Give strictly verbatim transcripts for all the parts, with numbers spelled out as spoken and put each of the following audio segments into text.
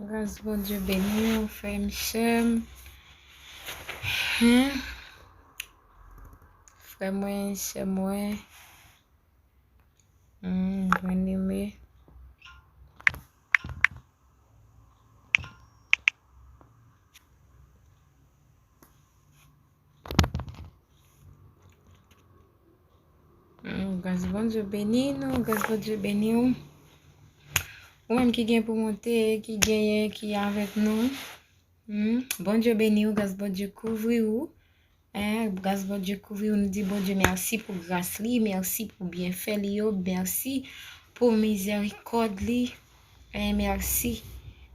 Gras Bondye beni w, frè m, sè m. Hen? Frè mwen, sè mwen. Hmm, byeneme. Hmm, gras Bondye beni nou, gras Bondye beni w. Ou menm ki gen pou monte, ki genyen, ki avèk nou. Hmm, Bondye beni w, gras Bondye kouvri w. Hein, gras Bondye kouvri w, nou di Bondye mèsi pou gras li, mèsi pou byenfè li yo, mèsi pou mizèrikòd li, hein, mèsi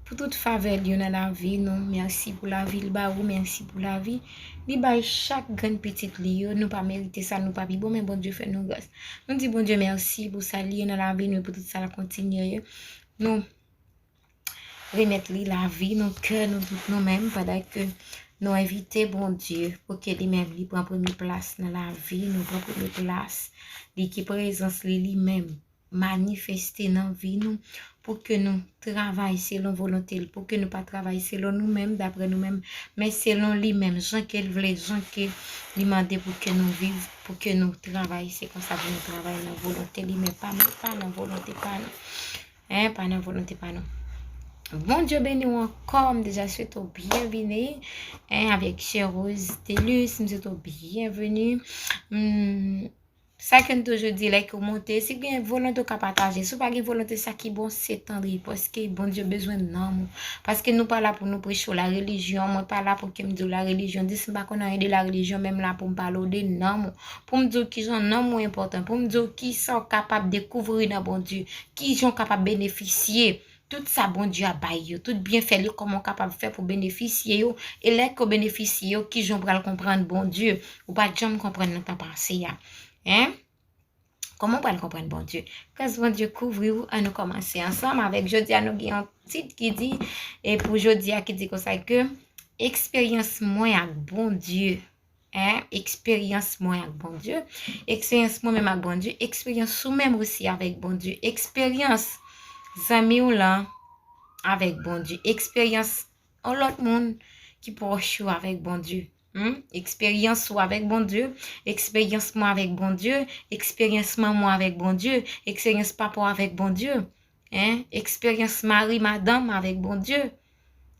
pou tout favè li yo nan lavi nou, mèsi pou lavi l ba ou, mèsi pou lavi li bay chak grenn pitit li yo, nou pa merite sa, nou pa pi bon, men Bondye fè nou gras. Nou di Bondye mèsi pou sa li ye nan lavi nou, pou tout sa l ap kontinye ye. Nou remèt li lavi nou, kè nou, tout nou menm, pandan ke nou envite Bondye pou ke li menm li pran premye plas nan lavi nou, pran premye plas. Li ki prezans li, li menm manifeste nan vi nou, pou ke nou travay selon volonte l, pou ke nou pa travay selon nou menm, daprè nou menm, men selon li menm, jan ke l vle, jan ke li mande pou ke nou viv, pou ke nou travay. Se konsa pou nou travay nan volonte li, men pa, pa nan volonte pa nou. Hein, pa nan volonte pa nou. Bondye beni w ankò, m deja swete w byenvini, hein, avèk sè Rose Telus, m swete w byenvini. Hmm, sa ke n toujou di, lè ke w monte, si gen volonte w ka pataje, si w pa gen volonte, sa ki bon, se tande, paske Bondye bezwen nanm ou. Paske nou pa la pou nou preche w larelijyon, mwen pa la pou ke m di w larelijyon, dis m pa konn anyen de larelijyon, men m la pou m pale w de nanm ou, pou m di w kijan nanm ou enpòtan, pou m di w kisa w kapab dekouvri nan Bondye. Kijan w kapab benefisye tout sa Bondye ap bay yo, tout byenfè li, kòman w kapab fè pou benefisye yo, e lè ke w benefisye yo, kijan w pral konprann Bondye, ou pa t janm konprann nan tan pase a. Hein? Kòman w pral konprann Bondye? Gras Bondye kouvri w, ann nou kòmanse ansanm avèk jodi a, nou gen yon tit ki di, e pou jodi a, ki di konsa ke eksperyans mwen ak Bondye. Hein, eksperyans mwen ak Bondye, eksperyans mwen menm ak Bondye, eksperyans ou menm osi avèk Bondye, eksperyans zanmi w lan avèk Bondye, eksperyans yon lòt moun ki pwòch ou avèk Bondye. Hmm? Eksperyans ou avèk Bondye, eksperyans mwen avèk Bondye, eksperyans manman w avèk Bondye, eksperyans papa w avèk Bondye. Hein? Eksperyans mari, madanm avèk Bondye.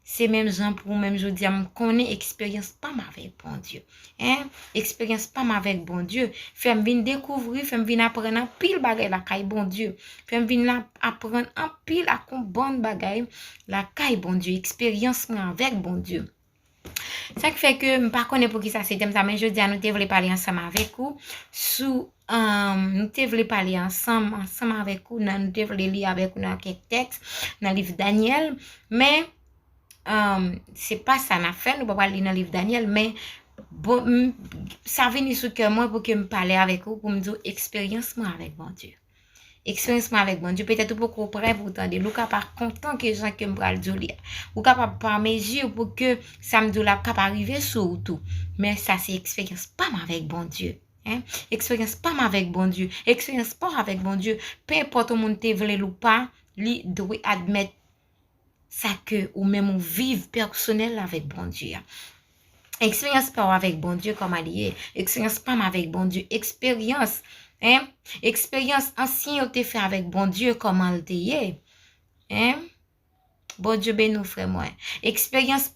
Se menm jan pou ou menm jodi a, m konnen eksperyans pa m avèk Bondye. Hein? Eksperyans pa m avèk Bondye fè m vin dekouvri, fè m vin aprann anpil bagay lakay Bondye. Fè m vin la, aprann anpil ak yon bann bagay lakay Bondye. Eksperyans mwen avèk Bondye. Sa k fè ke m pa konnen poukisa se tèm sa, men jodi a nou te vle pale ansanm avèk ou sou um, nou te vle pale ansanm, ansanm avèk ou, nan, nou te vle li avèk ou nan kèk tèks, nan liv Danyèl, men um, se pa sa n ap fè, nou pa pral li nan liv Danyèl, men bon, m, sa vini sou kè mwen pou ke m pale avèk ou, pou m di w eksperyans mwen avèk Bondye. Eksperyans mwen avèk Bondye, petèt ou poko prè pou w tande l, ou ka pa kontan ke jan ke m pral di w li a. Ou kapab pa mezi pou ke sa m di w la ka pa rive sou ou tou. Men sa se eksperyans pa m avèk Bondye. Hein? Eksperyans pa m avèk Bondye. Eksperyans pa w avèk Bondye. Penenpòt yon moun te vle l ou pa, li dwe admèt sa ke ou menm ou viv pèsonèl avèk Bondye a. Eksperyans pa w avèk Bondye, kòman li ye? Eksperyans pa m avèk Bondye, eksperyans, hein? Eksperyans ansyen yo te fè avèk Bondye, kòman l te ye? Hein? Bondye beni w, frè mwen. Eksperyans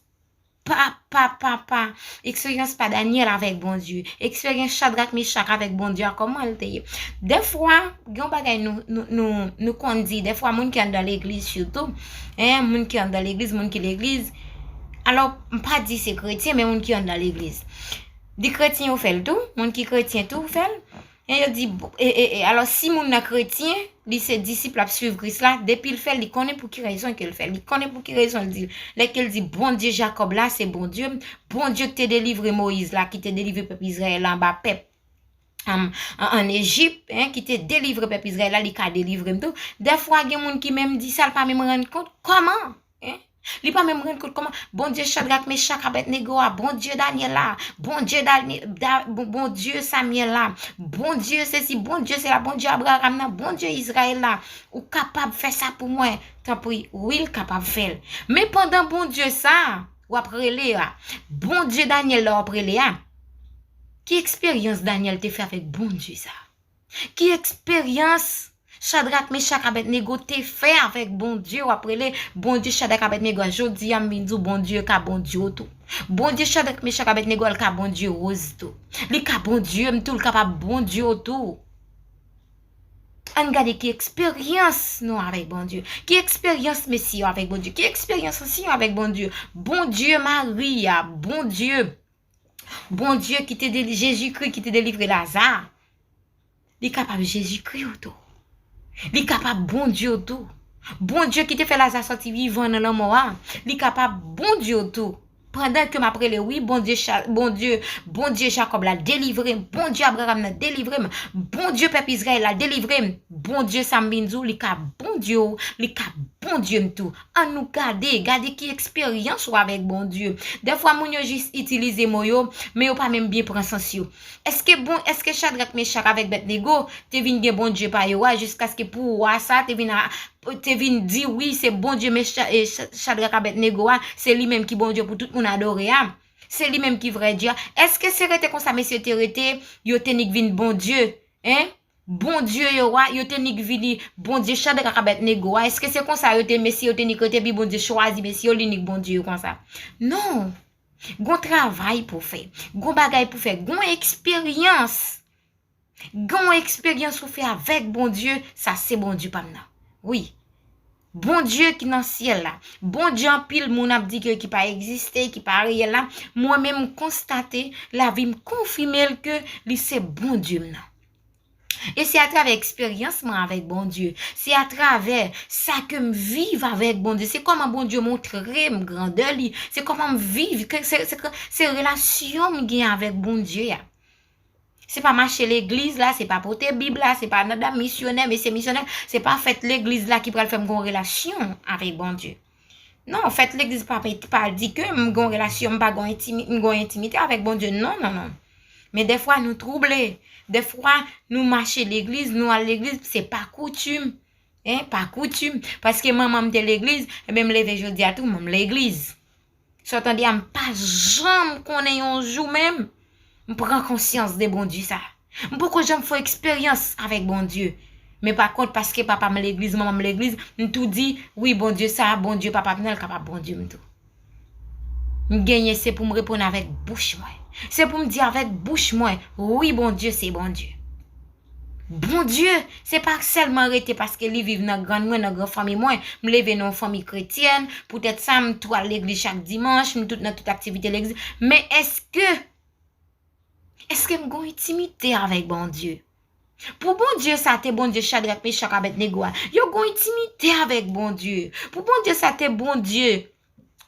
pa, pa, pa, pa. Eksperyans pa Danyèl avèk Bondye. Eksperyans Chadrak, Mechak avèk Bondye a, kòman l te ye? Dèfwa, gen yon bagay nou, nou, nou, nou konn di, dèfwa moun ki anndan legliz sitou, hein, moun ki anndan legliz, moun ki legliz, alò, m pa di se kretyen, men moun ki anndan legliz. Di kretyen yo fè l tou, moun ki kretyen tou fè l. E yo di, e, e, e, alò, si moun nan kretyen, li se disip, l ap swiv Kris la, depi l fè l, li konnen pou ki rezon ke l fè l, li konnen pou ki rezon l di l. Lè ke l di, Bondye Jakòb la, se Bondye m, Bondye ki te delivre Moyiz la, ki te delivre pèp Izrayèl la anba pèp, um, an, an Ejip, hein, ki te delivre pèp Izrayèl la, li ka delivre m tou. Dèfwa, gen moun ki menm di sa, l pa menm rann kont. Kòman? Hein? Li pa menm rann kont kòman Bondye Chadrak, Mechak, Abèdnego a, Bondye Danyèl la, Bondye Dani-, Da-, Bon-, Bondye Samyèl la, Bondye sesi, Bondye sela, Bondye Abraram nan, Bondye Izrayèl la. Ou kapab fè sa pou mwen? Tanpri, wi, l kapab fè l. Men pandan Bondye sa a, w ap rele a, Bondye Danyèl la w ap rele a, ki eksperyans Danyèl te fè avèk Bondye sa a? Ki eksperyans Chadrak, Mechak, Abèdnego te fè avèk Bondye, w ap rele Bondye Chadrak, Abèdnego a? Jodi a, m vin di w, Bondye ka Bondye w tou. Bondye Chadrak, Mechak, Abèdnego a, l ka Bondye Rose tou. Li ka Bondye m tou, l kapab Bondye w tou. Ann gade ki eksperyans nou avèk Bondye. Ki eksperyans mesye yo avèk Bondye. Ki eksperyans ansyen yo avèk Bondye. Bondye Mari a, Bondye Bondye ki te deli-, Jezikri ki te delivre Laza, li kapab Jezikri w tou. Li kapab Bondye w tou. Bondye ki te fè Laza sòti vivan nan lanmò a, li kapab Bondye w tou. Pandan ke m ap rele, wi, Bondye Cha-, Bondye, Bondye Jakòb la delivre m, Bondye Abraram nan delivre m, Bondye pèp Izrayèl la delivre m, Bondye sa m vin di w, li ka Bondye w, li ka Bondye m tou. Ann nou gade, gade ki eksperyans ou avèk Bondye. Dèfwa moun yo jis itilize mo yo, men yo pa menm byen pran sans yo. Èske bon, èske Chadrak, Mechak avèk Abèdnego te vin gen Bondye pa yo a, jiskaske pou wa sa te vin a, te vin di wi, se Bondye Mecha-, e, Cha-, Chadrak, Abèdnego a, se li menm ki Bondye pou tout moun adore a. Se li menm ki vrè Dye a. Èske se rete konsa mesye te rete, yo te nik vin Bondye? Hein? Bondye yo a, yo te nik vini Bondye Chadrak, Abèdnego a. Èske se konsa yo te, mesye yo te nik rete, epi Bondye chwazi mesye yo, li nik Bondye yo konsa? Non. Gon travay pou fè. Gon bagay pou fè. Gon eksperyans. Gon eksperyans ou fè avèk Bondye, sa se Bondye pa m nan. Wi. Bondye ki nan syèl la. Bondye anpil moun ap di ke ki pa egziste, ki pa reyèl la. Mwen menm, m konstate, lavi m konfime l ke li se Bondye m nan. E se atravè eksperyans mwen avèk Bondye, se atravè sa ke m viv avèk Bondye, se kòman Bondye montre m grandè li, se kòman m viv, ke se, se, se relasyon m gen avèk Bondye a. Se pa mache legliz la, se pa pote Bib la, se pa nan dam misyonè, mesye misyonè, se pa fèt legliz la ki pral fè m gon relasyon avèk Bondye. Non, fèt legliz pa, pa di ke m gon relasyon, m pa gon entimi-, m gon entimite avèk Bondye. Non, non, non. Men dèfwa nou twouble. Dèfwa nou mache legliz, nou al legliz, se pa koutim. Hein, pa koutim. Paske manman m te legliz, ebyen m leve jodi a tou, m legliz. Sa w tande a, m pa janm konnen yon jou menm, m pran konsyans de Bondye sa. M poko janm fè eksperyans avèk Bondye. Men pa kont, paske papa m legliz, manman m legliz, m tou di, wi, Bondye sa, Bondye papa m nan, l kapab Bondye m tou. M genyen, se pou m reponn avèk bouch mwen. Se pou m di avèk bouch mwen, wi, Bondye se Bondye. Bondye, se pa sèlman rete paske li viv nan grann mwen, nan gran fanmi mwen, m leve nan yon fanmi kretyèn, poutèt sa, m tou al legliz chak dimanch, m tout nan tout aktivite legliz. Men èske Èske m gon entimite avèk Bondye? Pou Bondye sa te Bondye Chadrak, Mechak, Abèdnego a, yo gen yon entimite avèk Bondye. Pou Bondye sa te Bondye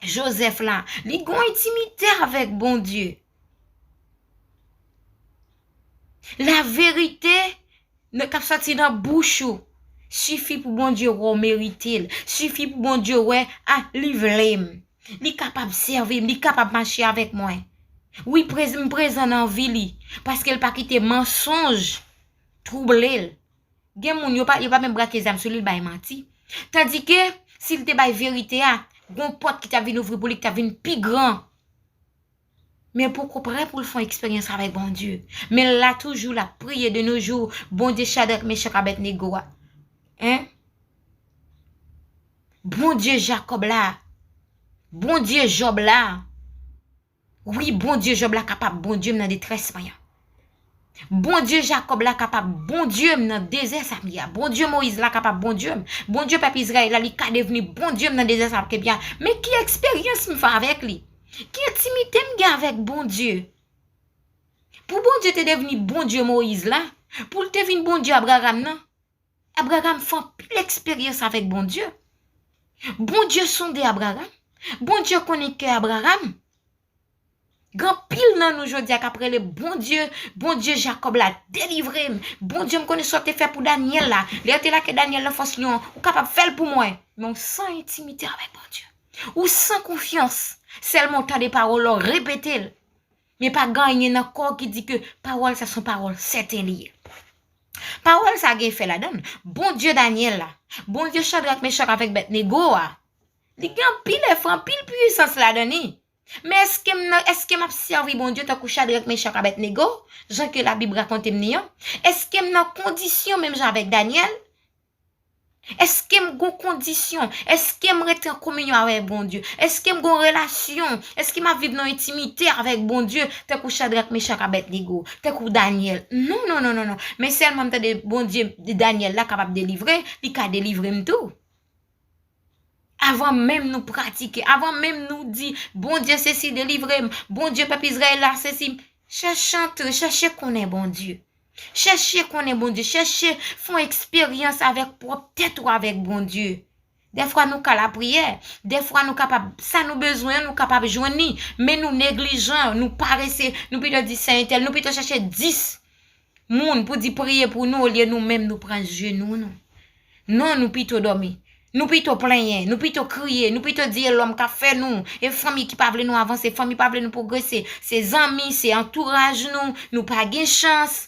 Jozèf la, li gen yon entimite avèk Bondye. Laverite k ap sòti nan bouch ou sifi pou Bondye wè w merite l, sifi pou Bondye wè, a, li vle m. Li kapab sèvi m, li kapab mache avèk mwen. Wi, prez- m prezan nan vi li, paske l pa kite mansonj twouble l. Gen moun, yo pa, yo pa menm brake zam sou li, l bay manti. Tandike, si l te bay verite a, gon pòt ki t ap vin ouvri pou li, ki t ap vin pi gran. Men poko prè pou l fè yon eksperyans avèk Bondye. Men l la toujou, l ap priye de nos jours, Bondye Chadrak, Mechak, Abèdnego a. Hein? Bondye Jakòb la. Bondye Jòb la. Wi, Bondye Jòb la kapab Bondye m nan detrès mwen an. Bondye Jakòb la kapab Bondye m nan dezè sa m ye a. Bondye Moyiz la kapab Bondye m. Bondye pèp Izrayèl la, li ka devni Bondye m nan dezè sa m ye a. Men ki eksperyans m fè avèk li? Ki entimite m gen avèk Bondye? Pou Bondye te devni Bondye Moyiz la, pou l te vin Bondye Abraram nan, Abraram fè anpil eksperyans avèk Bondye. Bondye sonde Abraram. Bondye konnen kè Abraram. Gen anpil nan nou jodi a k ap rele Bondye, Bondye Jakòb la, delivre m. Bondye, m konnen sa w te fè pou Danyèl la. Lè yo te lage Danyèl nan fòs lyon an, ou kapab fè l pou mwen. Men w san entimite avèk Bondye. Ou san konfyans. Sèlman w tande pawòl la, w repete l. Men pa gen anyen nan kò w ki di ke pawòl sa se yon pawòl sèten li ye. Pawòl sa gen efè ladan l. Bondye Danyèl la, Bondye Chadrak, Mechak avèk Abèdnego a, li gen anpil efè, anpil pwisans ladan li. Men èske m nan, èske m ap sèvi Bondye tankou Chadrak, Mechak, Abèdnego, jan ke Labib rakonte m li an? Èske m nan kondisyon menm jan avèk Danyèl? Èske m gon kondisyon? Èske m rete an kominyon avèk Bondye? Èske m gon relasyon? Èske m ap viv nan entimite avèk Bondye tankou Chadrak, Mechak, Abèdnego, tankou Danyèl? Non, non, non, non, non. Men sèlman m tande Bondye, Danyèl la kapab delivre, li ka delivre m tou. Avan menm nou pratike, avan menm nou di, Bondye sesi, delivre m, Bondye pèp Izrayèl la sesi, chèche antre, chèche konnen Bondye. Chèche konnen Bondye, chèche fè yon eksperyans avèk pwòp tèt ou avèk Bondye. Dèfwa nou ka lapriyè, dèfwa nou kapab, sa nou bezwen an, nou kapab jwenn li, men nou neglijan, nou parese, nou pito di se entèl, nou pito chèche dis moun pou di priye pou nou, olye nou menm nou pran jenou nou. Non, nou pito dòmi. Nou pito plenyen, nou pito kriye, nou pito di e lòm k ap fè nou, e fanmi ki pa vle nou avanse, fanmi pa vle nou pwogrese, se zanmi, se antouraj nou, nou pa gen chans.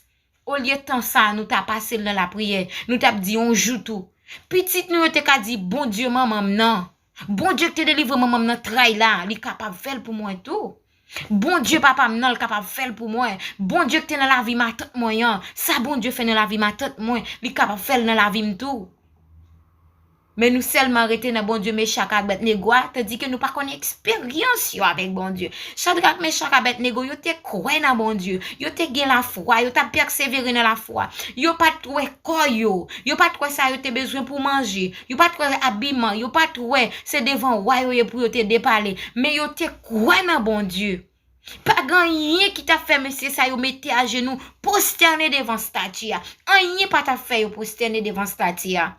Olye tan sa, nou ta pase l nan lapriyè, nou t ap di yon jou tou. Pitit nou yo te ka di, Bondye manman m nan, Bondye ki te delivre manman m nan tray la, li kapab fè l pou mwen tou. Bondye papa m nan, l kapab fè l pou mwen. Bondye ki te nan lavi matant mwen an, sa Bondye fè nan lavi matant mwen, li kapab fè l nan lavi m tou. Men nou sèlman rete nan Bondye Mechak ak Abèdnego a, tandike nou pa konn eksperyans yo avèk Bondye. Chadrak, Mechak, Abèdnego, yo te kwè nan Bondye, yo te gen lafwa, yo t ap pèsevere nan lafwa. Yo pa t wè kò yo, yo pa t wè sa yo te bezwen pou manje, yo pa t wè abiman, yo pa t wè se devan wa yo ye pou yo te depale, men yo te kwè nan Bondye. Pa gen anyen ki t ap fè mesye sa yo mete ajenou, pwostène devan estati a. Anyen pa t ap fè yo pwostène devan estati a.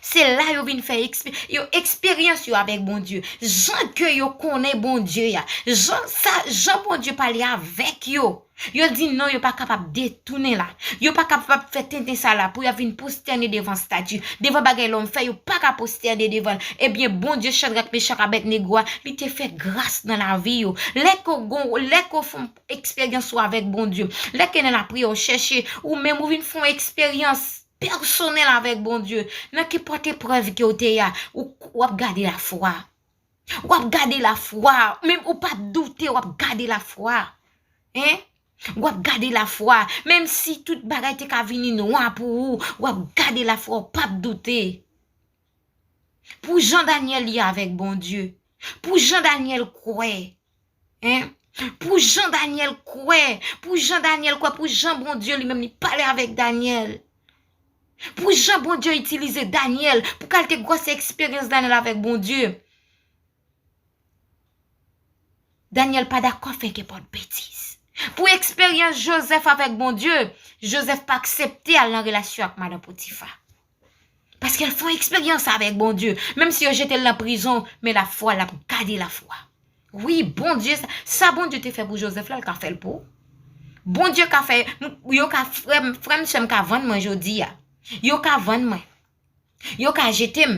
Se la yo vin fè ekspe- yo eksperyans yo avèk Bondye. Jan ke yo konnen Bondye a. Jan sa, jan Bondye pale avèk yo. Yo di non, yo pa kapab detounen la. Yo pa kapab fè tenten sa la pou yo vin pwostène devan estati, devan bagay lòm fè, yo pa ka pwostène devan l. Ebyen, Bondye Chadrak, Mechak, Abèdnego a, li te fè gras nan lavi yo. Lè ke w gon, lè ke w fè yon eksperyans ou avèk Bondye, lè ke nan lapriyè w chèche, ou menm ou vin fè yon eksperyans pèsonèl avèk Bondye, nan kenpòt eprèv ke w te ye a, ou, w ap gade lafwa. W ap gade lafwa. Menm ou p ap doute, w ap gade lafwa. Hein? W ap gade lafwa. Menm si tout bagay te ka vini nwa pou ou, w ap gade lafwa, w p ap doute. Pou jan Danyèl ye avèk Bondye. Pou jan Danyèl kwè. Hein? Pou jan Danyèl kwè. Pou jan Danyèl kwè. Pou jan Bondye li menm li pale avèk Danyèl. Pou jan Bondye itilize Danyèl. Pou kalite gwòs eksperyans Danyèl avèk Bondye. Danyèl pa dakò fè kenpòt betiz. Pou eksperyans Jozèf avèk Bondye, Jozèf pa aksepte al nan relasyon ak madan Potifa. Paske l fè yon eksperyans avèk Bondye. Menm si yo jete l nan prizon, men lafwa, l ap gade lafwa. Wi, Bondye, sa, sa Bondye te fè pou Jozèf la, l ka fè l pou ou. Bondye ka fè, m- yo ka, frè m, frè m, sè m ka vann mwen jodi a. Yo ka vann mwen. Yo ka jete m.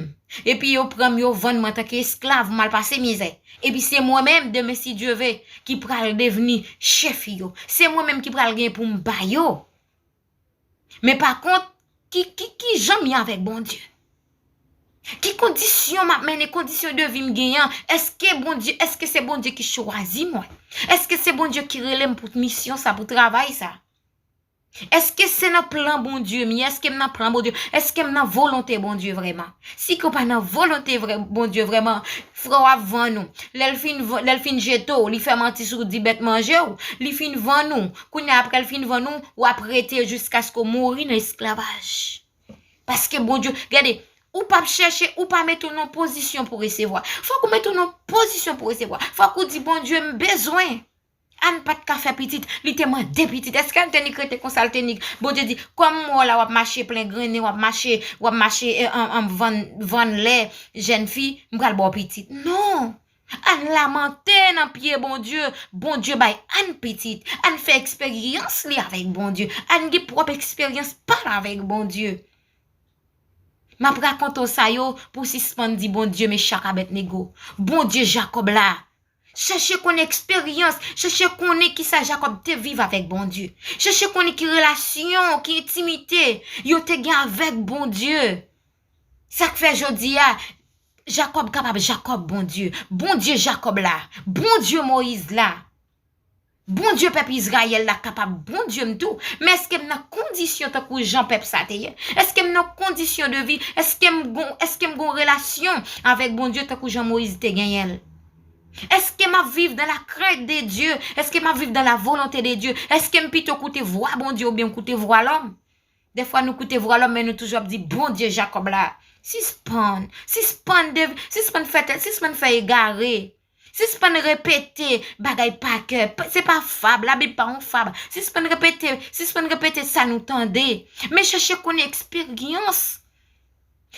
Epi yo pran m, yo vann mwen antanke esklav, m al pase mizè. Epi se mwen menm, demen si Dye ve, ki pral devni chèf yo. Se mwen menm ki pral gen pou m ba yo. Men pa kont, ki, ki, ki jan m ye avèk Bondye? Ki kondisyon m ap mennen, kondisyon de vi m genyen an? Èske Bondye, èske se Bondye ki chwazi mwen? Èske se Bondye ki rele m pou misyon sa, pou travay sa? Èske se nan plan Bondye m ye? Èske m nan plan Bondye? Èske m nan volonte Bondye vrèman? Si ke w pa nan volonte vrè, Bondye vrèman, frè w ap vann ou. Lè l fin, v- lè l fin jete w, li fè manti sou w, di bèt manje w, li fin vann ou. Kounye a, apre l fin vann ou, w ap rete jiskaske w mouri nan esklavaj. Paske Bondye, gade, ou p ap chèche, ou pa mete w nan pozisyon pou resevwa. Fòk ou mete w nan pozisyon pou resevwa. Fòk ou di, Bondye, m bezwen. Ann pa t ka fè pitit, li te mande pitit. Èske Ann te nik rete konsa, l te nik? Bondye di, kòm m wè w la, w ap mache plen grennen, w ap mache, w ap mache, eh, an, an, vann, vann lè, jèn fi, m pral ba w pitit. Non! Ann lamante nan pye Bondye, Bondye bay Ann pitit. Ann fè eksperyans li avèk Bondye. Ann gen pwòp eksperyans pa l avèk Bondye. M ap rakonte w sa yo pou w sispann di Bondye Mechak Abèdnego, Bondye Jakòb la. Chèche konnen eksperyans, chèche konnen kisa Jakòb te viv avèk Bondye. Chèche konnen ki relasyon, ki entimite yo te gen avèk Bondye. Sa k fè jodi a, Jakòb kapab Jakòb Bondye, Bondye Jakòb la, Bondye Moyiz la, Bondye pèp Izrayèl la kapab Bondye m tou. Men èske m nan kondisyon tankou jan pèp sa te ye? Èske m nan kondisyon de vi? Èske m gon, èske m gon relasyon avèk Bondye tankou jan Moyiz te genyen l? Èske m ap viv dans la crainte de Dieu? Èske m ap viv dans la volonté de Dieu? Èske m pito koute vwa Bondye oubyen m koute vwa lòm? Dèfwa nou koute vwa lòm, men nou toujou ap di, Bondye Jakòb la. Sispann, sispann de, sispann fè tèt, sispann fè egare. Sispann repete bagay pa kè. P- Se pa fab, Labib pa yon fab. Sispann repete, sispann repete sa nou tande. Men chèche konnen eksperyans.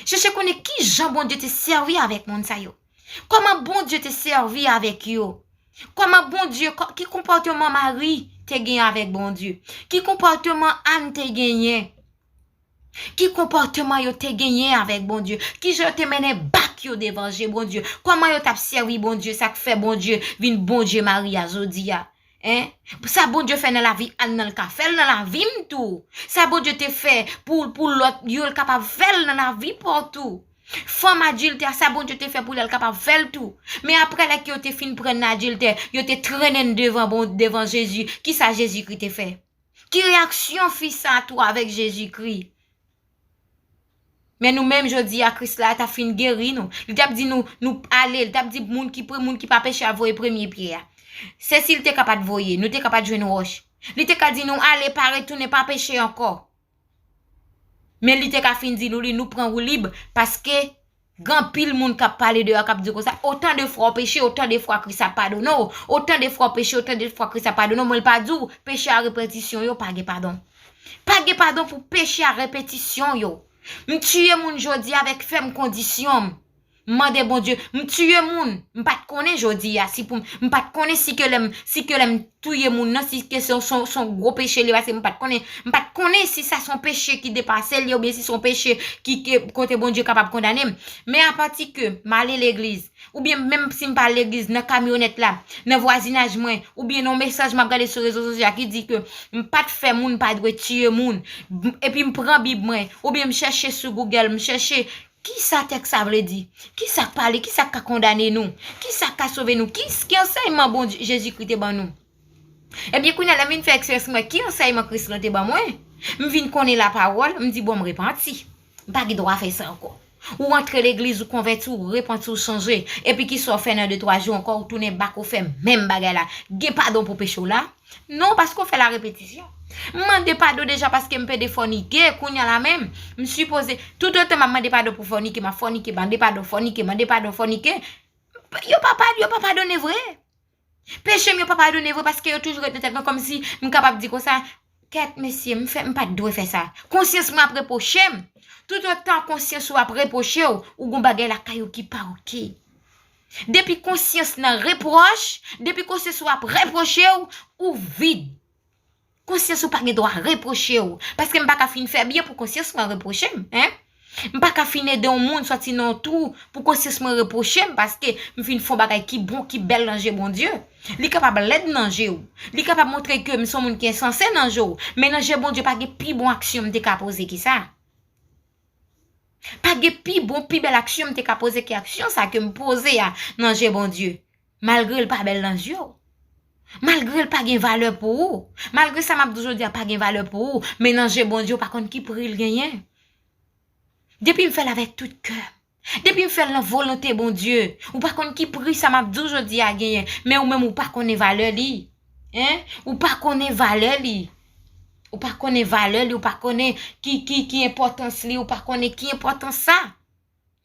Chèche konnen ki jan Bondye te sèvi avèk moun sa yo. Kòman Bondye te sèvi avèk yo? Kòman Bondye, kò- ki konpòteman Mari te genyen avèk Bondye? Ki konpòteman Ann te genyen? Ki konpòteman yo te genyen avèk Bondye? Ki jan yo te mennen bak yo devan je Bondye? Kòman yo t ap sèvi Bondye? Sa k fè Bondye vin Bondye Mari a jodi a? Hein? Sa Bondye fè nan lavi Ann nan, l ka fè l nan lavi m tou. Sa Bondye te fè pou, pou lòt yo, l kapab fè l nan lavi pa w tou. Fanm adiltè, sa Bondye te fè pou li a, l kapab fè l tou. Men apre lè ke yo te fin pran n adiltè, yo te trennen n devan, bon, devan Jezi, kisa Jezikri te fè? Ki reyaksyon fi sa a tou avèk Jezikri? Men nou menm jodi a, Kris la t ap fin geri nou. Li t ap di nou, nou ale, li t ap di moun ki pre- moun ki pa peche a voye premye pyè a. Se si l te ka pa t voye, nou te ka pa t jwenn wòch. Li te ka di nou, ale, pa retounen, pa peche ankò. Men li te ka fin di nou li, nou pran woulib, paske gen anpil moun k ap pale deyò, k ap di konsa, otan de fwa w peche, otan de fwa Kris ap padone w. Otan de fwa w peche, otan de fwa Kris ap padone w. Men l pa di w, peche a repetisyon yo pa gen padon. Pa gen padon pou peche a repetisyon yo. M tiye moun jodi avèk fèm kondisyon m. M mande Bondye, m tiye moun, m pa t konnen jodi a, si pou m, m pa t konnen si ke lè m, si ke lè m touye moun nan, si ke se, se, se yon gwo peche li, paske m pa t konnen, m pa t konnen si sa se yon peche ki depase l ye, oubyen si se yon peche ki, ke, kote Bondye kapab kondane m. Men apati ke m ale legliz, oubyen menm si m pa al legliz, nan kamyonèt la, nan vwazinaj mwen, oubyen nan yon mesaj m ap gade sou rezo sosyal ki di ke m pa t fè moun pa dwe tiye moun, m- epi m pran Bib mwen, oubyen m chèche sou Google, m chèche kisa tèks sa vle di? Kisa k pale? Kisa k ka kondane nou? Kisa k ka sove nou? Ki, ki ansèyman Bondye, Jezikri te ban nou? Ebyen, kounye a, lè m vin fè eksperyans mwen, ki ansèyman Kris lan te ban mwen? M vin konnen lapawòl, m di, bon, m repanti. M pa gen dwa fè sa ankò. Ou antre legliz, ou konvèti, ou repanti, ou chanje. Epi kisa w fè nan de twa jou ankò, ou tounen bak, ou fè menm bagay la. Gen padon pou peche w la? Non, paske w fè la repetisyon. M mande padon deja paske m pede fònike, kounye a la menm, m sipoze, toutotan m ap mande padon pou fònike, m ap fònike, mande padon, fònike, mande padon, fònike. Yo pa pa, yo pa padone vre. Peche m yo pa padone vre paske yo toujou ret nan tèt mwen kòmsi m kapab di konsa, kèt mesye, m fè, m pa t dwe fè sa. Konsyans mwen ap repwoche m. Toutotan konsyans ou ap repwoche w, ou gon bagay lakay ou ki pa oke. Depi konsyans nan repwòch, depi konsyans ou ap repwoche w, ou vid. Konsyans ou pa gen dwa repwoche w. Paske m pa ka fin fè byen pou konsyans mwen repwoche m, en. M pa ka fin ede yon moun sòti nan yon twou pou konsyans mwen repwoche m paske m fin fè yon bagay ki bon, ki bèl nan je Bondye. Li kapab lèd nan je w. Li kapab montre ke m se yon moun ki ensanse nan je w. Men nan je Bondye, pa gen pi bon aksyon m te ka poze ki sa. Pa gen pi bon, pi bèl aksyon m te ka poze ki aksyon sa ke m poze a nan je Bondye. Malgre l pa bèl nan je w. Malgre l pa gen valè pou ou. Malgre sa m ap di w jodi a pa gen valè pou ou, men nan je Bondye, ou pa konn ki pri l genyen. Depi m fè l avèk tout kè m, depi m fè l nan volonte Bondye, ou pa konn ki pri sa m ap di w jodi a genyen, men ou menm ou pa konnen valè li. En? Ou pa konnen valè li. Ou pa konnen valè li, ou pa konnen ki, ki, ki enpòtans li, ou pa konnen ki enpòtans sa.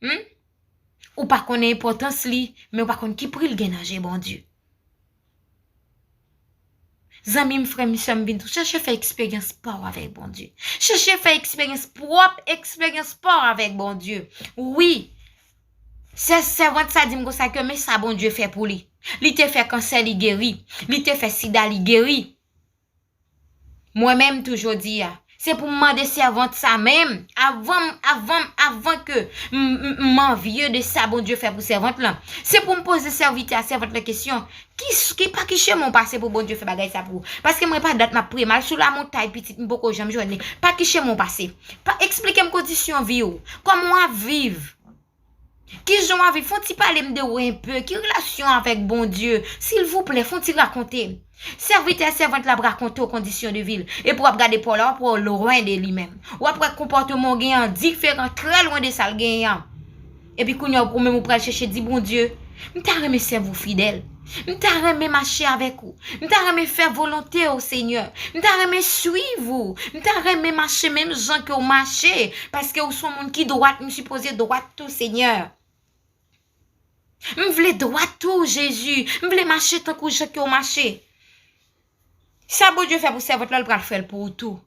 Hmm? Ou pa konnen enpòtans li, men ou pa konn ki pri l gen nan je Bondye. Zanmi m, frè m, sè m, vin tou chèche fè eksperyans pa w avèk Bondye. Chèche fè eksperyans, pwòp eksperyans pa w avèk Bondye. Wi, sè, sèvant sa di m konsa ke men sa Bondye fè pou li. Li te fè kansè li geri, li te fè sida li geri. Mwen menm tou jodi a, se pou m mande sèvant sa menm, avan m, avan m, avan ke m, m, m anvye de sa Bondye fè pou sèvant lan. Se pou m poze sèvitè a, sèvant lan kesyon, ki, ki, pa ki chemen w pase pou Bondye fè bagay sa pou ou? Paske mwen pa dat m ap priye, m al sou lamontay, pitit, m poko janm jwenn li. Pa ki chemen w pase? Pa, eksplike m kondisyon vi w, kòman w ap viv. Kijan w ap viv? Fè w ti pale m de ou enpe. Ki relasyon avèk Bondye? Silvouplè, fè w ti rakonte m. Sèvitè, sèvant la ap rakonte w kondisyon de vi l. Epi w ap gade pa w la, w ap wè w lwen de li menm. W ap wè konpòteman w genyen an diferan, trè lwen de sa l genyen an. Epi kounye a, ou menm ou pral chèche di Bondye, m ta renmen sèvi w fidèl. M ta renmen mache avèk ou. M ta renmen fè volonte w, Senyè. M ta renmen swiv ou. M ta renmen mache menm jan ke w mache. Paske ou se yon moun ki dwat, m sipoze dwat tou, Senyè. M vle dwat tou, Jezi. M vle mache tankou jan ke w mache. Sa Bondye fè pou sèvant lan, l pral fè l pou ou tou.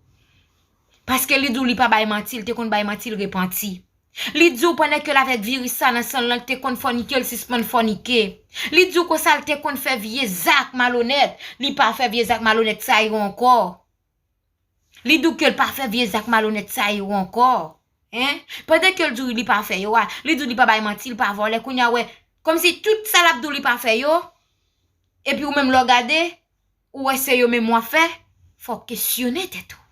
Paske li di w li pa bay manti, l te konn bay manti, l repanti. Li di w pandan ke l avèk viris sa nan san l lan, l te konn fònike, l sispann fònike. Li di w konsa l te konn fè vye zak malonèt, li pa fè vye zak malonèt sa yo ankò. Li di w ke l pa fè vye zak malonèt sa yo ankò. En? Pandan ke l di w li pa fè yo a, li di w li pa bay manti, li pa vòlè. Kounye a, w wè, kòmsi tout sa l ap di w li pa fè yo, epi ou menm lè w gade, ou wè se yo menm w ap fè, fò w kesyone tèt ou.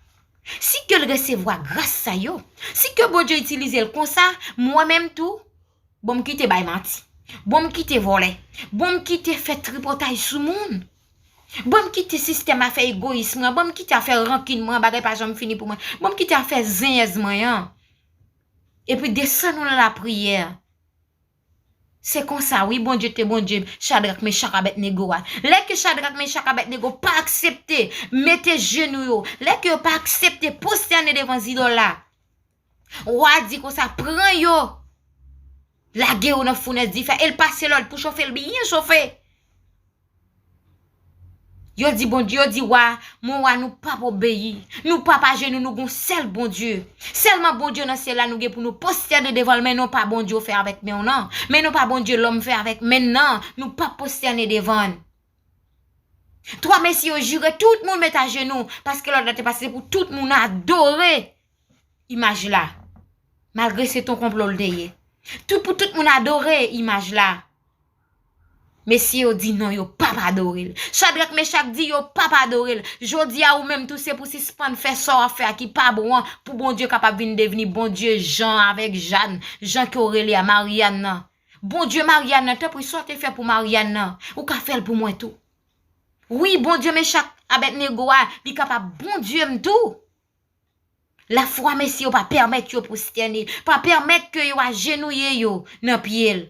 Si ke l resevwa gras sa yo, si ke Bondye itilize l konsa, mwen menm tou, bon m kite bay manti. Bon m kite vòlè. Bon m kite fè tripotay sou moun. Bon m kite sistèm afè egoyis mwen an. Bon m kite afè rankin mwen an, bagay pa janm fini pou mwen. Bon m kite afè zenyèz mwen an. Epi desann nou nan lapriyè. Se konsa, wi, Bondye te Bondye Chadrak, Mechak, Abèdnego a. Lè ke Chadrak, Mechak, Abèdnego pa aksepte mete jenou yo, lè ke yo pa aksepte pwostène devan zidòl la, wa di konsa, pran yo, lage yo nan founès dife, e l pase lòd pou chofe l byen chofe. Yo di Bondye, yo di wa, mon wa, nou p ap obeyi. Nou p ap ajenou, nou gon sèl Bondye. Sèlman Bondye nan syèl la nou gen pou nou pwostène devan l, men non pa Bondye w fè avèk men w nan. Men non pa Bondye lòm fè avèk men nan. Nou p ap pwostène devan l. Twa mesye yo jire tout moun met ajenou, paske lòd la te pase pou tout moun adore imaj la. Malgre se ton konplo l te ye. Tout pou tout moun adore imaj la. Mesye yo di non, yo p ap adore l. Chadrak, Mechak di yo p ap adore l. Jodi a ou menm tou se pou sispann fè sa w ap fè a ki pa bon an, pou Bondye kapab vin devni Bondye Jan avèk Jàn, Jan ke w rele a Maryann nan. Bondye Maryann nan, tanpri sa w te fè pou Maryann nan, ou ka fè l pou mwen tou. Wi, Bondye Mechak, Abèdnego a, li kapab Bondye m tou. Lafwa mesye yo pa pèmèt yo pwostène, pa pèmèt ke yo ajenouye yo nan pye l.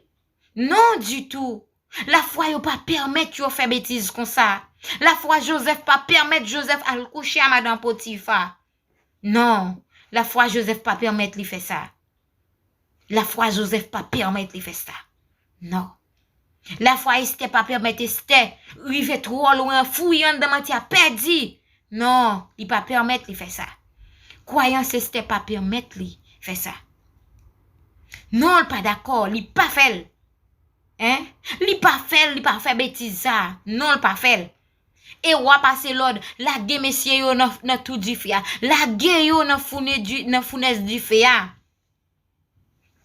Non ditou. Lafwa yo pa pèmèt yo fè betiz konsa. Lafwa Jozèf pa pèmèt Jozèf al kouche a madanm Potifa. Non, lafwa Jozèf pa pèmèt li fè sa. Lafwa Jozèf pa pèmèt li fè sa. Non. Lafwa Estè pa pèmèt Estè rive twò lwen, fouye anndan manti a, pèdi. Non, li pa pèmèt li fè sa. Kwayans Estè pa pèmèt li fè sa. Non, l pa dakò, li pa fè l. Hein? Li pa fè l, li pa fè betiz sa. Non, l pa fè l. E wa pase lòd, lage mesye yo nan, nan twou dife a. Lage yo nan foune di, nan founèz dife a.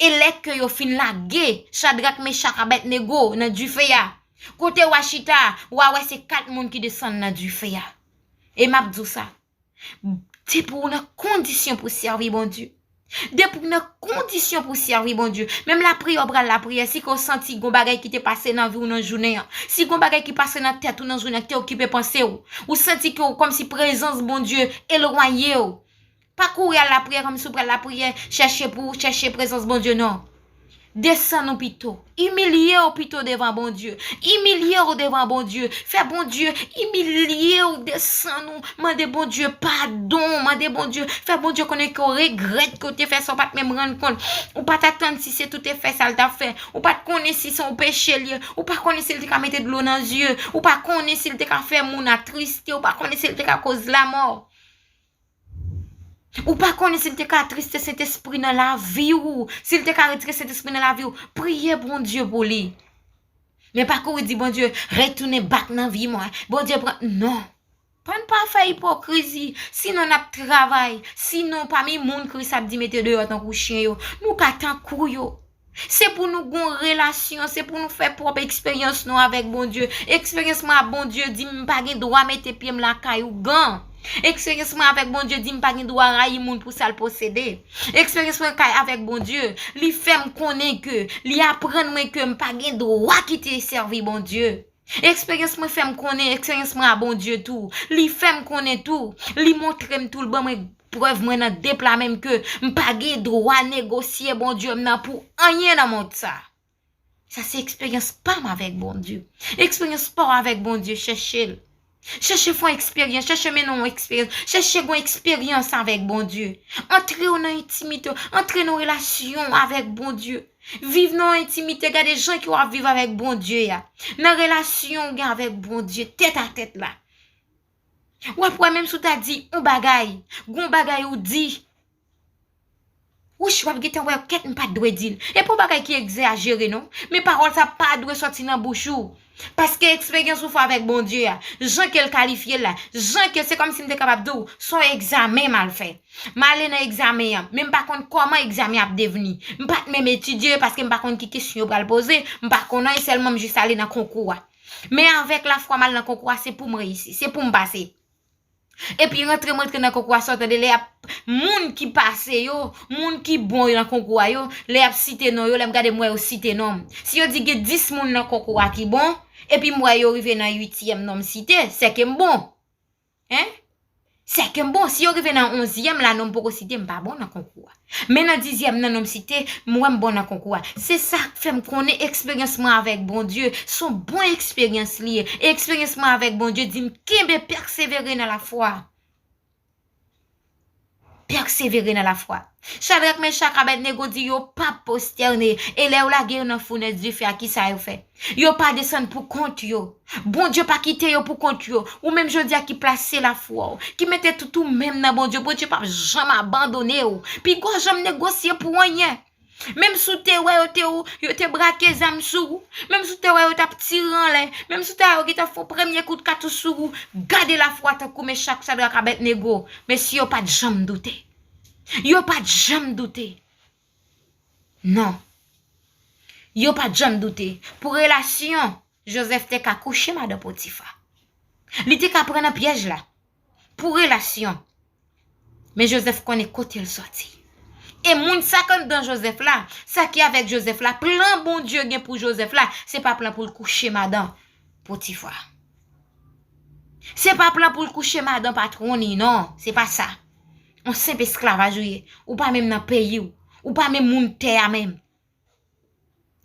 E lè ke yo fin lage Chadrak, Mechak, Abèdnego nan dife a, kote wa chita a, wa wè se kat moun ki desann nan dife a. E m ap di w sa, depi w nan kondisyon pou sèvi Bondye, depi w nan kondisyon pou sèvi Bondye, menm lapriyè w pral lapriyè, si ke w santi gon bagay ki te pase nan vi w nan jounen an, si gon bagay ki pase nan tèt ou nan jounen an ki te okipe panse w, ou santi ke w kòmsi prezans Bondye elwanye w, pa kouri al lapriyè kòmsi w pral lapriyè, chèche pou chèche prezans Bondye, non. Desann ou pito. Imilye w pito devan Bondye. Imilye w devan Bondye. Fè Bondye imilye w, desann ou, mande Bondye padon, mande Bondye, fè Bondye konnen ke w regrèt ke w te fè sa, w pa t menm rann kont. Ou pa t atann si se tout efè sa l t ap fè. Ou pa t konnen si se yon peche l ye. Ou pa konnen si l te ka mete dlo nan zye. Ou pa konnen si l te ka fè moun atriste. Ou pa konnen si l te ka koz lamò. Ou pa konnen si l te ka atriste Sentespri nan lavi w, si l te ka retire Sentespri nan lavi w. Priye Bondye pou li. Men pa kouri di Bondye, retounen bak nan vi mwen. Bondye pran, non. Ann pa fè ipokrizi, sinon n ap travay, sinon pami moun Kris ap di mete deyò tankou chen yo, nou ka tankou yo. Se pou nou gon relasyon, se pou nou fè pwòp eksperyans nou avèk Bondye. Eksperyans mwen ak Bondye di m pa gen dwa mete pye m lakay ougan. Eksperyans mwen avèk Bondye di m pa gen dwa rayi moun pou sa l posede. Eksperyans mwen kay avèk Bondye, li fè m konnen ke, li aprann mwen ke m pa gen dwa kite sèvi Bondye. Eksperyans mwen fè m konnen, eksperyans mwen a Bondye tou. Li fè m konnen tou. Li montre m tou, li ban mwen prèv mwen nan de pla menm ke m pa gen dwa negosye Bondye m nan pou anyen nan mond sa. Sa se eksperyans pa m avèk Bondye. Eksperyans pa w avèk Bondye, chèche l. Chèche fè yon eksperyans, chèche mennen yon eksperyans, chèche gen yon eksperyans avèk Bondye. Antre w nan entimite, antre nan relasyon avèk Bondye. Viv nan entimite, gade jan ke w ap viv avèk Bondye a. Nan relasyon w gen avèk Bondye, tèt a tèt la. W ap wè menm si w ta di yon bagay, gon bagay ou di. Wouch, w ap gentan wè, kèt, m pa t dwe di l. E pa yon bagay ki egzajere non. Men pawòl sa pa dwe sòti nan bouch ou. Paske eksperyans ou fè avèk Bondye a, jan ke l kalifye l la, jan ke se kòmsi m te kapab di w, se yon egzamen m al fè. M ale nan egzamen an, men m pa konn kòman egzamen an ap devni. M pa t menm etidye paske m pa konn ki kesyon yo pral poze, m pa konn anyen, sèlman m jis ale nan konkou a. Men avèk lafwa m al nan konkou a, se pou m reyisi, se pou m pase. Epi rantre m rantre nan konkou a, sa w tande, lè y ap, moun ki pase yo, moun ki bon yo nan konkou a yo, lè y ap site non yo, lè m gade m wè yo site non m. Si yo di gen dis moun nan konkou a ki bon, epi m wè yo rive nan uityèm non m site, sèke m bon. Hein? Sèke m bon, si yo rive nan onzyèm la non m poko site, m pa bon nan konkou a. Men nan dizyèm nan non m site, m wè m bon nan konkou a. Se sa k fè m konnen eksperyans mwen avèk Bondye se yon bon eksperyans li ye. E eksperyans mwen avèk Bondye di m kenbe, pèsevere nan lafwa. Pèsevere nan lafwa. Chadrak, Mechak, Abèdnego di yo p ap pwostène. E lè yo lage yo nan founèz dife a, kisa yo fè? Yo pa desann pou kont yo. Bondye pa kite yo pou kont yo. Ou menm jodi a ki plase lafwa w, ki mete tout ou menm nan Bondye, Bondye p ap janm abandone w. Piga w janm negosye pou anyen. Menm si w te wè yo te, yo te brake zam sou ou, menm si w te wè yo t ap tire anlè, menm si w te wè yo gentan fè yon premye kout katouch sou ou, gade lafwa tankou Mechak, Chadrak, Abèdnego. Mesye, yo pa t janm doute. Yo pa t janm doute. Non. Yo pa t janm doute. Pou relasyon, Jozèf te ka kouche madan Potifa. Li te ka pran nan pyèj la. Pou relasyon. Men Jozèf konnen kote l sòti. E moun sa k anndan Jozèf la, sa ki avèk Jozèf la, plan Bondye gen pou Jozèf la, se pa plan pou l kouche madan Potifa. Se pa plan pou l kouche madan patwon li, non, se pa sa. Yon senp esklavaj ou ye. Ou pa menm nan peyi w. Ou pa menm moun tè a menm.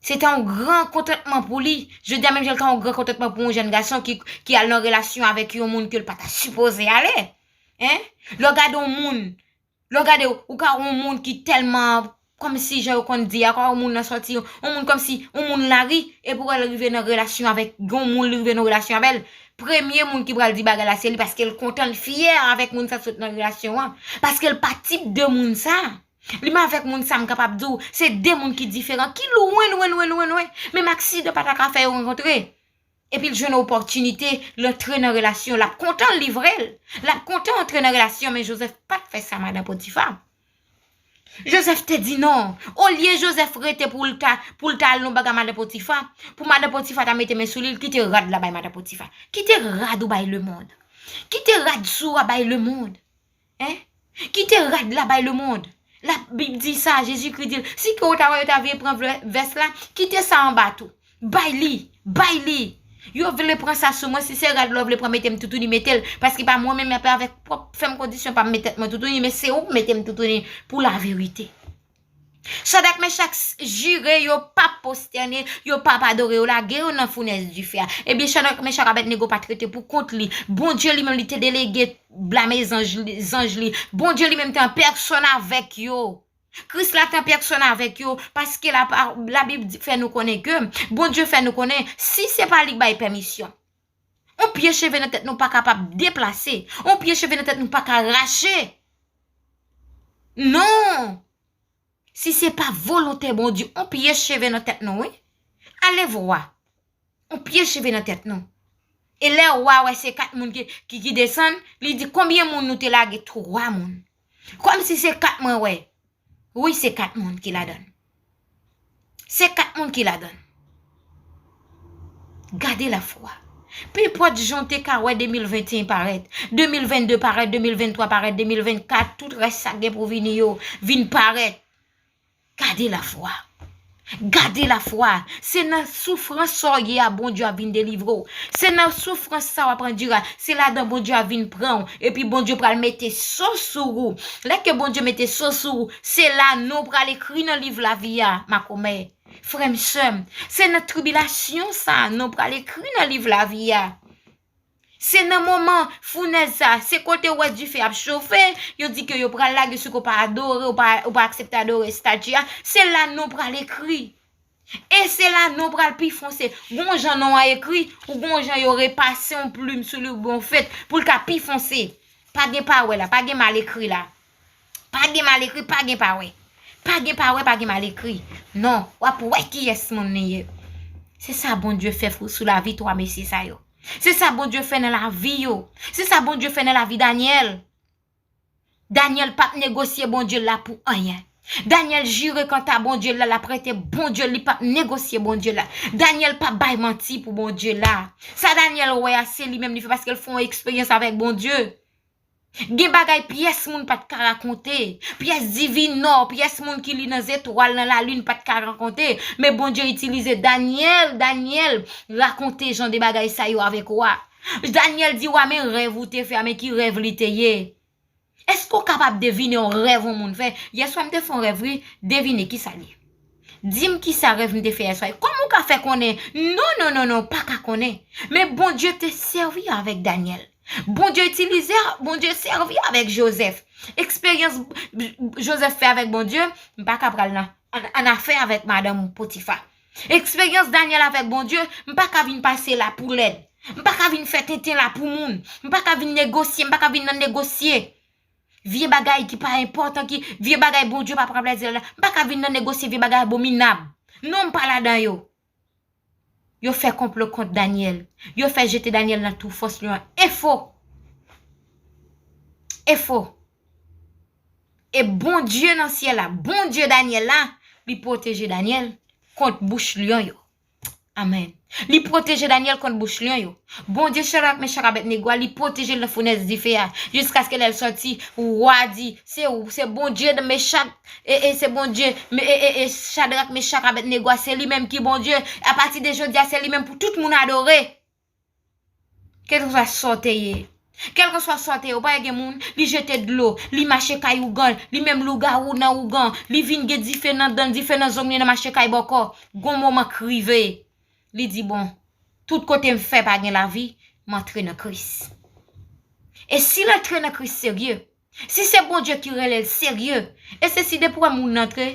Se ta yon gran kontantman pou li. Jodi a menm jan l ta yon gran kontantman pou yon jèn gason ki, ki al nan relasyon avèk yon moun ke l pa ta sipoze ale. Hein? Lè w gade yon moun, lè w gade, ou ka wè yon moun ki tèlman Kòmsi jan yo konn di a, kwa yon moun nan sòti, yon moun kòmsi, yon moun lari, epi w wè l rive nan relasyon avèk, yon moun li rive nan relasyon avè l. Premye moun ki pral di bagay la se li, paske l kontan, l fyè avèk moun sa sot nan relasyon an. Paske l pa tip de moun sa. Li menm avèk moun sa, m kapab di w, se de moun ki diferan, ki lwen, lwen, lwen, lwen, lwen. Menm aksidan pa ta ka fè yo rankontre. Epi l jwenn opòtinite, l antre nan relasyon, l ap kontan livre l. L ap kontan antre nan relasyon, men Jozèf pa t fè sa, madan Potifa. Jozèf te di non. Olye Jozèf rete pou l ta, pou l ta al nan bagay madan Potifa, pou madan Potifa ta mete men sou li, l kite rad la bay madan Potifa. Kite rad ou bay lemonn. Kite rad sou a bay lemonn. Hein? Kite rad la bay lemonn. Labib di sa, Jezikri di l, si ke w ta wè yo ta vle pran vè- vès la, kite sa anba tou. Bay li, bay li. Yo vle pran sa sou mwen, si se rad la w vle pran, mete m toutouni, mete l. Paske pa mwen menm, epi avèk pwòp fè m kondisyon pa m met tèt mwen toutouni, men se ou k mete m toutouni pou laverite. Chadrak, Mechak s- jire yo p ap pwostène, yo p ap adore, yo lage yo nan founèz dife a. Ebyen, Chadrak, Mechak, Abèdnego pa t rete pou kont li. Bondye li menm li te delege lame zanj li, zanj li. Bondye li menm te an pèsòn avèk yo. Kris la te an pèsòn avèk yo, paske la, Labib di- fè nou konnen ke, Bondye fè nou konnen, si se pa li k bay pèmisyon, yon pye cheve nan tèt nou pa kapab deplase, yon pye cheve nan tèt nou pa ka rache. Non! Si se pa volonte Bondye, yon pye cheve nan tèt nou, wi. Ale vwa. Yon pye cheve nan tèt nou. E lè wa wè se kat moun ki, ki, ki desann, li di, konbyen moun nou te lage? Twa moun. Kòmsi se kat mwen wè. Wi, se kat moun ki ladan l. Se kat moun ki ladan l. Gade lafwa. Nenpòt jan w te ka wè de mil venteyen parèt, de mil vennde parèt, de mil venntwa parèt, de mil vennkat, tout rès sa k gen pou vini yo vin parèt. Gade lafwa. Gade lafwa. Se nan soufrans sa w ye a Bondye ap vin delivre w. Se nan soufrans sa w ap andire a, se ladan Bondye ap vin pran w. Epi Bondye pral mete so sou ou. Lè ke Bondye mete so sou ou, se la non w pral ekri nan liv lavi a, makomè. Frè m, sè m, se nan tribilasyon sa a non w pral ekri nan liv lavi a. Se nan moman founèz sa, se kote w wè dife ap chofe, yo di ke yo pral lage sou ke w pa adore, w pa, w pa aksepte adore estati a, se la non w pral ekri. E se la non w pral pi fonse. Gon jan non an ekri, ou gon jan yo repase yon plim sou li oubyen yon fèt pou l ka pi fonse. Pa gen pawè la, pa gen mal ekri la. Pa gen mal ekri, pa gen pawè. Pa gen pawè, pa gen mal ekri. Non, w ap wè kiyès moun li ye. Se sa Bondye fè sou lavi twa mesye sa yo. Se sa Bondye fè nan lavi yo. Se sa Bondye fè nan lavi Danyèl. Danyèl p ap negosye Bondye l la pou anyen. Danyèl jire kanta Bondye l la, l ap rete Bondye l, li p ap negosye Bondye l la. Danyèl p ap bay manti pou Bondye l la. Sa Danyèl wè a, se li menm li fè paske l fè yon eksperyans avèk Bondye. Gen bagay pyès moun pa t ka rakonte. Pyès divinò, pyès moun ki li nan zetwal, nan lalin pa t ka rakonte. Men Bondye itilize Danyèl, Danyèl rakonte jan de bagay sa yo avèk wa. Danyèl di wa, men rèv ou te fè a, men ki rèv li te ye. Èske w kapab devine yon rèv yon moun fè? Yèswa m te fè yon rèv, wi. Devine kisa l ye. Di m kisa rèv m te fè yèswa. Kòman w ka fè konnen? Non, non, non, non, w pa ka konnen. Men Bondye te sèvi avèk Danyèl. Bondye itilize, Bondye sèvi avèk Jozèf. Eksperyans Jozèf fè avèk Bondye, m pa ka pral nan, an, an afè avèk madanm Potifa. Eksperyans Danyèl avèk Bondye, m pa ka vin pase la pou lèd. M pa ka vin fè tenten la pou moun. M pa ka vin negosye, m pa ka vin nan negosye. Vye bagay ki pa enpòtan, ki, vye bagay Bondye pa pran plezi la, m pa ka vin nan negosye vye bagay abominab. Non, m pa ladan yo. Yo fè konplo kont Danyèl. Yo fè jete Danyèl nan twou fòs lyon an. E fo. E fo. E Bondye nan syèl la, Bondye Danyèl la, li pwoteje Danyèl kont bouch lyon yo. Amèn. Li pwoteje Danyèl kont bouch lyon yo. Bondye Chadrak, Mechak, Abèdnego a, li pwoteje l nan founèz dife a, jiskaske lè l sòti, wa di, se, se Bondye Mechak, e, e se Bondye, e, e, e Chadrak, Mechak, Abèdnego a, se li menm ki Bondye. Apati de jodi a, se li menm pou tout moun adore. Kèlkanswa sa w te ye. Kèlkanswa sa w te ye, ou pa wè gen moun, li jete dlo, li mache kay ougan, li menm lougawou nan ougan, li vin gen dife nan dan l, dife nan zong li, nan mache kay bòkò. Gon moman k rive, li di, bon, tout kote m fè pa gen lavi, m antre nan Kris. E si l antre nan Kris serye, si se Bondye ki rele l serye, e se si depi w wè moun nan antre,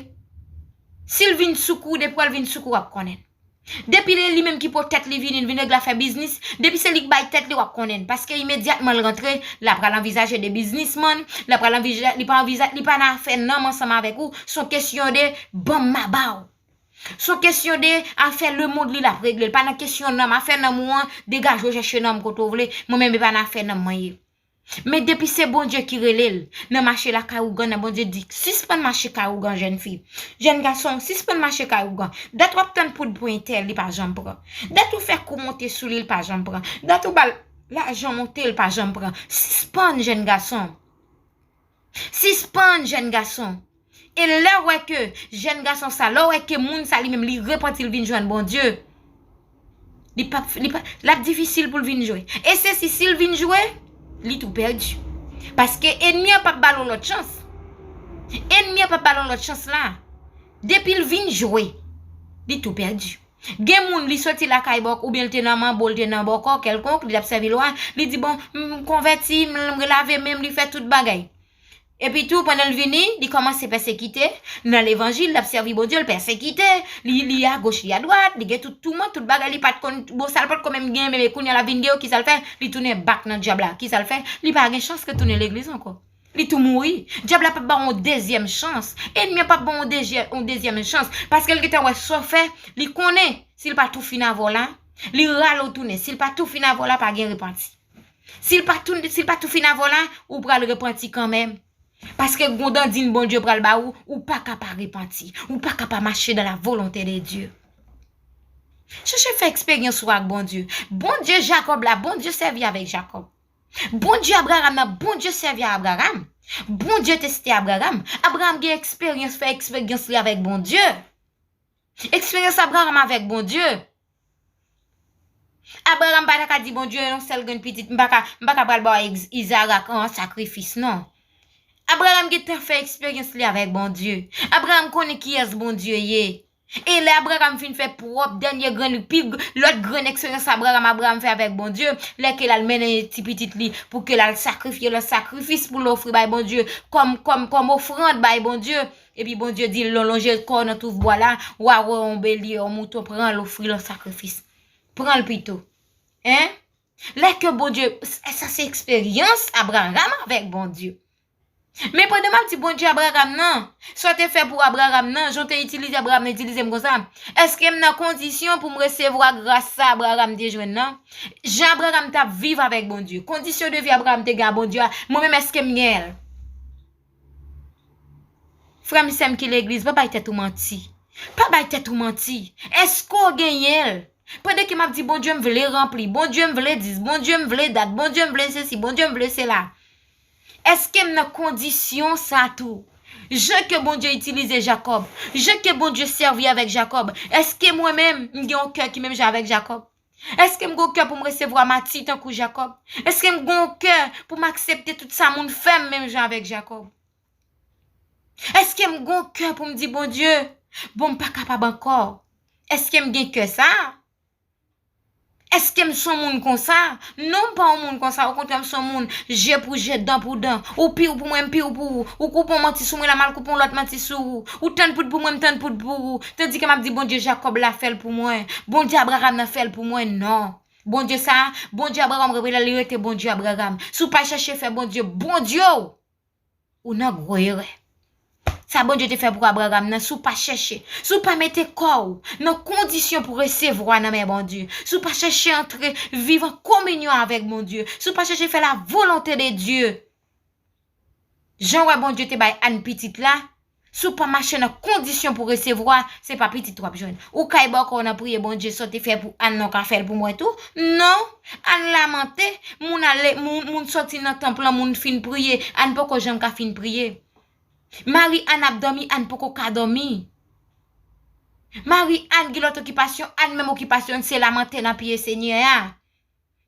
Si l vin sou kou, depi w al vin sou kou, w ap konnen. Depi li menm ki pot tèt li vini, l vin regle afè biznis, depi se li k bay tèt li, w ap konnen. Paske imedyatman l rantre, l ap pral anvizaje de biznismann, l ap pral anvizaje, li pa anvizaje, li pa nan afè nanm ansanm avèk ou, se yon kesyon de ban m ma ba w. Se yon kesyon de afè lemonn li l ap regle, l pa nan kesyon nanm, afè nanm ou an, degaje w chèche nanm kote w vle, mwen menm e pa nan afè nanm mwen ye. Men depi se Bondye ki rele l nan mache lakay ougan nan, Bondye di, sispann mache kay ougan, jèn fi. Jèn gason, sispann mache kay ougan. Dat w ap tann poud pou entèl, li pa janm pran. Dat ou fè kou monte sou li, li pa janm pran. Dat ou ba l lajan monte, li pa janm pran. Sispann, jèn gason. Sispann, jèn gason. E lè w wè ke jèn gason sa, lè w wè ke moun sa li menm li repanti, l vin jwenn Bondye, li p ap, li p ap, l ap difisil pou l vin jwe. E se si, si l vin jwe, li tou pèdi. Paske ènmi an p ap ba l yon lòt chans. Ènmi an p ap ba l yon lòt chans la. Depi l vin jwe, li tou pèdi. Gen moun, li soti lakay bòk, oubyen l te nan manbo, l te nan bòkò kèlkonk, li t ap sèvi lwa, li di, bon, m konvèti, m, m lave men m, li fè tout bagay. Epi tou, pandan l vini, li kòmanse pèsekite nan levanjil, l ap sèvi Bondye, l pèsekite, li, li agoch, li adwat, li gen tout toumant, tout bagay, li pa t konn, bon, sa l pa t konn menm gen, men kounye a l ap vin gen yo, kisa l fè? Li tounen bak nan dyab la. Kisa l fè? Li pa gen chans retounen legliz ankò. Li tou mouri. Dyab la p ap ba w yon dezyèm chans. Ènmi an p ap ba w yon dezyè-, yon dezyèm chans. Paske l gentan wè sa w fè, li konnen, si l pa tou fin avè w la, li rale w tounen. Si l pa tou fin avè w la, pa gen repanti. Si l pa tou, si l pa tou fin avè w la, ou pral repanti kanmenm. Paske gon dandin Bondye pral ba ou, ou pa ka pa repanti. Ou pa ka pa mache dans la volonté de Dieu. Chèche fè eksperyans ou ak Bondye. Bondye Jakòb la, Bondye sèvi avèk Jakòb. Bondye Abraram nan, Bondye sèvi a Abraram. Bondye teste Abraram. Abraram gen eksperyans, fè eksperyans li avèk Bondye. Eksperyans Abraram avèk Bondye. Abraram pa ta ka di Bondye, yon sèl grenn pitit, m pa ka, m pa ka pral ba w Izarak an sakrifis, non. Abraram gentan fè eksperyans li avèk Bondye. Abraram konnen kiyès Bondye ye. E lè Abraram fin fè pwòp dènye grenn, pi lòt grenn eksperyans Abraram, Abraram fè avèk Bondye, lè ke l al mennen ti pitit li pou ke l al sakrifye l an sakrifis pou l ofri bay Bondye kòm, kòm, kòm ofrann bay Bondye, epi Bondye di l, lonje kò w nan touf bwa la, w a wè yon belye, yon mouton, pran l, ofri l an sakrifis. Pran l pito. Hein? Lè ke Bondye, sa se eksperyans Abraram avèk Bondye. Men pandan m ap di Bondye Abraram nan, sa w te fè pou Abraram nan, jan w te itilize Abraram nan, itilize m konsa. Èske m nan kondisyon pou m resevwa gras sa Abraram te jwenn nan? Jan Abraram t ap viv avèk Bondye, kondisyon de vi Abraram te gen a Bondye a, mwen menm èske m genyen l? Frè m, sè m ki legliz, pa bay tèt ou manti. Pa bay tèt ou manti. Èske w genyen l? Pandan ke m ap di, Bondye, m vle ranpli, Bondye, m vle dis, Bondye, m vle dat, Bondye, m vle sesi, Bondye, m vle sela. Èske m nan kondisyon sa tou? Jan ke Bondye itilize Jakòb, jan ke Bondye sèvi avèk Jakòb, èske mwen menm, m gen yon kè ki menm jan avèk Jakòb? Èske m gen yon kè pou m resevwa mati tankou Jakòb? Èske m gen yon kè pou m aksepte tout sa moun fè m menm jan avèk Jakòb? Èske m gen yon kè pou m di, Bondye, bon, m pa kapab ankò? Èske m gen kè sa a? Èske m se yon moun konsa? Non, m pa yon moun konsa. Okontrè, m se yon moun je pou je, dan pou dan. Ou pi w pou mwen, m pi w pou ou. Ou koupe yon manti sou mwen, la m al koupe yon lòt manti sou ou. Ou tann poud pou mwen, m tann poud pou ou. Tandike m ap di, Bondye Jakòb la fè l pou mwen. Bondye Abraram nan fè l pou mwen. Non. Bondye sa a, Bondye Abraram rete la, li rete Bondye Abraram. Si w pa chèche fè Bondye Bondye w, ou nan gwo erè. Sa Bondye te fè pou Abraram nan, si w pa chèche, si w pa mete kò w nan kondisyon pou resevwa nan men Bondye, si w pa chèche antre, viv an kominyon avèk Bondye, si w pa chèche fè la volonté de Dieu, jan w wè Bondye te bay Ann pitit la, si w pa mache nan kondisyon pou resevwa, se pa pitit w ap jwenn. Ou kay bòkò w nan priye Bondye, sa w te fè pou Ann nan, w ka fè l pou mwen tou? Non. Ann lamante, moun ale, moun, moun soti nan tanp lan, moun fin priye, Ann poko janm ka fin priye. Mari Ann ap dòmi, Ann poko ka dòmi. Mari Ann gen lòt okipasyon, Ann menm okipasyon l se lamante nan pye Senyè a.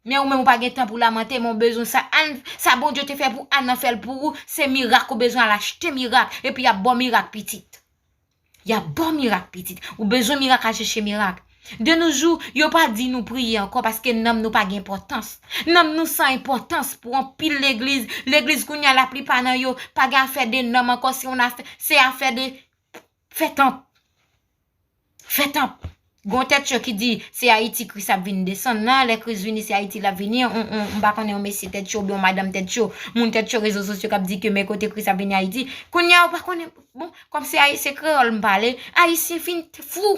Men ou menm ou pa gen tan pou lamante, men w bezwen sa. Ann, sa Bondye te fè pou Ann nan, fè l pou ou, se mirak ou bezwen, al achte mirak, epi y ap ba w mirak pitit. Y ap ba w mirak pitit. Ou bezwen mirak, al chèche mirak. De nos jours, yo pa di nou priye ankò paske nanm nou pa gen enpòtans. Nanm nou san enpòtans pou anpil legliz. Legliz kounye a, laplipa nan yo pa gen afè de nanm ankò, se yon afè, se afè de fè tanp. Fè tanp. Gon tèt cho ki di se Ayiti Kris ap vin desann nan, lè Kris vini se Ayiti l ap vini, on, on, m pa konnen yon mesye tèt cho oubyen yon madanm tèt cho, moun tèt cho rezo sosyo k ap di ke men kote Kris ap vini Ayiti. Kounye a ou pa konnen, bon, kòm se Ayi-, se kreyòl m pale, Ayisyen fin fou.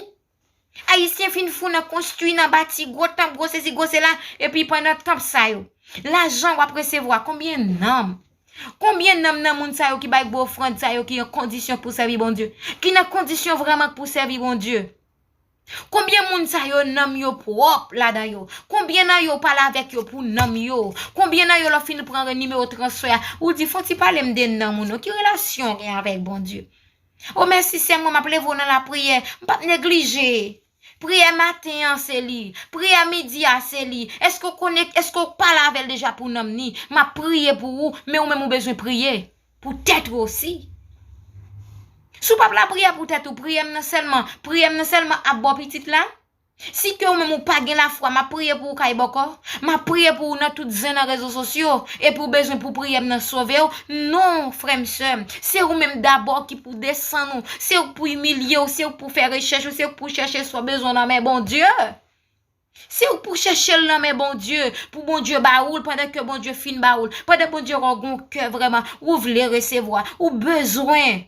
Ayisyen fin fou nan konstwi, nan bati gwo tanp, gwo sesi, gwo sela, epi pandan tanp sa yo, lajan w ap resevwa, konbyen nanm? Konbyen nanm nan moun sa yo ki bay gwo ofrann sa yo ki an kondisyon pou sèvi Bondye? Ki nan kondisyon vrèman pou sèvi Bondye? Konbyen moun sa yo nanm yo pwòp ladan yo? Konbyen nan yo pale avèk yo pou nanm yo? Konbyen nan yo lè w fin pran nimewo transfè a, ou di fon ti pale m de nanm ou non, ki relasyon w gen avèk Bondye? O mèsi sè mwen, m ap leve w nan lapriyè, m p ap neglije. Priyè maten an se li, priyè midi a se li. Èske w konnen, èske w pale avè l deja pou nanm ni? M ap priye pou ou, men ou menm ou bezwen priye pou tèt ou osi. Si w p ap lapriyè pou tèt ou, priyè m nan sèlman, priyè m nan sèlman ap ba w pitit la? Si ke ou menm ou pa gen lafwa, m ap priye pou ou kay bòkò, m ap priye pou ou nan tout zen nan rezo sosyo, epi ou bezwen pou priyè m nan sove w? Non, frè m, sè m, se ou menm dabò ki pou desann ou, se ou k pou imilye w, se ou k pou fè rechèch ou, se ou k pou chèche sa w bezwen nan men Bondye. Se ou k pou chèche l nan men Bondye, pou Bondye ba ou l, pandan ke Bondye fin ba ou l, pandan Bondye wè w gon kè vrèman, ou vle resevwa, ou bezwen.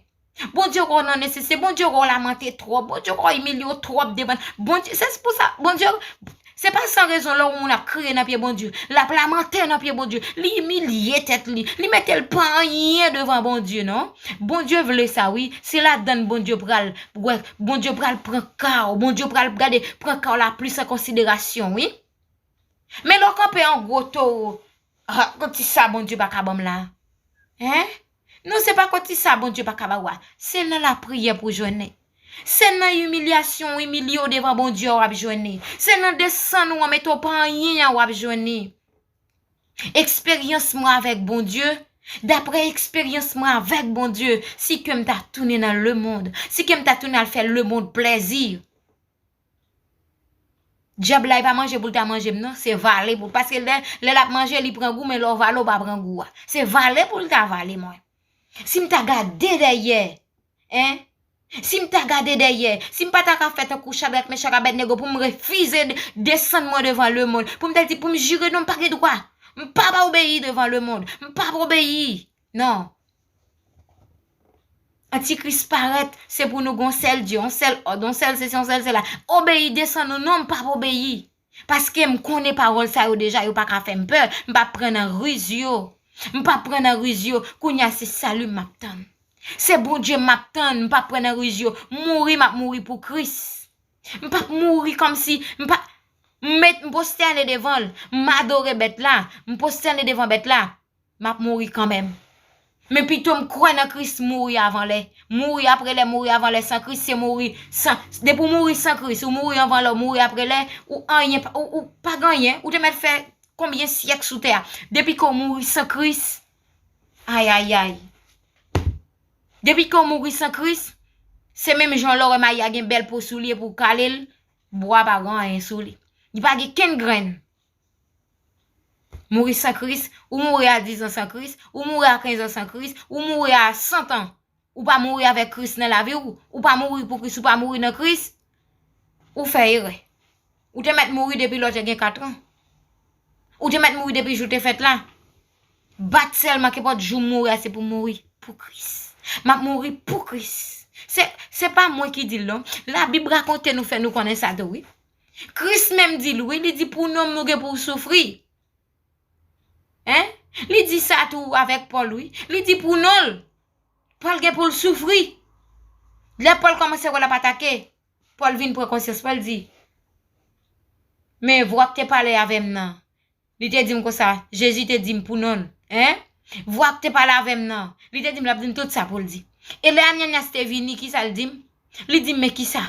Bondye wè w nan nesesite, Bondye wè w lamante twòp, Bondye wè w imilye w twòp devan l. Bondye, se pou sa, Bondye, se pa san rezon lè yon moun ap kriye nan pye Bondye, l ap lamante nan pye Bondye, li imilye tèt li, li mete l pa anyen devan Bondye, non. Bondye vle sa, wi. Se ladann Bondye pral, wè, Bondye pral pran ka w, Bondye pral gade, pran ka w la plis an konsiderasyon, wi. Men lè w kanpe an gwo towo, ah, kòmsi sa Bondye pa ka ban m la. Hein? Non, se pa kòmsi sa Bondye pa ka ba w a. Se nan lapriyè pou w jwenn li. Se nan imilyasyon w imilye w devan Bondye a w ap jwenn li. Se nan desann ou an mete w pa anyen an w ap jwenn li. Eksperyans mwen avèk Bondye, daprè eksperyans mwen avèk Bondye, si ke m ta tounen nan lemonn, si ke m ta tounen al fè lemonn plèzi, dyab la, li pa manje pou l ta manje m, non. Se vale pou l. Paske lè, lè l ap manje, li pran gou, men lè w vale, w pa pran gou a. Se vale pou l ta vale mwen. Si m ta gade dèyè, en, si m ta gade dèyè, si m pa ta ka fè tankou Chadrak, Mechak, Abèdnego, pou m refize de-, desann mwen devan lemonn, pou m ta di, pou m jire, non, m pa gen dwa. M p ap obeyi devan lemonn. M p ap obeyi. Non. Antikris parèt, se pou nou gon sèl Dye, yon sèl òd, yon sèl sesi, yon sèl sela. Obeyi, desann nou, non, m p ap obeyi. Paske m konnen pawòl sa yo deja, yo pa ka fè m pè. M p ap pran nan riz yo. M p ap pran nan riz yo. Kounye a, se sali m ap tann. Se Bondye m ap tann, m p ap pran nan riz yo. Mouri, m ap mouri pou Kris. M p ap mouri kòmsi, m pa, m met, m pwostène devan l. M adore bèt la. M pwostène devan bèt la. M ap mouri kanmenm. Men pito m kwè nan Kris, mouri avan lè. Mouri apre lè, mouri avan lè san Kris, se mouri san, depi w mouri san Kris, ou mouri anvan lè, ou mouri apre lè, ou anyen pa, ou, ou pa gen anyen, ou te mèt fè konbyen syèk sou tè a. Depi ke w mouri san Kris, ayayay. Depi ke w mouri san Kris, se menm jan lè w wè mayi a gen bèl po sou li epi w kale l, bwa pa gen anyen sou li. Li pa gen kenn grenn. Mouri san Kris, ou mouri a diz an san Kris, ou mouri a kenz an san Kris, ou mouri a san an. Ou pa mouri avèk Kris nan lavi w, ou pa mouri pou Kris, ou pa mouri nan Kris, ou fè erè. Ou te mèt mouri depi lè w te gen kat an. Ou te mèt mouri depi jou w te fèt la. Bat sèlman, kenpòt jou m mouri a, se pou m mouri pou Kris. M ap mouri pou Kris. Se, se pa mwen ki di l non. Labib rakonte nou, fè nou konnen sa tou, wi. Kris menm di l, wi, li di pou non m nou gen pou w soufri. Hein? Li di sa tou avèk Pòl, wi. Li di pou non l, Pòl gen pou l soufri. Lè Pòl kòmanse wè l ap atake, Pòl vin pran konsyans, Pòl di, men vwa k te pale avè m nan, li te di m konsa, Jezi te di m pou non l, hein? Vwa k te pale avè m nan, li te di m l ap di m tout sa pou l di. E lè Ananyas te vini, kisa l di m? Li di m, men kisa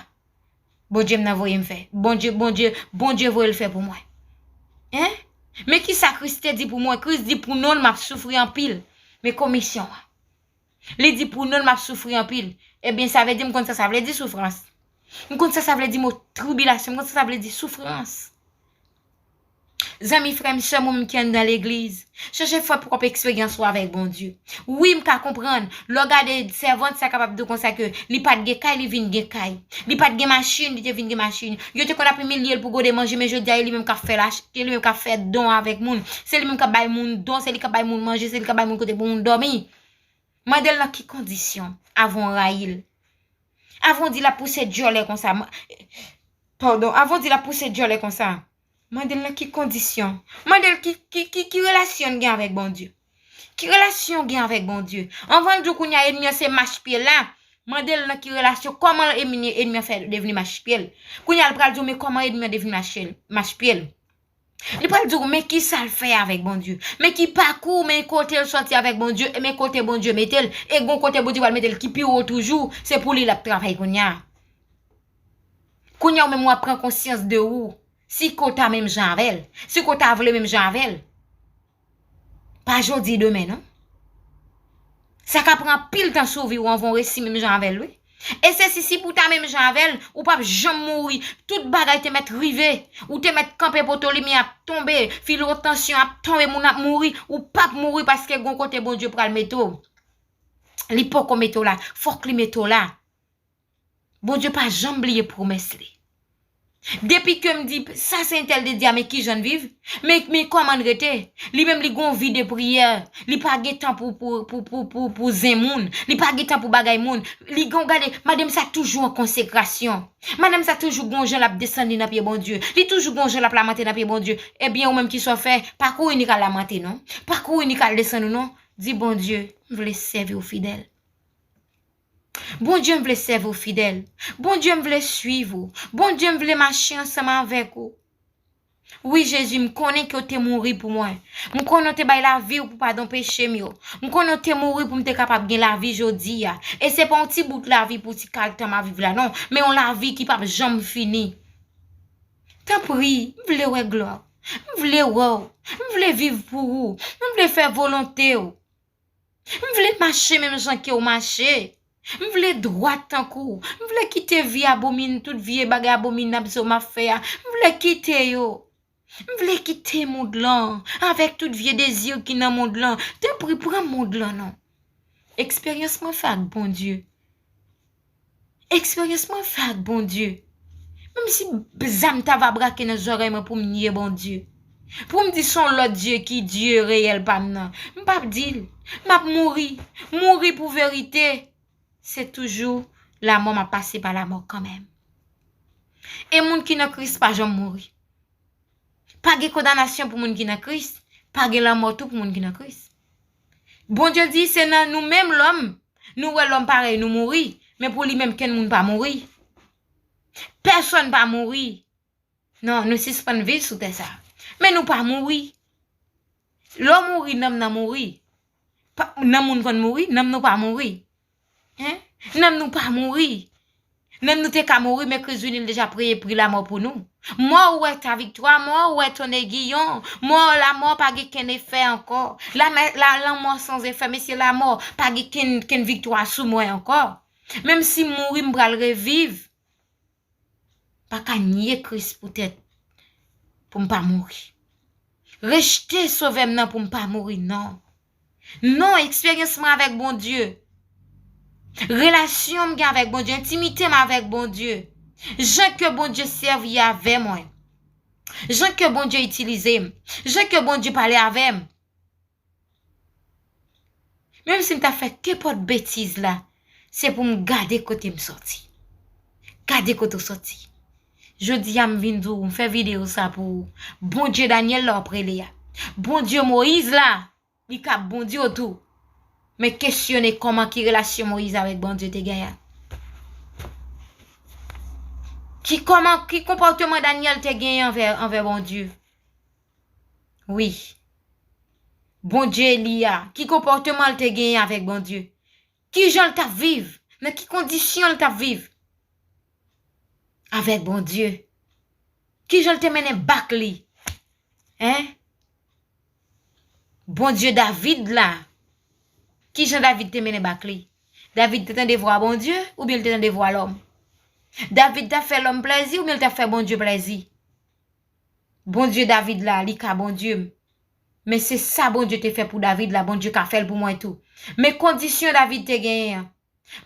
Bondye m nan voye m fè? Bondye, Bondye, Bondye voye l fè pou mwen. Hein? Men kisa Kris te di pou mwen? Kris di pou non l m ap soufri anpil. Men komisyon an. Li di pou non l m ap soufri anpil. Ebyen, sa vle di m konn sa sa vle di soufrans. M konn sa sa vle di mo tribilasyon, m konn sa sa vle di soufrans. Zanmi, frè m, sè m, ou menm ki anndan legliz, chèche fè pwòp eksperyans ou avèk Bondye. Wi, m ka konprann. Lè w gade sèvant sa kapab di w konsa ke li pa t gen kay, li vin gen kay. Li pa t gen machin, li te vin gen machin. Yo te konn ap imilye l pou gode manje, men jodi a, e li menm k ap fè lach, e li menm k ap fè don avèk moun. Se li menm k ap bay moun don, se li k ap bay moun manje, se li k ap bay moun kote pou moun dòmi. Mande l nan ki kondisyon avan w rayi l. Avan w di l ap pouse dyòlè konsa. Padon, avan w di l ap pouse dyòlè konsa. Mande l nan ki kondisyon. Mande l ki, ki, ki, ki relasyon l gen avèk Bondye. Ki relasyon w gen avèk Bondye? Anvan l di w kounye a ènmi an se mach pye l la, mande l nan ki relasyon, kòman ènmi, ènmi an fè devni mach pye l. Kounye a l pral di w, men kòman ènmi an devni mach, mach pye l. Li pral di w, men ki sa l fè avèk Bondye. Men ki pakou, men kote l sòti avèk Bondye, e men kote Bondye mete l. E gon kote Bondye pral mete l ki pi wo toujou, se pou li l ap travay kounye a. Kounye a ou menm w ap pran konsyans de ou. Si ke w ta menm jan avè l. Si ke w ta vle menm jan avè l. Pa jodi, demen, non. Sa ka pran anpil tan sou vi w anvan w resi menm jan avè l, wi. E se si, si pou w ta menm jan avè l, ou p ap janm mouri. Tout bagay te mèt rive. Ou te mèt kanpe poto limyè ap tonbe, filo tansyon ap tonbe, moun ap mouri. Ou p ap mouri paske gon kote Bondye pral mete w. Li poko mete w la. Fòk li mete w la. Bondye pa janm bliye pwomès li. Depi ke m di, sa se entèl te di a, men kijan l viv? Men, men kòman l rete? Li menm li gon vi de priyè. Li pa gen tan pou, pou, pou, pou, pou, pou zen moun. Li pa gen tan pou bagay moun. Li gon, gade, madanm sa toujou an konsekrasyon. Madanm sa toujou gon jan l ap desann li nan pye Bondye. Li toujou gon jan l ap lamante nan pye Bondye. Ebyen, ou menm ki sa w fè, pa kouri ni k al lamante non. Pa kouri ni k al desann ou non. Di Bondye, m vle sèvi w fidèl. Bondye, m vle sèvi w fidèl. Bondye, m vle swiv ou. Bondye, m vle mache ansanm avèk ou. Wi, Jezi, m konnen ke w te mouri pou mwen. M konnen w te bay lavi w pou padon peche m yo. M konnen w te mouri pou m te kapab gen lavi jodi a. E se pa yon ti bout lavi pou ti kal tan m ap viv la, non. Men yon lavi ki p ap janm fini. Tanpri, m vle wè glwa w. M vle wè w. M vle viv pou ou. M vle fè volonte w. M vle mache menm jan ke w mache. M vle dwat tankou w. M vle kite vi abomin, tout vye bagay abominab sa w m ap fè a. M vle kite yo. M vle kite mond lan, avèk tout vye dezi ki nan mond lan. Tanpri, pran mond lan non. Eksperyans mwen fè ak Bondye. Eksperyans mwen fè ak Bondye. Menm si zam ta va brake nan zòrèy mwen pou m nye Bondye. Pou m di se yon lòt Dye ki Dye reyèl pa m nan. M p ap di l. M ap mouri. Mouri pou verite. Se toujou lamò, m ap pase pa lamò kanmenm. E moun ki nan Kris pa janm mouri. Pa gen kondanasyon pou moun ki nan Kris. Pa gen lanmò tou pou moun ki nan Kris. Bondye di se nan nou menm lòm, nou wè lòm parèy nou mouri, men pou li menm kenn moun pa mouri. Pèsonn pa mouri. Non, nou sispann viv sou tè sa. Men nou pa mouri. Lè w mouri, nanm nan mouri. Pa, nanm moun konn mouri, nanm nou pa mouri. Hein? Nanm nou pa mouri. Nanm nou te ka mouri, men Kris vini, l deja peye pri lamò pou nou. Mort, où est ta victoire? Mort, où est ton aiguillon? Mort, lamò pa gen kenn efè ankò. La, la, lanmò sans effet, mesye, lamò pa gen kenn, kenn viktwa sou mwen ankò. Menm si m mouri, m pral reviv. Pa ka nye Kris poutèt pou m pa mouri. Rejte Sovè m nan pou m pa mouri, non. Non, eksperyans mwen avèk Bondye, relasyon m gen avèk Bondye, entimite m avèk Bondye, jan ke Bondye sèvi avè mwen, jan ke Bondye itilize m, jan ke Bondye pale avè m. Menm si m ta fè kenpòt betiz la, se pou m gade kote m sòti. Gade kote w sòti. Jodi a m vin di w, m fè videyo sa pou ou. Bondye Danyèl la w ap rele a. Bondye Moyiz la, li ka Bondye w tou. Men kesyone kòman ki relasyon Moyiz avèk Bondye te genyen. Ki kòman, ki konpòteman Danyèl te genyen anvè, anvè Bondye. Wi. Bondye Eli a, ki konpòteman l te genyen avèk Bondye? Ki jan l t ap viv? Nan ki kondisyon l t ap viv avèk Bondye? Ki jan l te mennen bak li? Hein? Bondye David la, ki jan David te mennen bak li? David te tande vwa Bondye oubyen l te tande vwa lòm? David t ap fè lòm plèzi oubyen l t ap fè Bondye plèzi? Bondye David la, li ka Bondye m. Men se sa Bondye te fè pou David la, Bondye ka fè l pou mwen tou. Men kondisyon David te genyen an.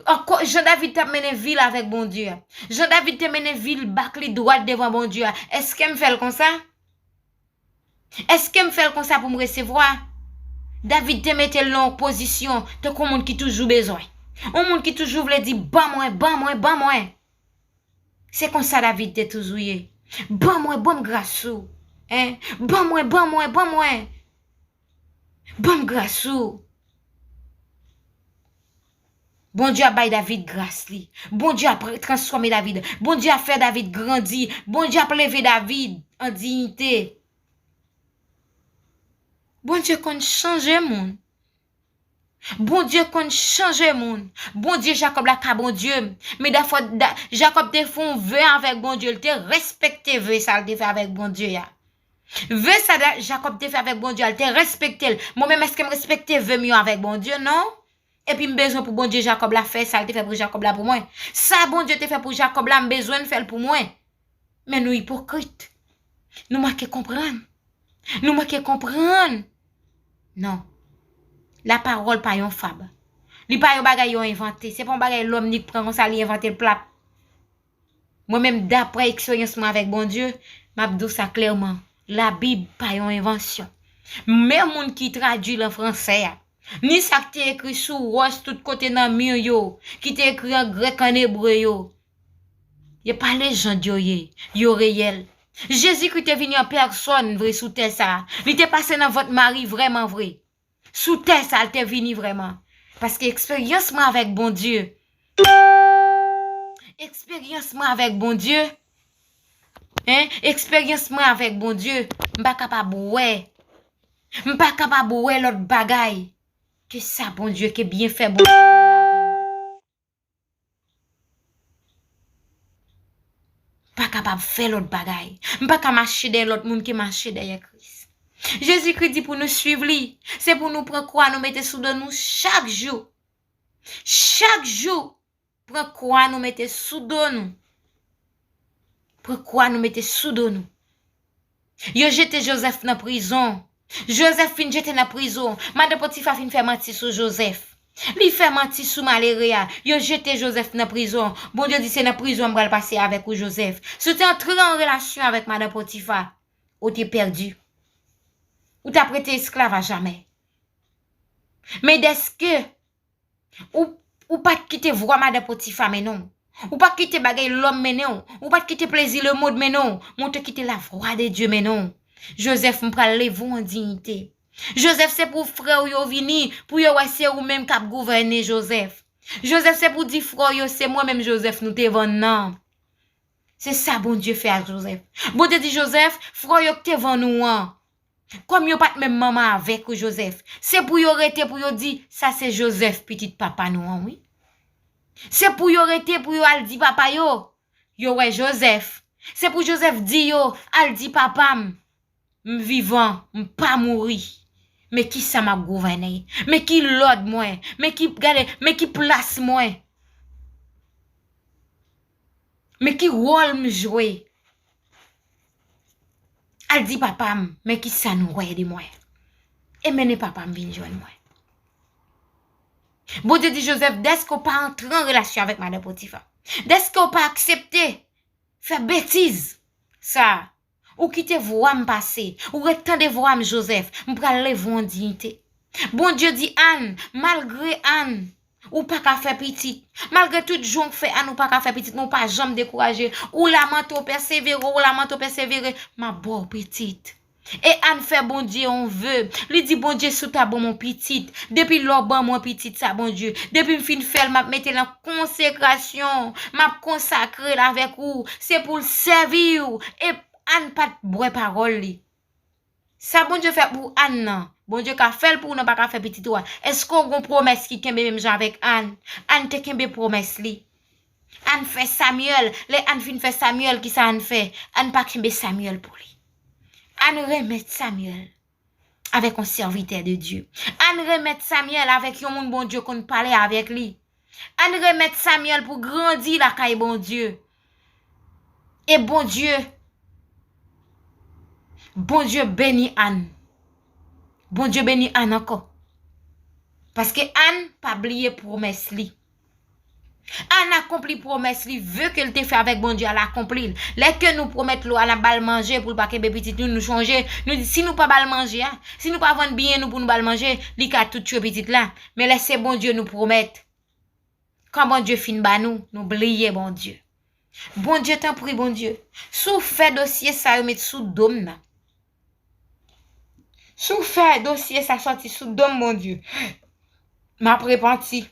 Ankò, jan David t ap mennen vi l avèk Bondye a. Jan David te mennen vi l bak li dwat devan Bondye a. Èske m fè l konsa? Èske m fè l konsa pou m resevwa? David te mete l nan yon pozisyon tankou yon moun ki toujou bezwen. Yon moun ki toujou vle di, "Ban mwen, ban mwen, ban mwen." Se konsa David te toujou ye. "Ban mwen, ban m gras ou. Hein? Ban mwen, ban mwen, ban mwen. Ban m gras ou." Bondye ap bay David gras li. Bondye ap transfòme David. Bondye ap fè David grandi. Bondye ap leve David an diyite. Bondye konn chanje moun. Bondye konn chanje moun. Bondye Jakòb la ka Bondye m. Men dafwa, da, Jakòb te fè yon ve avèk Bondye. Li te respekte ve sa l te fè avèk Bondye a. Ve sa da, Jakòb te fè avèk Bondye a, li te respekte l. Mwen menm, èske m respekte ve m yo avèk Bondye? Non. Epi m bezwen pou Bondye Jakòb la fè sa l te fè pou Jakòb la pou mwen. Sa Bondye te fè pou Jakòb la, m bezwen l fè l pou mwen. Men nou ipokrit. Nou manke konprann. Nou manke konprann. Non. Lapawòl pa yon fab. Li pa yon bagay yo envante. Se pa yon bagay lòm nik pran konsa, li envante l plap. Mwen menm, daprè eksperyans mwen avèk Bondye, m ap di w sa klèman, Labib pa yon envansyon. Menm moun ki tradui l an fransè a, ni sa k te ekri sou wòch tout kote nan mi yo, ki te ekri an grèk, an ebre yo, yo pa lejand yo ye, yo reyèl. Jezikri te vini an pèsòn vre sou tè sa a. Li te pase nan vant Mari vrèman vre. Sou tè sa, l te vini vrèman. Paske eksperyans mwen avèk Bondye, eksperyans mwen avèk Bondye, hein, eksperyans mwen avèk Bondye, m pa kapab wè, m pa kapab wè lòt bagay ke sa Bondye, ke byenfè Bondye nan lavi mwen. Pa kapab fè lòt bagay. M pa ka mache dèyè lòt moun ke mache dèyè Kris. Jezikri di pou nou suiv li. Se pou nou pran kwa nou mete sou do nou chak jou. Chak jou, pran kwa nou mete sou do nou. Pran kwa nou mete sou do nou. Yo jete Jozèf nan prizon. Jozèf fin jete nan prizon. Madan Potifa fin fè manti sou Jozèf. Li fè manti sou malere a. Yo jete Jozèf nan prizon. Bondye di, "Se nan prizon m pral pase avèk ou, Jozèf." Si w te antre an relasyon avèk madan Potifa, ou te pèdi. Ou t ap rete esklav a jamè. Men dèske Ou, ou pa t kite vwa madan Potifa mennen w. Ou pa t kite bagay lòm mennen w. Ou pa t kite plezi lemonn mennen w. Men w te kite lavwa de Dye mennen w. Jozèf, m pral leve w an diyite. Jozèf, se pou frè w yo vini, pou yo wè se ou menm k ap gouvène, Jozèf. Jozèf, se pou di frè w yo, se mwen menm, Jozèf, nou te vann nan. Se sa Bondye fè ak Jozèf. Bondye di Jozèf, frè w yo k te vann ou an, kòm yo pa t menm manman avèk ou, Jozèf, se pou yo rete pou yo di, "Sa se Jozèf, pitit papa nou an, wi." Se pou yo rete pou yo al di papa yo, yo wè Jozèf. Se pou Jozèf di yo, "Al di papa m, m vivan, m pa mouri. Men ki sa m ap gouvène. Men ki lòd mwen. Men ki, gade, men ki plas mwen." Men ki wòl m jwe? Al di papa m, men ki sa nou wè de mwen. E mennen papa m vin jwenn mwen. Bondye di Jozèf, dèske w pa antre an relasyon avèk madan Potifa, dèske w pa aksepte fè betiz sa a, ou kite vwa m pase, ou ret tande vwa m, Jozèf, m pral leve w an diyite. Bondye di Ann, malgre Ann, ou pa ka fè pitit. Malgre tout jan w fè Ann, ou pa ka fè pitit, men w pa janm dekouraje. Ou lamante, w pèsevere, w lamante, w pèsevere, m ap ba w pitit. E Ann fè Bondye yon ve. Li di, "Bondye, si w ta ban m yon pitit, depi lè w ban mwen pitit sa, Bondye, depi m fin fè l, m ap mete l an konsekrasyon, m ap konsakre l avèk ou, se pou l sèvi w." E Ann pa t bwè pawòl li. Sa Bondye fè pou Ann nan, Bondye ka fè l pou ou, nan pa ka fè pitit ou a. Èske w gon pwomès ki kenbe menm jan avèk Ann? Ann te kenbe pwomès li. Ann fè Samyèl. Lè Ann fin fè Samyèl, ki sa Ann fè? Ann pa kenbe Samyèl pou li. Ann remèt Samyèl avèk yon sèvitè de Dye. Ann remèt Samyèl avèk yon moun Bondye konn pale avèk li. Ann remèt Samyèl pou grandi lakay Bondye. E Bondye, Bondye beni Ann. Bondye beni Ann ankò. Paske Ann pa bliye pwomès li. Ann akonpli pwomès li, ve ke l te fè avèk Bondye a, l akonpli l. Lè ke nou pwomèt Lora n ap ba l manje pou l pa kenbe pitit nou, nou chonje, nou di, si nou pa ba l manje a, si nou pa vann byen nou pou nou ba l manje, li ka tou tchwe pitit la. Men lè se Bondye nou pwomèt, kan Bondye fin ba nou, nou bliye Bondye. Bondye, tanpri, Bondye, si w fè dosye sa yo met sou do m nan, si w fè dosye sa sòti sou do m, Bondye, m ap repanti.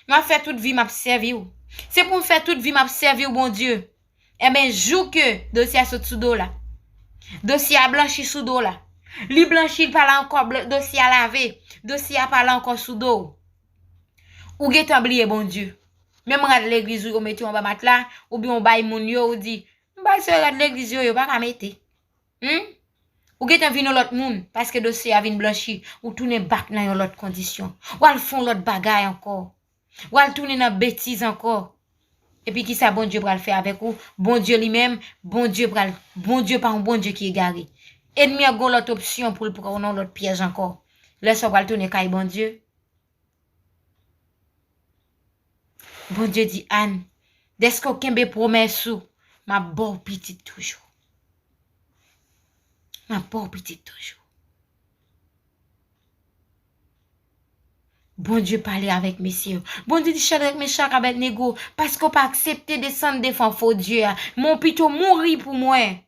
M ap fè tout vi m ap sèvi w. Se pou m fè tout vi m ap sèvi w, Bondye. Enben, jou ke dosye a sot sou do w la, dosye a blanchi sou do w la, li blanchi, li pa la ankò, bl- dosye a lave, dosye a pa la ankò sou do w. Ou gentan bliye Bondye. Menm rad legliz ou yo mete w anba matla, oubyen w bay moun yo, ou di, m bay se rad legliz yo, yo pa ka mete. Hmm? Ou gentan vin yon lòt moun, paske dosye a vin blanchi, ou tounen back nan yon lòt kondisyon. W al fè yon lòt bagay ankò. W al tounen nan betiz ankò. Epi kisa Bondye pral fè avèk ou? Bondye li menm, Bondye pral, Bondye pa yon Bondye ki egare. Ènmi an gon lòt opsyon pou l pran w nan yon lòt pyèj ankò. Lè sa w pral tounen kay Bondye. Bondye di Ann, dèske w kenbe pwomès ou, m ap ba w pitit toujou. M ap ba w pitit toujou. Bondye pale avèk mesye yo. Bondye di Chadrak, Mechak, Abèdnego, paske w pa aksepte desann devan fo dye a, men w pito mouri pou mwen.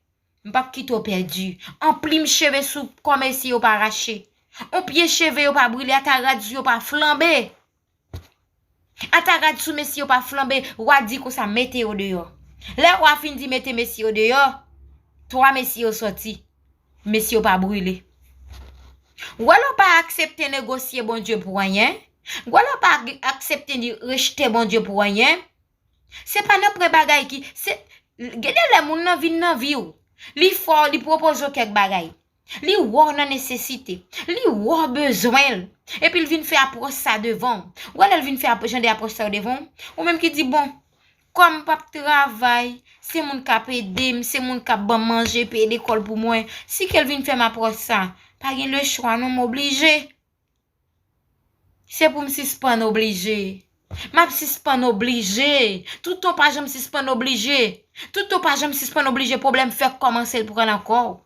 M p ap kite w pèdi. On plim cheve sou kò mesye yo pa rache. On pye cheve yo pa brile, ata rad sou yo pa flanbe. Ata rad sou mesye yo pa flanbe, wa di konsa, mete yo deyò. Lè wa fin di mete mesye yo deyò, twa mesye yo sòti. Mesye yo pa brile. Wè lè w pa aksepte negosye Bondye pou anyen. Wè lè w pa ag- aksepte di rejte Bondye pou anyen. Se pa nan pran bagay ki, se, gen de lè moun nan vin nan vi w. Li fè w, li pwopoze w kèk bagay. Li wè w nan nesesite. Li wè w bezwen l. Epi l vin fè apwòch sa devan w. Wè lè l vin fè ap- jan de apwòch sa yo devan w. Ou menm ki di, bon, kòm m p ap travay, se moun k ap ede m, se moun k ap ban m manje, peye lekòl pou mwen. Si ke l vin fè m apwòch sa, pa gen lechwa non, m oblije. Se pou m sispann oblije. M ap sispann oblije. Toutan w pa janm sispann oblije. Toutan w pa janm sispann oblije, pwoblèm fèk kòmanse l pran nan kò w.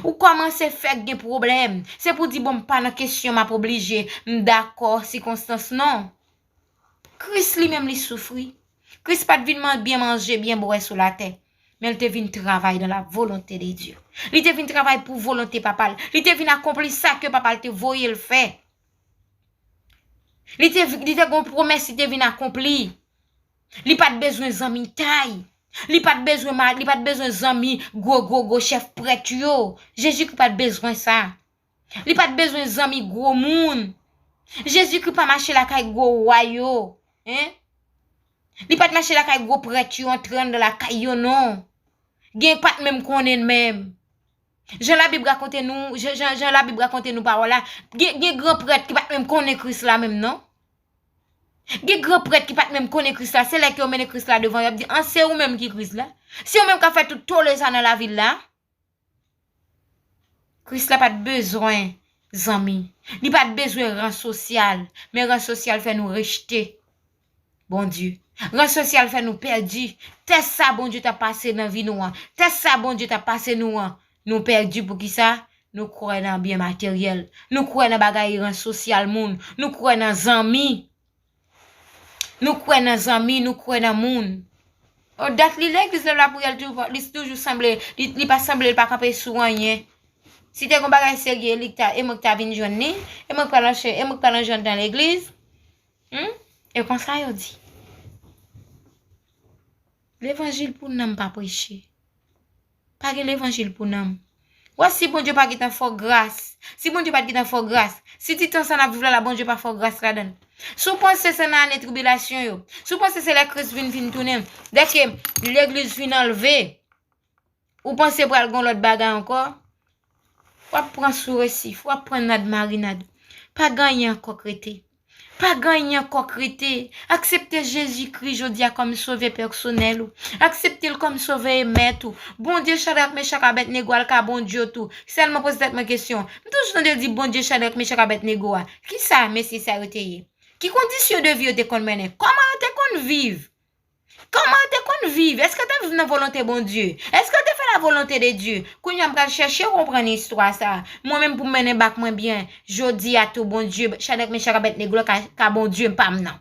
Ou kòmanse fèk gen pwoblèm. Se pou di, bon, m pa nan kesyon, m ap oblije. M dakò, sikonstans non. Kris li menm li soufri. Kris pa t vin man- byen manje, byen bwè sou latè. Men l te vin travay dans la volonté de Dieu. Li te vin travay pou volonte papa l. Li te vin akonpli sa ke papa l te voye l fè. Li te, li te gon pwomès li te vin akonpli. Li pa t bezwen zanmi tay. Li pa t bezwen ma- li pa t bezwen zanmi gwo, gwo, gwo chèf prèt yo. Jezikri pa t bezwen sa. Li pa t bezwen zanmi gwo moun. Jezikri pa mache lakay gwo wa yo. Hein? Li pa t mache lakay gwo prèt yo, antre anndan lakay yo non. Gen pa t menm konnen l menm. Jan Labib rakonte nou, jan, jan, jan Labib rakonte nou pawòl la, gen, gen gran prèt ki pa t menm konnen Kris la menm non. Gen gran prèt ki pa t menm konnen Kris la, se lè ke yo mennen Kris la devan yo, y ap di, an, se ou menm ki Kris la? Se ou menm k ap fè tout tole sa nan lavil la? Kris la pa t bezwen zanmi. Li pa t bezwen ran sosyal. Men ran sosyal fè nou rejte Bondye. Ran sosyal fè nou pèdi. Tès sa Bondye t ap pase nan vi nou an. Tès sa Bondye t ap pase nou an. Nou pèdi poukisa? Nou kwè nan byen materyèl. Nou kwè nan bagay ran sosyal moun. Nou kwè nan zanmi. Nou kwè nan zanmi, nou kwè nan moun. O dat li legliz lè lapriyè, li toujou, li toujou sanble, li, li pa sanble, li pa kanpe sou anyen. Si te gon bagay serye, li ta, e mwen ki ta vin jwenn li, e mwen ki pral nan chen, e mwen ki pral nan jwenn nan legliz. Hmm? E konsa yo di. Levanjil pou nanm pa preche. Pa gen levanjil pou nanm. Wè, si Bondye pa gentan fè w gras, si Bondye pa t gentan fè w gras, si ti tan sa n ap viv la, la, Bondye pa fè w gras ladan l. Si w panse se nan ane tribilasyon yo, si w panse se lè Kris vin, vin tounen, dèke legliz vin anlve, ou panse pral gen lòt bagay ankò? W ap pran sou resif, w ap pran nad marinad. Pa gen anyen ankò k rete. Pa gen anyen ankò k rete. Aksepte Jezikri jodi a kòm sovè pèsonèl ou. Aksepte l kòm sovè e mèt ou. Bondye Chadrak, Mechak, Abèdnego a, l ka Bondye w tou. Sèlman poze tèt mwen kesyon. M toujou tande yo di Bondye Chadrak, Mechak, Abèdnego a. Kisa mesye sa yo te ye? Ki kondisyon de vi yo te konn mennen? Kòman yo te konn viv? Kòman yo te konn viv? Èske yo te viv nan volonte Bondye? Èske yo te fè la volonte de Dye? Kounye a m pral chèche konprann istwa sa a. Mwen menm pou m mennen bak mwen byen, jodi a tou Bondye, Chadrak, Mechak, Abèdnego la ka, ka Bondye pa m nan.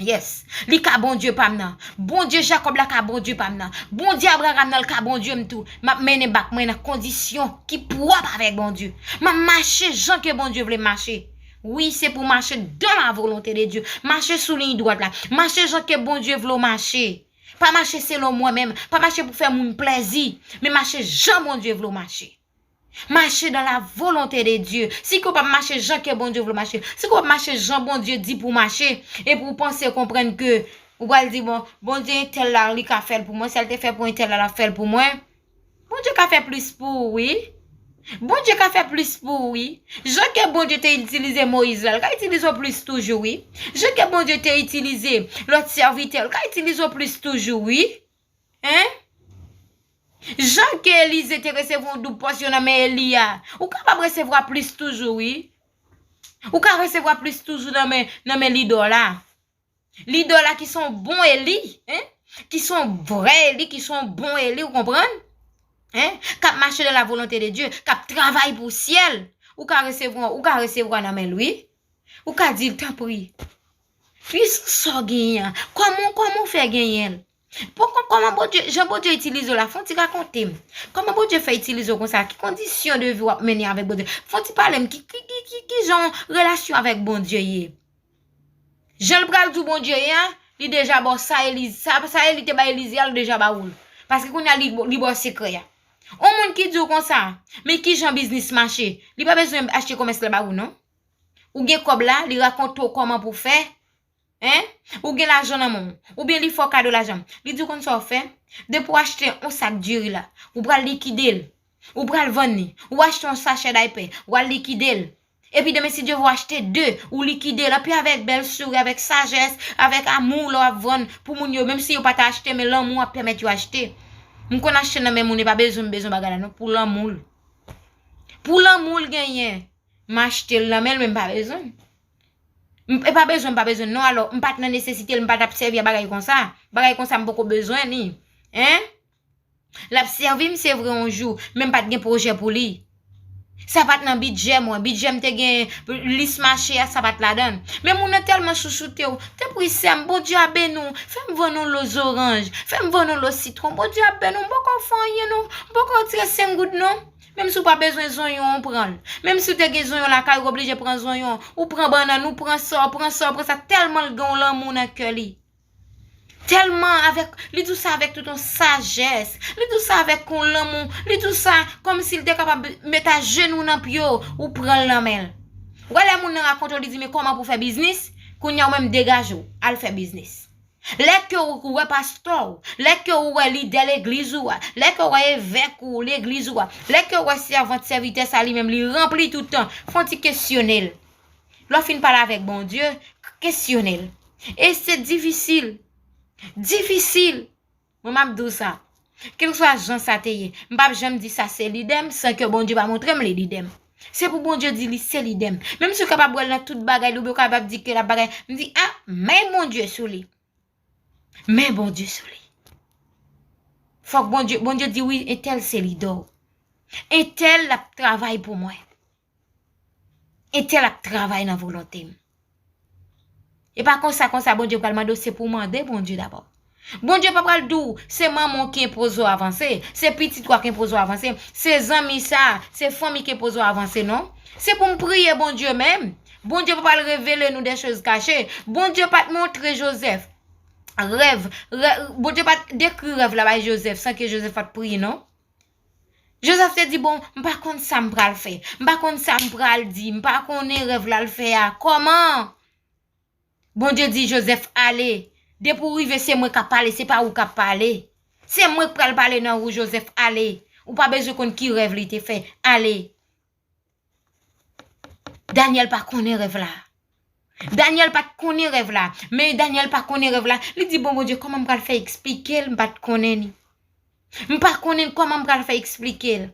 Yes. Li ka Bondye pa m nan. Bondye Jakòb la ka Bondye pa m nan. Bondye Abraram nan, l ka Bondye m tou. M ap mennen bak mwen nan kondisyon ki pwòp avèk Bondye. M ap mache jan ke Bondye vle m mache. Wi, se pou mache dans la volonté de Dieu. Mache sou liy dwat la. Mache jan ke Bondye vle w mache. Pa mache selon mwen menm. Pa mache pou fè moun plèzi. Men mache jan Bondye vle w mache. Mache dans la volonté de Dieu. Si ke w p ap mache jan ke Bondye vle w mache, si ke w p ap mache jan Bondye di pou w mache, epi w panse konprann ke ou pral di, "Bon, Bondye entèl la, li ka fè l pou mwen, sa l te fè pou entèl la, l ap fè l pou mwen." Bondye ka fè plis pou ou, wi. Bondye ka fè plis pou ou, wi. Jan ke Bondye te itilize Moyiz la, l ka itilize w plis toujou, wi. Jan ke Bondye te itilize lòt sèvitè, l ka itilize w plis toujou, wi. Hein? Jan ke Elize te resevwa yon doub pòsyon nan men Eli a, ou kapab resevwa plis toujou, wi. Ou ka resevwa plis toujou nan men, nan men lidò la. Lidò la ki se yon bon Eli, hein? Ki se yon vrè Eli, ki se yon bon Eli, ou konprann? Hein? K ap mache dans la volonté de Dieu, k ap travay pou syèl. Ou ka resevwa, ou ka resevwa nan men l, wi. Ou ka di l, "Tanpri, pwisans sa w genyen an, kòman, kòman w fè genyen l? Poko, kòman Bondye, jan Bondye itilize w la, fè w ti rakonte m. Kòman Bondye fè itilize w konsa? Ki kondisyon de vi w ap mennen avèk Bondye? Fè w ti pale m, ki, ki, ki, ki, ki jan relasyon avèk Bondye ye?" Jan l pral di w Bondye ye a, li deja ba w sa Eli, sa, sa Eli te bay Elize a, li deja ba ou l. Paske kounye a li, li ba w sekrè a. On moun ki di w konsa, "Men ki jan biznis mache?" Li pa bezwen achte komès la ba ou, non. Ou gen kòb la, li rakonte w kòman pou fè, hein? Ou gen lajan nan men w, oubyen li fè w kado lajan. Li di w konn sa w fè, depi w achte yon sak diri la, ou pral likide l, ou pral vann li, ou achte yon sachè daypè, ou al likide l. Epi demen, si Dye vle w achte de, ou likide l, anpi avèk bèl souri, avèk sajès, avèk amou, lè w ap vann pou moun yo, menm si yo pa ta achte, men lanmou ap pèmèt yo achte. M konn achte nan men moun, e pa bezwen m bezwen bagay la, non, pou lanmou l. Pou lanmou l genyen. M achte l nan men l, men m pa bezwen l. M, e pa bezwen, m pa bezwen l non, alò, m pa t nan nesesite l, m pa t ap sèvi a bagay konsa. Bagay konsa, m poko bezwen li. Hein? L ap sèvi m, se vre, yon jou, men m pa t gen pwojè pou li. Sa pa t nan bidjè mwen. Bidjè m te gen lis mache a, sa pa t ladan l. Men moun nan tèlman chouchoute w. Tanpri, sè m, Bondye a beni w. Fè m vann yon lo zoranj. Fè m vann yon lo sitwon. Bondye a beni w. M poko fè anyen non. M poko retire senk goud non. Menm si w pa bezwen zonyon, ou pran l. Menm si w te gen zonyon lakay ou, oblije pran zonyon. Ou pran bannann, ou pran sa, ou pran sa, ou pran sa. Tèlman l gen yon lanmou nan kè li. Tèlman avèk, li di w sa avèk tout yon sajès. Li di w sa avèk yon lanmou. Li di w sa kòmsi l te kapab met ajenou nan pye w, ou pran l nan men l. Ou wè lè moun nan rakonte w, li di, "Men kòman pou fè biznis?" Kounye a ou menm degaje w, al fè biznis. Lè ke ou wè pastè w, lè ke ou wè lidè legliz ou a, lè ke ou wè evèk ou legliz ou a, lè ke ou wè sèvant, sèvitè sa li menm li ranpli tout tan, fè yon ti kesyone l. Lè w fin pale avèk Bondye, kesyone l. E se difisil. Difisil. Mwen m ap di w sa. Kèlkeswa jan sa te ye, m p ap janm di sa se lide m san ke Bondye pa montre m li lide m. Se pou Bondye di li se lide m. Menm si w kapab wè l nan tout bagay li, oubyen w kapab di ke l ap bagay, m di, "A, men Bondye sou li." Men Bondye sou li. Fòk Bondye, Bondye di, "Wi, entèl se lide w. Entèl l ap travay pou mwen. Entèl ap travay nan volonte m." E pa konsa, konsa Bondye pral mande w, se pou w mande Bondye dabò. Bondye pa pral di w, "Se manman w ki enpoze w avanse, se pitit ou a ki enpoze w avanse, se zanmi sa, se fanmi ki enpoze w avanse," non. Se pou m priye Bondye menm. Bondye pa pral revele nou des choses cachées. Bondye pa t montre Jozèf rèv, rè-, Bondye pa t dekri rèv la bay Jozèf san ke Jozèf pa t priye, non. Jozèf te di, "Bon, m pa konn sa m pral fè. M pa konn sa m pral di. M pa konnen rèv la l fè a. Kòman?" Bondye di Jozèf, "Ale. Depi w rive, se mwen k ap pale, se pa ou k ap pale. Se mwen k pral pale nan ou, Jozèf, ale. Ou pa bezwen konn ki rèv li te fè. Ale." Danyèl pa konnen rèv la. Daniel pa t konnen rèv la. Men Daniel pa konnen rèv la. Li di, "Bon, Bondye, kòman m pral fè eksplike l? M pa t konnen ni. M pa konnen kòman m pral fè eksplike l.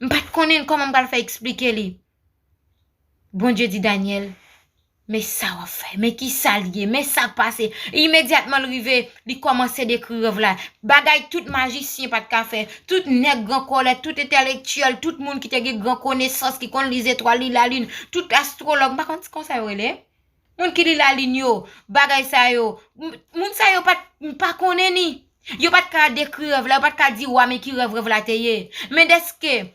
M pa t konnen kòman m pral fè eksplike li." Bondye di Daniel, "Men sa w ap fè, men ki sa l ye, men sa k pase." Imedyatman l rive, li kòmanse dekri rèv la. Bagay tout majisyen pa t ka fè, tout nèg gran kòlè, tout entèlektyèl, tout moun ki te gen gran konesans, ki konn li zetwal, li lalin, tout astwològ, m pa konn si konsa yo rele. Moun ki li lalin yo, bagay sa yo, m- moun sa yo pa t- m pa konnen ni. Yo pa t ka dekri rèv la, yo pa t ka di wa men ki rèv rèv la te ye. Men dèske,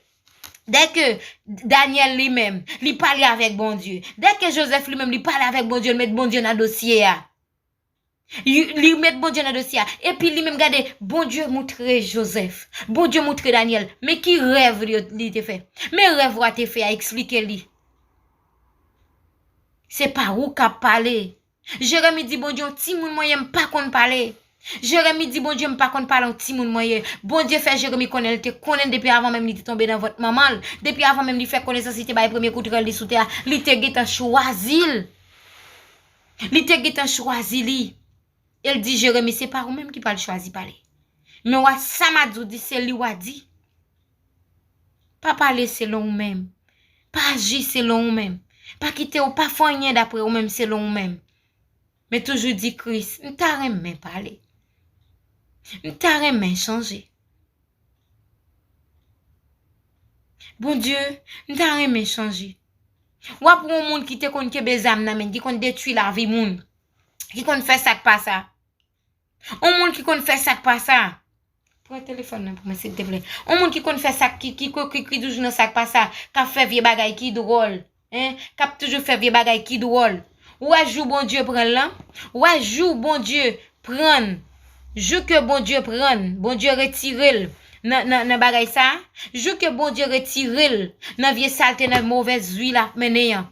dèke Daniel li menm, li pale avèk Bondye. Dèke Joseph li menm, li pale avèk Bondye, li met Bondye nan dosye a. Li met Bondye nan dosye a. Epi li menm gade, Bondye moutre Joseph. Bondye moutre Daniel. Men ki rèv li, li te fè. Men rèv wa te fè a, eksplike li. Se pa ou k ap pale. Jeremi di Bondye, "Yon timoun mwen ye, m pa konn pale." Jeremi di Bondye, "M pa konn pale, yon timoun mwen ye." Bondye fè Jeremi konnen, li te konnen depi avan menm li te tonbe nan vant manman l, depi avan menm li fè konesans, li te bay premye kout rèl li sou tè a, li te gentan chwazi l. Li te gentan chwazi li. E l di Jeremi, "Se pa ou menm ki pral chwazi pale. Men w a sa m a di w di, se li w a di. Pa pale selon ou menm. Pa aji selon ou menm. Pa kite w pa fè anyen dapre ou menm selon ou menm. Men toujou di Kris, m ta renmen pale. M ta renmen chanje. Bondye, m ta renmen chanje." W ap wè yon moun ki te konn kenbe zam nan men, ki konn detwi lavi moun, ki konn fè sa k pa sa. Yon moun ki konn fè sa k pa sa. Pran telefòn nan pou mwen, silteplè. Yon moun ki konn fè sa k, ki, ki, ki, ki toujou nan sa k pa sa, k ap fè vye bagay ki dwòl, en, k ap toujou fè vye bagay ki dwòl. Ou wè jou Bondye pran l lan? Ou wè jou Bondye pran l? Jou ke Bondye pran l, Bondye retire l nan, nan, nan bagay sa a. Jou ke Bondye retire l nan vye salte, nan movèz zwi l ap mennen an.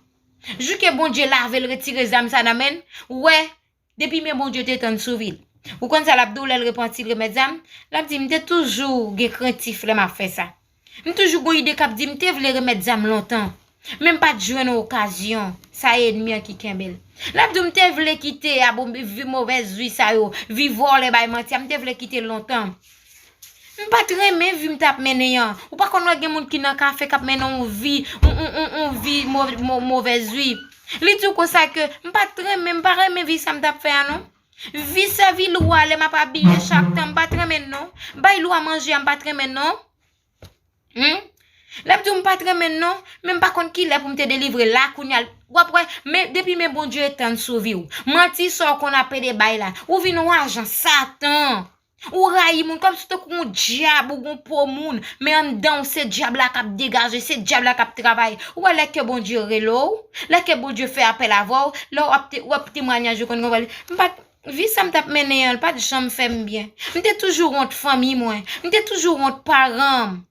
Jou ke Bondye lave l, retire zam sa nan men l, ou wè, depi men Bondye te tann sou vi l. Ou konn sa l ap di w lè l repanti, l remèt zam? L ap di, "M te toujou gen krentif lè m ap fè sa. M toujou gon ide k ap di, m te vle remèt zam lontan. Men m pa t jwenn yon okazyon. Sa e ènmi an ki kenbe l." L ap di w, "M te vle kite a bon, vi movèz zwi sa yo, vi vòlè bay manti a, m te vle kite l lontan. M pa t renmen vi m t ap mennen an." Ou pa konn wè gen moun ki nan kafe k ap mennen yon vi, yon, yon, yon, yon vi mo- mo- movèz zwi. Li di w konsa ke, "M pa t renmen, m pa renmen vi sa m t ap fè a non. Vi sèvi lwa lè m ap abiye chak tan, m pa t renmen l non. Bay lwa manje a, m pa t renmen l non." Hmm? L ap di w, "M pa t renmen l non, men m pa konn ki lè pou m te delivre la kounye a." W ap wè, men depi men Bondye tann sou vi w. Manti sa w konn ap pede bay la. Ou vin yon ajan Satan. Ou rayi moun kòmsi w tankou yon dyab, ou gon po moun. Men anndan w, se dyab la k ap degaje, se dyab la k ap travay. Ou wè lè ke Bondye rele w, lè ke Bondye fè apèl avè w, lè w ap te- w ap temwanyaj ou konn gen w pale, "M pa t- vi sa m t ap mennen an, l pa t janm fè m byen. M te toujou wont fanmi mwen. M te toujou wont paran m.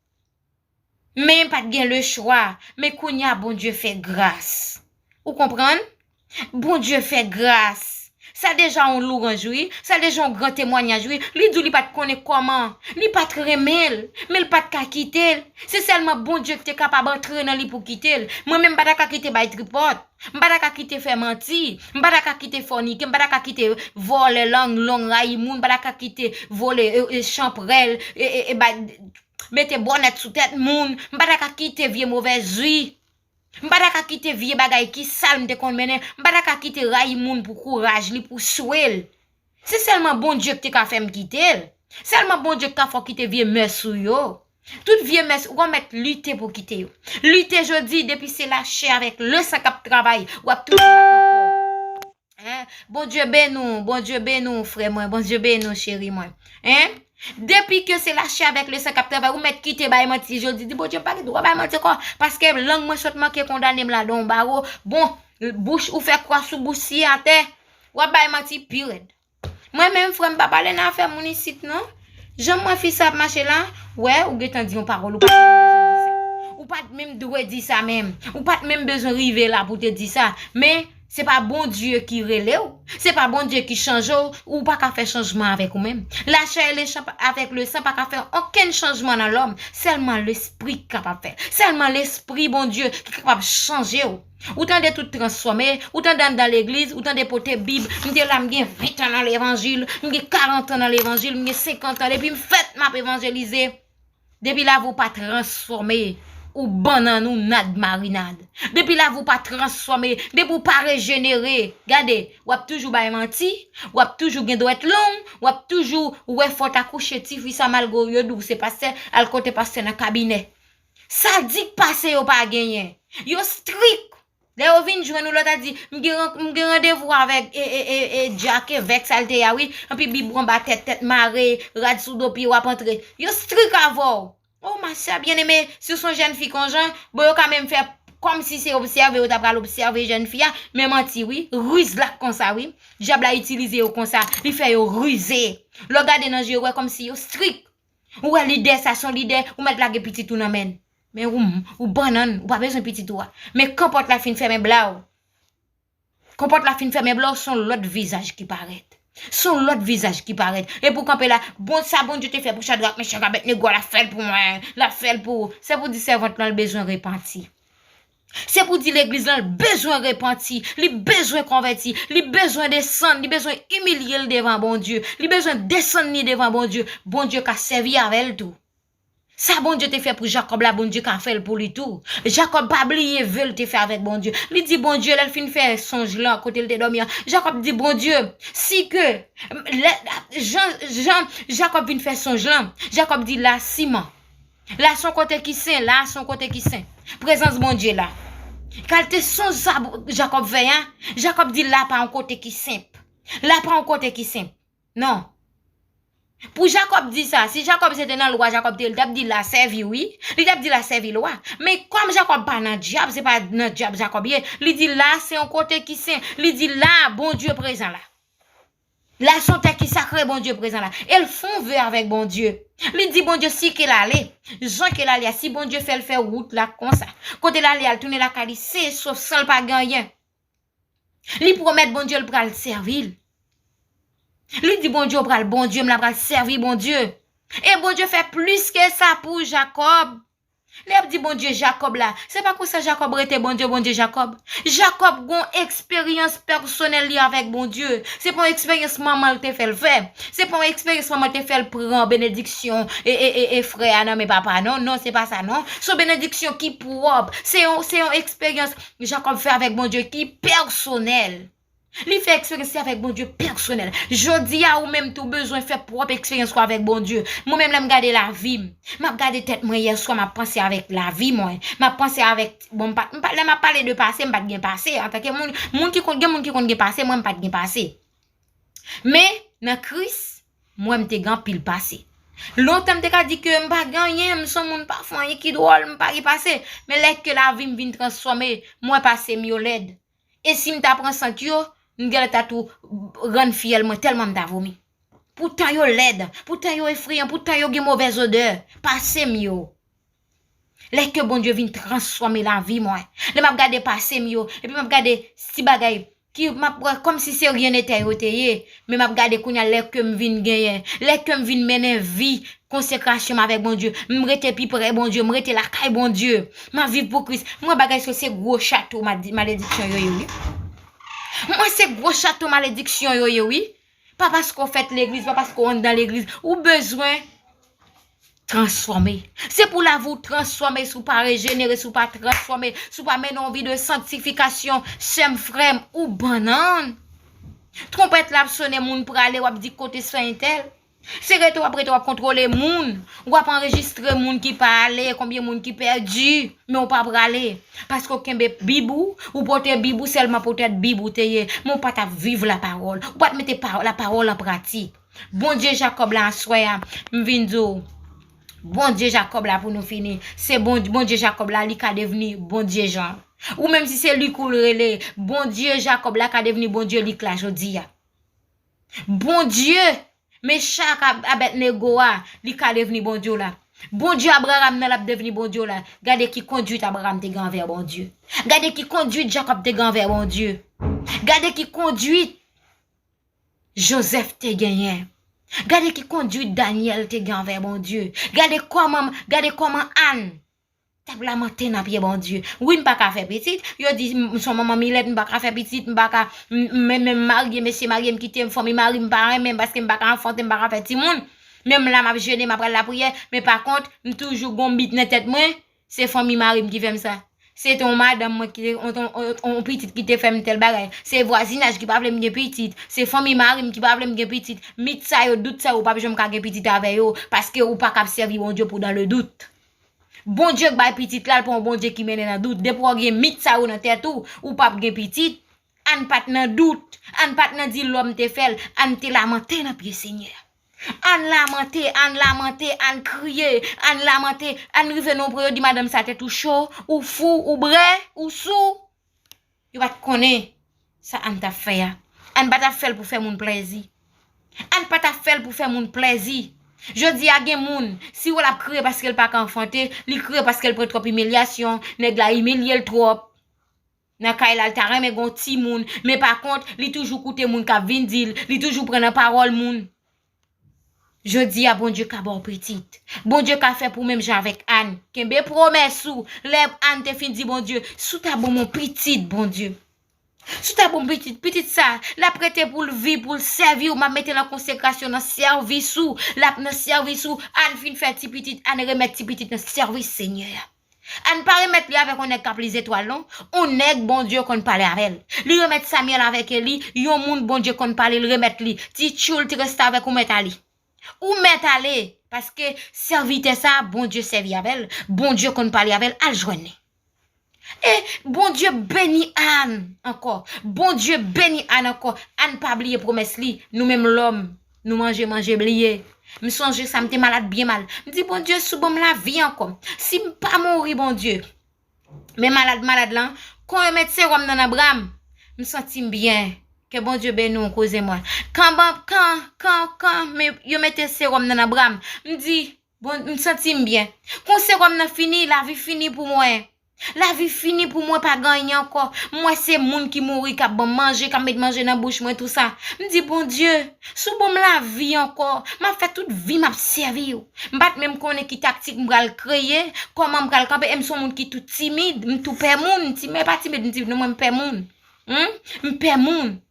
Men pa t gen lechwa. Men kounye a, Bondye fè gras." Ou konprann? Bondye fè gras. Sa deja yon louwanj, wi. Sa deja yon gran temwanyaj, wi. Li di w li pa t konnen kòman. Li pa t renmen l. Men l pa t ka kite l. Se sèlman Bondye ki te kapab antre nan li pou kite l. Mwen menm, m pa ta ka kite bay tripòt. M pa ta ka kite fè manti. M pa ta ka kite fònike. M pa ta ka kite vòlè, lang long, rayi moun. M pa ta ka kite vole, e, e, chanprèl, e, e, e, bay, mete bònèt sou tèt moun. M pa ta ka kite vye movèz zwi. M pa ta ka kite vye bagay ki sal m te konn mennen. M pa ta ka kite rayi moun pou kouraj li, pou swe l. Se sèlman Bondye ki te ka fè m kite l. Sèlman Bondye ki ka fè w kite vye mès ou yo. Tout vye mès, ou konn mèt lite pou kite yo. Lite jodi, depi se lachè avèk lesan k ap travay, w ap tounen bak ankò. Hein? Bondye beni w, Bondye beni w, frè mwen, Bondye beni w, cheri mwen. Hein? Depi ke se lachè avèk lesan k ap travay, ou mèt kite bay manti jodi, di, "Bondye, m pa gen dwa bay manti ankò, paske lang mwen sot manke kondane m ladan yon bawo." Bon, bouch ou fè kwa sou bouch si atè, w ap bay manti pi rèd. Mwen menm, frè m, pa pale nan afè moun isit non. Jan m wè fi sa ap mache la, wè, ou gentan di yon pawòl, ou pa t menm bezwen di sa. Ou pa t menm dwe di sa menm. Ou pa t menm bezwen rive la pou te di sa. Men, Se pa Bondye ki rele w. Se pa Bondye ki chanje w. Ou pa ka fè chanjman avèk ou menm. Lachè e lechan avèk lesan pa ka fè okenn chanjman nan lòm. Sèlman Lespri ki kapab fè l. Sèlman Lespri Bondye ki kapab chanje w. Ou tande tout transfòme, ou tande anndan legliz, ou tande pote Bib. M te la, m gen ven tan nan levanjil, m gen karant tan nan levanjil, m gen senkant tan. Depi m fèt, m ap evanjelize. Depi lavi w pa transfòme, ou bannann ou nad marinad. Depi lavi w pa transfòme, depi w pa rejenere, gade, w ap toujou bay manti, w ap toujou gen dwèt long, w ap toujou wè fò w ta kouche tifi sa malgre yo di w se pastè, al kote pastè nan kabinè. Sa di k pase yo pa genyen. Yo strik. Lè yo vin jwenn ou, lòt la di, m gen, m gen randevou avèk e, e, e, e Jack Evek sa l te ye a wi. Anpi Bib ou anba tèt, tèt mare, rad sou do pye w ap antre. Yo strik avè w. O ma sè byeneme, si w se yon jèn fi konjan, bon yo ka menm fè kòmsi se obsève yo ta pral obsève jèn fi a, men manti wi, riz la konsa wi. Dyab la itilize yo konsa, li fè yo rize. Lè w gade nan je yo, w wè kòmsi yo strik. Ou wè lidè sa se yon lidè, ou mèt lage pitit ou nan men l. Men ou, ou bannann, ou pa bezwen pitit ou a. Men kanpòt la fin fèmen blaw. Kanpòt la fin fèmen blaw, se yon lòt vizaj ki parèt. Se yon lòt vizaj ki parèt. Epi w kanpe la, bon, sa Bondye te fè pou Chadrak, Mechak, Abèdnego a, l ap fè l pou mwen, l ap fè l pou ou. Se pou di sèvant lan, l bezwen repanti. Se pou di legliz lan, l bezwen repanti, li bezwen konvèti, li bezwen desann, li bezwen imilye l devan Bondye, li bezwen desann li devan Bondye. Bondye ka sèvi avè l tou. Sa Bondye te fè pou Jakòb la, Bondye ka fè l pou li tou. Jakòb pa bliye ve l te fè avèk Bondye. Li di Bondye, lè l fin fè sonj lan, kote l te dòmi an, Jakòb di Bondye, si ke, lè, jan, jan Jakòb vin fè sonj lan, Jakòb di la siman. La se yon kote ki sen, la se yon kote ki sen. Prezans Bondye la. Kalite sonj sa Jakòb fè a, Jakòb di la pa yon kote ki senp. La pa yon kote ki senp. Non. Pou Jakòb di sa, si Jakòb se te nan lwa Jakòb te ye, li t ap di la sèvi wi. Li t ap di la sèvi lwa. Men kòm Jakòb pa nan dyab, se pa nan dyab Jakòb ye, li di la se yon kote ki sen. Li di la Bondye prezan la. La se yon tè ki sakre, Bondye prezan la. E l fè yon ve avèk Bondye. Li di Bondye si ke l ale, jan ke l ale a, si Bondye fè l fè wout la konsa, kote l ale a, l tounen lakay li sen e sof san l pa gen anyen. Li pwomèt Bondye l pral sèvi l. Li di Bondye ou pral Bondye m, l ap pral sèvi Bondye. E Bondye fè plis ke sa pou Jakòb. Lè y ap di Bondye Jakòb la, se pa konsa Jakòb rete Bondye, Bondye Jakòb. Jakòb gon eksperyans pèsonèl li avèk Bondye. Se pa yon eksperyans manman l te fè l fè. Se pa yon eksperyans manman l te fè l pran benediksyon e, e, e, e frè a nan men papa. Non, non, se pa sa non. Se yon benediksyon ki pwòp. Se yon, se yon eksperyans Jakòb fè avèk Bondye ki pèsonèl. Li fè eksperyans li avèk Bondye pèsonèl. Jodi a, ou menm tou bezwen fè pwòp eksperyans ou avèk Bondye. Mwen menm, lè m gade lavi m, m ap gade tèt mwen yèswa, m ap panse avèk lavi mwen. M ap panse avèk, bon, m pa, m pa, lè m ap pale de pase, m pa t gen pase. Antanke moun, moun ki konn, gen moun ki konn gen pase, mwen m pa t gen pase. Men, nan Kris, mwen m te gen anpil pase. Lontan m te ka di ke m pa gen anyen, m se yon moun pa fè anyen ki dwòl, m pa gen pase. Men lè ke lavi m vin transfòme, m wè pase m yo lèd. E si m ta pran sant yo, m genlè ta tou rann fiyèl mwen tèlman m ta vomi. Poutan yo lèd, poutan yo efreyan, poutan yo gen movèz odè, pase m yo. Lè ke Bondye vin transfòme lavi mwen, lè m ap gade pase m yo, epi m ap gade ti bagay ki m ap wè kòmsi se ryen netè yo te ye, men m ap gade kounye a lè ke m vin genyen, lè ke m vin mennen vi konsekrasyon m avèk Bondye, m rete pi pre Bondye, m rete lakay Bondye, m ap viv pou Kris. M wè bagay sa yo se gwo chato madi-, malediksyon yo ye wi. M wè se gwo chato malediksyon yo ye wi. Pa paske w fèt legliz, pa paske w anndan legliz, ou bezwen transfòme. Se pou lavi w transfòme, si w pa rejenere, si w pa transfòme, si w pa mennen yon vi de sanktifikasyon, sè m, frè m, ou bannann. Twonpèt la ap sonnen, moun prale, w ap di kote sè entèl. Se rete w ap rete w ap kontwole moun. W ap anrejistre moun ki pa ale, konbyen moun ki pèdi, men w pa prale. Paske w kenbe Bib ou, ou pote Bib ou sèlman poutèt Bib ou te ye, men w pa t ap viv lapawòl. Ou pa t mete pa-, lapawòl an pratik. Bondye Jakòb la aswè a, m vin di w, Bondye Jakòb la pou nou fini. Se Bon-, Bondye Jakòb la, li ka devni Bondye Jan. Ou menm si se Lik ou l rele, Bondye Jakòb la ka devni Bondye Lik la jodi a. Bondye Mechak, Ab-, Abèdnego a, li ka devni Bondye w la. Bondye Abraram nan, l ap devni Bondye w la. Gade ki konduit Abraram te gen anvè Bondye. Gade ki konduit Jakòb te gen anvè Bondye. Gade ki kondwit Jozèf te genyen. Gade ki kondwit Danyèl te gen anvè Bondye. Gade kòman, gade kòman Ann t ap lamante nan pye Bondye. Wi, m pa ka fè pitit. Yo di, "M, m se yon manman milèt, m pa ka fè pitit, m pa ka, m, m, men, men m marye, mesye marye m kite m, fanmi mari m pa renmen m paske m pa ka anfante, m pa ka fè timoun. Men m la, m ap jene, m ap al lapriyè, men pa kont, m toujou gon bit nan tèt mwen, se fanmi mari m ki fè m sa. Se te yon madanm mwen ki te, yon, yon, yon, yon pitit ki te fè m tèl bagay. Se vwazinaj ki pa vle m gen pitit. Se fanmi mari m ki pa vle m gen pitit." Mit sa yo, dout sa yo, ou p ap janm ka gen pitit avè yo, paske ou pa ka ap sèvi Bondye pou dans le doute. Bondye k bay pitit la, l pa yon Bondye ki mennen nan dout. Depi w gen mit sa yo nan tèt ou, ou p ap gen pitit. Ann pa t nan dout. Ann pa t nan di lòm te fè l. Ann te lamante nan pye Senyè a. Ann lamante, Ann lamante, Ann kriye, Ann lamante, Ann rive nan yon pwen yo di madanm sa tèt ou cho, ou fou, ou brè, ou sou. Yo pa t konnen sa Ann t ap fè a. Ann pa t ap fè l pou fè moun plèzi. Ann pa t ap fè l pou fè moun plèzi. Jodi a gen moun, si w wè l ap kriye paske l pa ka anfante, li kriye paske l pran twòp imilyasyon, nèg la imilye l twòp. Nan kay la, l ta renmen gen yon timoun, men pa kont, li toujou koute moun k ap vin di l, li toujou pran nan pawòl moun. Jodi a, Bondye ka ba w pitit. Bondye ka fè pou menm jan avèk Ann. Kenbe pwomès ou. Lè Ann te fin di Bondye, "Si w ta ban m yon pitit, Bondye. Si w ta ban m pitit, pitit sa, l ap rete pou l viv, pou l sèvi w, m ap mete l an konsekrasyon nan sèvis ou, l ap nan sèvis ou." Ann fin fè ti pitit, Ann remèt ti pitit nan sèvis Senyè a. Ann pa remèt li avèk yon nèg k ap li zetwal, non. Yon nèg Bondye konn pale avè l. Li remèt Samyèl avèk Eli, yon moun Bondye konn pale, l remèt li. Ti tchoul, ti restavèk, ou mèt ale. Ou mèt ale, paske sèvitè sa, Bondye sèvi avè l, Bondye konn pale avè l, al jwenn li. E Bondye beni Ann ankò. Bondye beni Ann ankò. Ann pa bliye pwomès li. Nou menm lòm, nou manje, manje, bliye. M sonje sa, m te malad byen mal. M di, "Bondye, si w ban m lavi ankò. Si m pa mouri, Bondye." Men malad, malad lan, kon yo met sewòm nan nan bra m, m santi m byen. Ke Bondye beni w, kouzen mwen. Kan ban, kan, kan, kan, men yo mete sewòm nan nan bra m, m di, "Bon, m santi m byen." Kon sewòm nan fini, lavi fini pou mwen. Lavi fini pou mwen, pa gen anyen ankò. M wè se moun ki mouri k ap ban m manje, k ap met manje nan bouch mwen, tou sa. M di, "Bondye, si w ban m lavi ankò, m ap fè tout vi m ap sèvi w." M pa t menm konnen ki taktik m pral kreye, kòman m pral kanpe, e m se yon moun ki tou timid, m tou pè moun, m ti, men pa timid, m timid, non, mwen m pè moun. Humm, m pè moun.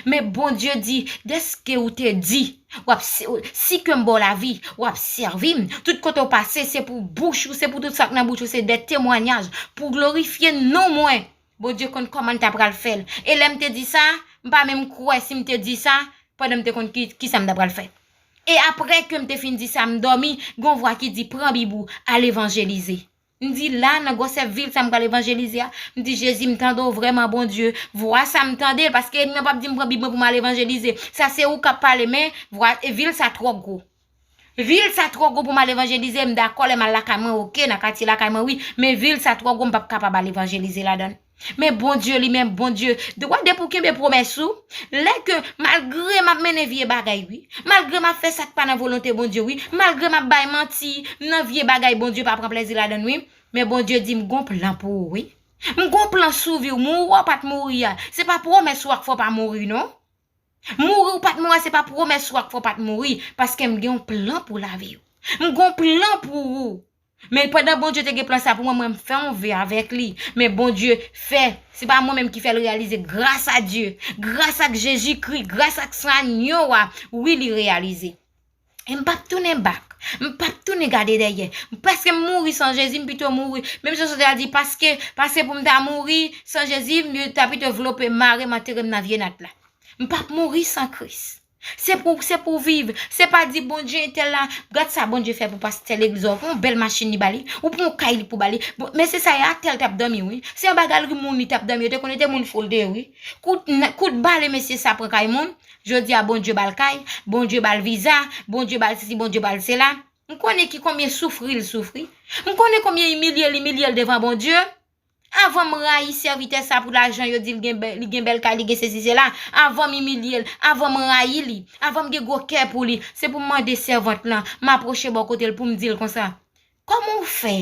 Men Bondye di, dèske ou te di, w ap se-, si ke m ba w lavi, w ap sèvi m. Tout kote w pase, se pou bouch ou, se pou tout sa k nan bouch ou, se de temwayaj pou glorifye non mwen. Bondye konn kòman l ta pral fè l. E lè m te di sa, m pa menm kwè si m te di sa, pandan m te konn ki, ki sa m ta pral fè. E apre ke m te fin di sa, m dòmi, gon vwa ki di, "Pran Bib ou, al evanjelize." M di, "La, nan gwosè vil sa m pral evanjelize a?" M di, "Jezi, m tande w vrèman, Bondye. Vwa sa m tande l, paske ènmi an p ap di m pran Bib mwen pou m al evanjelize. Sa se ou k ap pale, men vwa, e vil sa twò gwo. Vil sa twò gwo pou m al evanjelize, m dakò lè m al lakay mwen, oke, nan katye lakay mwen, wi, men vil sa twò gwo, m p ap kapab al evanjelize ladan l." Men Bondye li menm, Bondye, de-, wè depi w kenbe pwomès ou, lè ke malgre m ap mennen vye bagay, wi, malgre m ap fè sa k pa nan volonte Bondye, wi, malgre m ap bay manti, m nan vye bagay, Bondye pa pran plezi ladan l, wi, men Bondye di m gon plan pou ou, wi. M gon plan sou vi w, mouri w pa t mouri a, se pa pwomès ou a k fè w pa mouri, non. Mouri w pa t mouri a, se pa pwomès ou a k fè w pa t mouri, paske m gen yon plan pou lavi w. M gon plan pou ou. Men pandan Bondye te gen plan sa pou mwen, mwen m fè yon ve avèk li. Men Bondye fè, se pa mwen menm ki fè l reyalize, gras a Dye, gras ak Jezikri, gras ak san anyo a, wi, li reyalize. E m p ap tounen bak, m p ap tounen gade dèyè. Paske m mouri san Jezi, m pito mouri. Menm jan sòsyè a di, paske, paske pou m ta mouri san Jezi, m ta pito vlope m, mare m, antere m nan vye nat la. M p ap mouri san Kris. Se pou, se pou viv. Se pa di Bondye entèl la, gad sa Bondye fè pou pastè legliz ou, yon bèl machin li ba li, ou pran yon kay li pou ba li. Bon, mesye sa a, atè l t ap dòmi, wi. Se anba galri moun li t ap dòmi, yo te konnen te moun fou l te ye, wi. Kout, kout bale mesye sa pran kay moun, jodi a Bondye ba l kay, Bondye ba l viza, Bondye ba l sesi, Bondye ba l sela. M konnen ki konbyen soufri l soufri. M konnen konbyen imilye l imilye l devan Bondye. Avan m rayi sèvitè sa pou lajan, yo di l gen bè-, li gen bèl kay, li gen sesi sela. Avan m imilye l, avan m rayi li, avan m gen gwo kè pou li, se pou m mande sèvant lan, m apwoche bò kote l pou m di l konsa, "Kòman w fè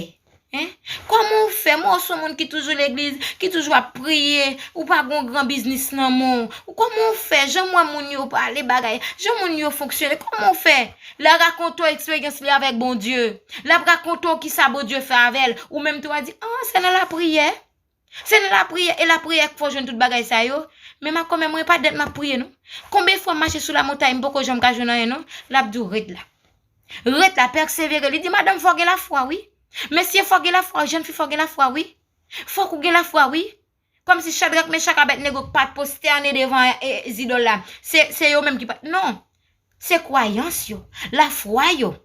Hein? Kòman w fè? Mwen, w se yon moun ki toujou legliz, ki toujou ap priye, ou pa gon gran biznis nan men w. Kòman w fè? Jan m wè moun yo pale bagay, jan moun yo fonksyone, kòman w fè? L a rakonte w eksperyans li avèk Bondye. L ap rakonte w kisa Bondye fè avè l. Ou menm tou w a di, ah, se nan lapriyè. Se nan lapriyè, e lapriyè k fè w jwenn tout bagay sa yo. Men makomè, mwen pa dèt m ap priye, non. Konbyen fwa m mache sou lamontay, m poko janm ka jwenn anyen, non. L ap di w ret la. Ret la, pèsevere. Li di, madanm, fò w gen lafwa, wi. Mesye, fò w gen lafwa, jèn fi, fò w gen lafwa, wi. Fòk ou gen lafwa, wi. Kòmsi Chadrak, Mechak, Abèdnego pa t pwostène devan e, zidòl la. Se, se yo menm ki pa t. Non. Se kwayans yo, lafwa yo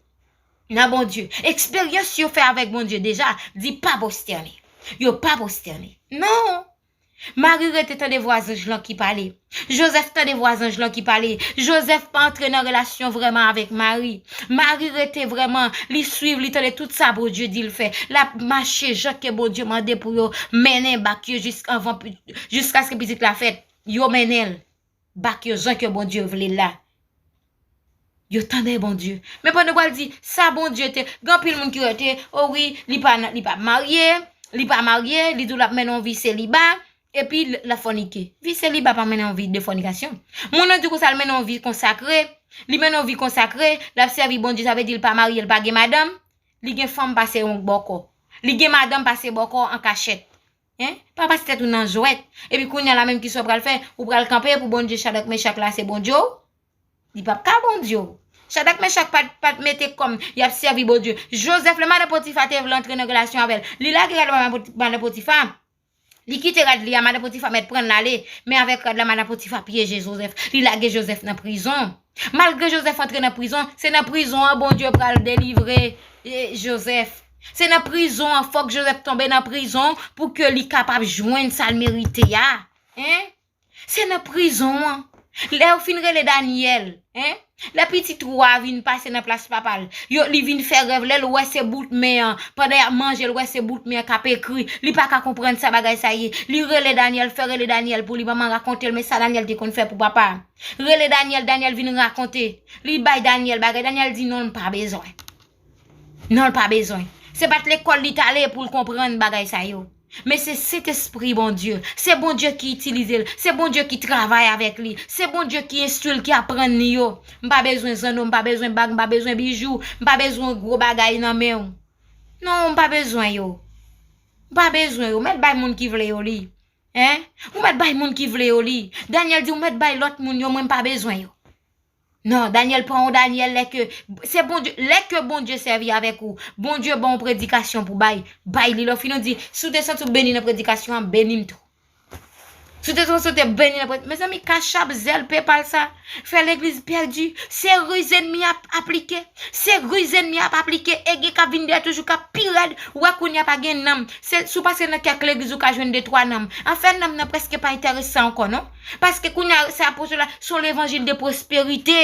nan Bondye, eksperyans yo fè avèk Bondye deja, di pa pwostène. Yo pa pwostène. Non! Mari rete tande vwa zanj lan ki pale. Jozèf tande vwa zanj lan ki pale. Jozèf pa antre nan relasyon vrèman avèk Mari. Mari rete vrèman, li swiv, li tande tout sa Bondye di l fè. L ap mache jan ke Bondye mande pou yo mennen bak yo jis anvan, jiskaske pitit la fèt. Yo mennen l bak yo jan ke Bondye vle l la. Yo tande Bondye. Men pandan w pral di, sa Bondye te, gen anpil moun ki rete, o wi, li pa, li pa marye, li pa marye, li di w l ap mennen yon vi seliba, epi l, l ap fònike. Vi seliba pa mennen yon vi de fònikasyon. Moun nan di konsa l mennen yon vi konsakre, li mennen yon vi konsakre, l ap sèvi Bondye, sa vle di l pa marye, l pa gen madanm, li gen fanm pase yon bòkò. Li gen madanm pase bòkò an kachèt. Hein? Pa pase tèt ou nan jwèt. Epi kounye a la menm kisa w pral fè? Ou pral kanpe pou Bondye Chadrak Mechak la se Bondye w? Li p ap ka Bondye w. Chadrak Mechak pa t, pa t mete kòm y ap sèvi Bondye. Jozèf, lè madan Potifa te vle antre nan relasyon avè l, li lage rad madan Poti-, madan Potifa. Li kite rad li a, madan Potifa mèt pran l ale. Men avèk rad la, madan Potifa pyeje Jozèf. Li lage Jozèf nan prizon. Malgre Jozèf antre nan prizon, se nan prizon an Bondye pral delivre, e, Jozèf. Se nan prizon an, fòk Jozèf tonbe nan prizon pou ke li kapab jwenn sa l merite a. Hein? Se nan prizon an. Lè yo fin rele Danyèl, hein? Lè pitit wa a vin pase nan plas papa l, yo, li vin fè rèv, lè l wè se bout men an, pandan y ap manje, l wè se bout men an k ap ekri. Li pa ka konprann sa bagay sa ye. Li rele Danyèl, fè rele Danyèl pou li, manman rakonte l, men sa Danyèl te konn fè pou papa. Rele Danyèl, Danyèl vin rakonte. Li bay Danyèl bagay, Danyèl di non, l pa bezwen. Non, l pa bezwen. Se pa t lekòl li t ale pou l konprann bagay sa yo. Men se Sentespri Bondye. Se Bondye ki itilize l. Se Bondye ki travay avèk li. Se Bondye ki enstwi l, ki aprann li yo. M pa bezwen zanno, m pa bezwen bag, m pa bezwen bijou, m pa bezwen gwo bagay nan men w. Non, m pa bezwen yo. M pa bezwen yo. Mèt bay moun ki vle yo li. Hein? Ou mèt bay moun ki vle yo li. Danyèl di ou mèt bay lòt moun yo, mwen m pa bezwen yo. Non, Danyèl pa yon Danyèl lè ke, se Bondye, lè ke Bondye sèvi avèk ou, Bondye ban w predikasyon pou bay, bay li. Lè w fin ou di, si w te santi w beni nan predikasyon an, beni m tou. Si w te santi w te beni nan predikasyon, mezanmi, kachap, zèl, pepal sa, fè legliz pèdi, se riz ènmi ap aplike, se riz ènmi ap aplike, e gen k ap vin dèyè toujou k ap pi rèd, ou wè kounye a pa gen nanm. Se, si w pase nan kèk legliz, ou ka jwenn de twa nanm. Anfen, nanm nan prèske pa enteresan ankò, non. Paske kounye a, sa apot yo la, se yon levanjil de pwosperite.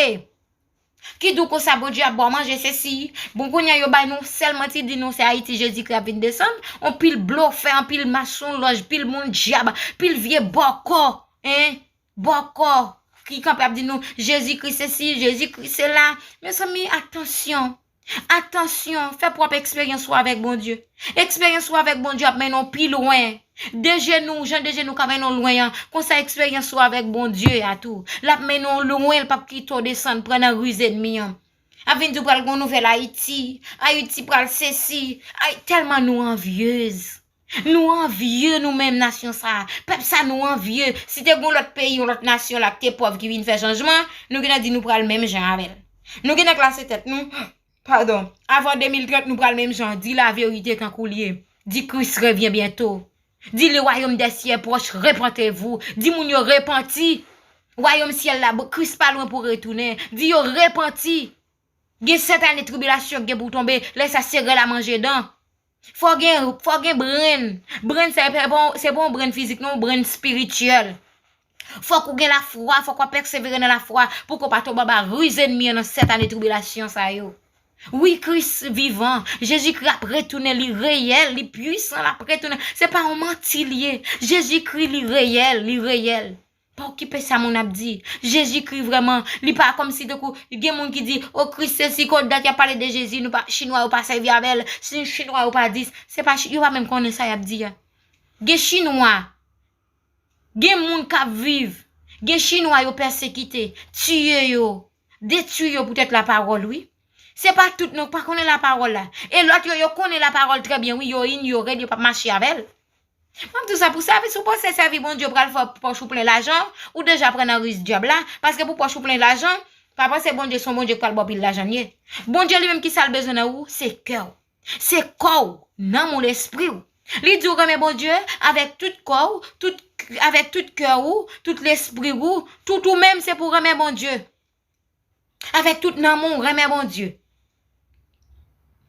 Ki di w konsa, Bondye ap ba w manje, se si. Bon, kounye a, yo bay nou sèl manti, di nou se Ayiti Jezikri ap vin desann. On pil blofè, on pil masonlòj, pil moun dyab, pil vye bòkò, hein? Bòkò ki kanpe ap di nou, Jezikri se si, Jezikri se la. Mezanmi, atansyon. Atansyon, fè pwòp eksperyans ou avèk Bondye. Eksperyans ou avèk Bondye ap mennen w pi lwen. Dejenou, jan dejenou ka mennen w lwen an, konsa eksperyans ou avèk Bondye a tou. L ap mennen w lwen, l p ap kite w desann, pran nan riz ènmi an. Ap vin di w pral gon nouvèl Ayiti. Ayiti pral sesi. Ay, tèlman nou anvyez. Nou anvye nou menm nasyon sa a. Pèp sa nou anvye. Si te gon lòt peyi, yon lòt nasyon la k te pòv ki vin fè chanjman, nou gentan di nou pral menm jan avè l. Nou gentan klase tèt nou. Padon. Avan de mil trant, nou pral menm jan. Di laverite tankou l ye. Di Kris revyen byento. Di le wayòm dè syè pwòch, repantez-vous. Di moun yo repanti. Wayòm syèl la, Kris pa lwen pou retounen. Di yo repanti. Gen sèt ane tribilasyon k gen pou tonbe, lè sa se rèl a manje dan. Fò gen, fò gen brenn. Brenn sa, se pa, se pa yon brenn fizik, non, yon brenn espirityèl. Fòk ou gen lafwa, fòk w ap pèsevere nan lafwa, pou ke w pa tonbe anba riz ènmi an nan sèt ane tribilasyon sa yo. Wi, Kris vivan. Jezikri ap retounen, li reyèl, li pwisan, l ap retounen. Se pa yon manti l ye. Jezikri, li reyèl, li reyèl. Pa okipe sa moun ap di. Jezikri vrèman, li pa kòmsi tankou gen moun ki di, o Kris sesi, konn dat y ap pale de Jezi, nou pa, Chinwa yo pa sèvi avè l, si Chinwa yo pa di, se pa, yo pa menm konnen sa y ap di a. Gen Chinwa, gen moun k ap viv, gen Chinwa yo pèsekite, tiye yo, detwi yo poutèt lapawòl, wi. Se pa tout nou k pa konnen lapawòl la. E lòt yo, yo konnen lapawòl trè byen, wi, yo inyore l, yo p ap mache avè l. M ap di w sa pou sèvi, si w panse sèvi Bondye pral fè pòch ou plen lajan, ou deja pran nan ris dyab la, paske pou pòch ou plen lajan, pa panse Bondye se yon Bondye k pral ba w pil lajan, li ye. Bondye li menm ki sa l bezwen nan ou, se kè w. Se kò w, nanm ou, lespri w. Li di w renmen Bondye avèk tout kò w, tout, avèk tout kè w, tout lespri w, tout ou menm se pou w renmen Bondye. Avèk tout nanm ou, renmen Bondye.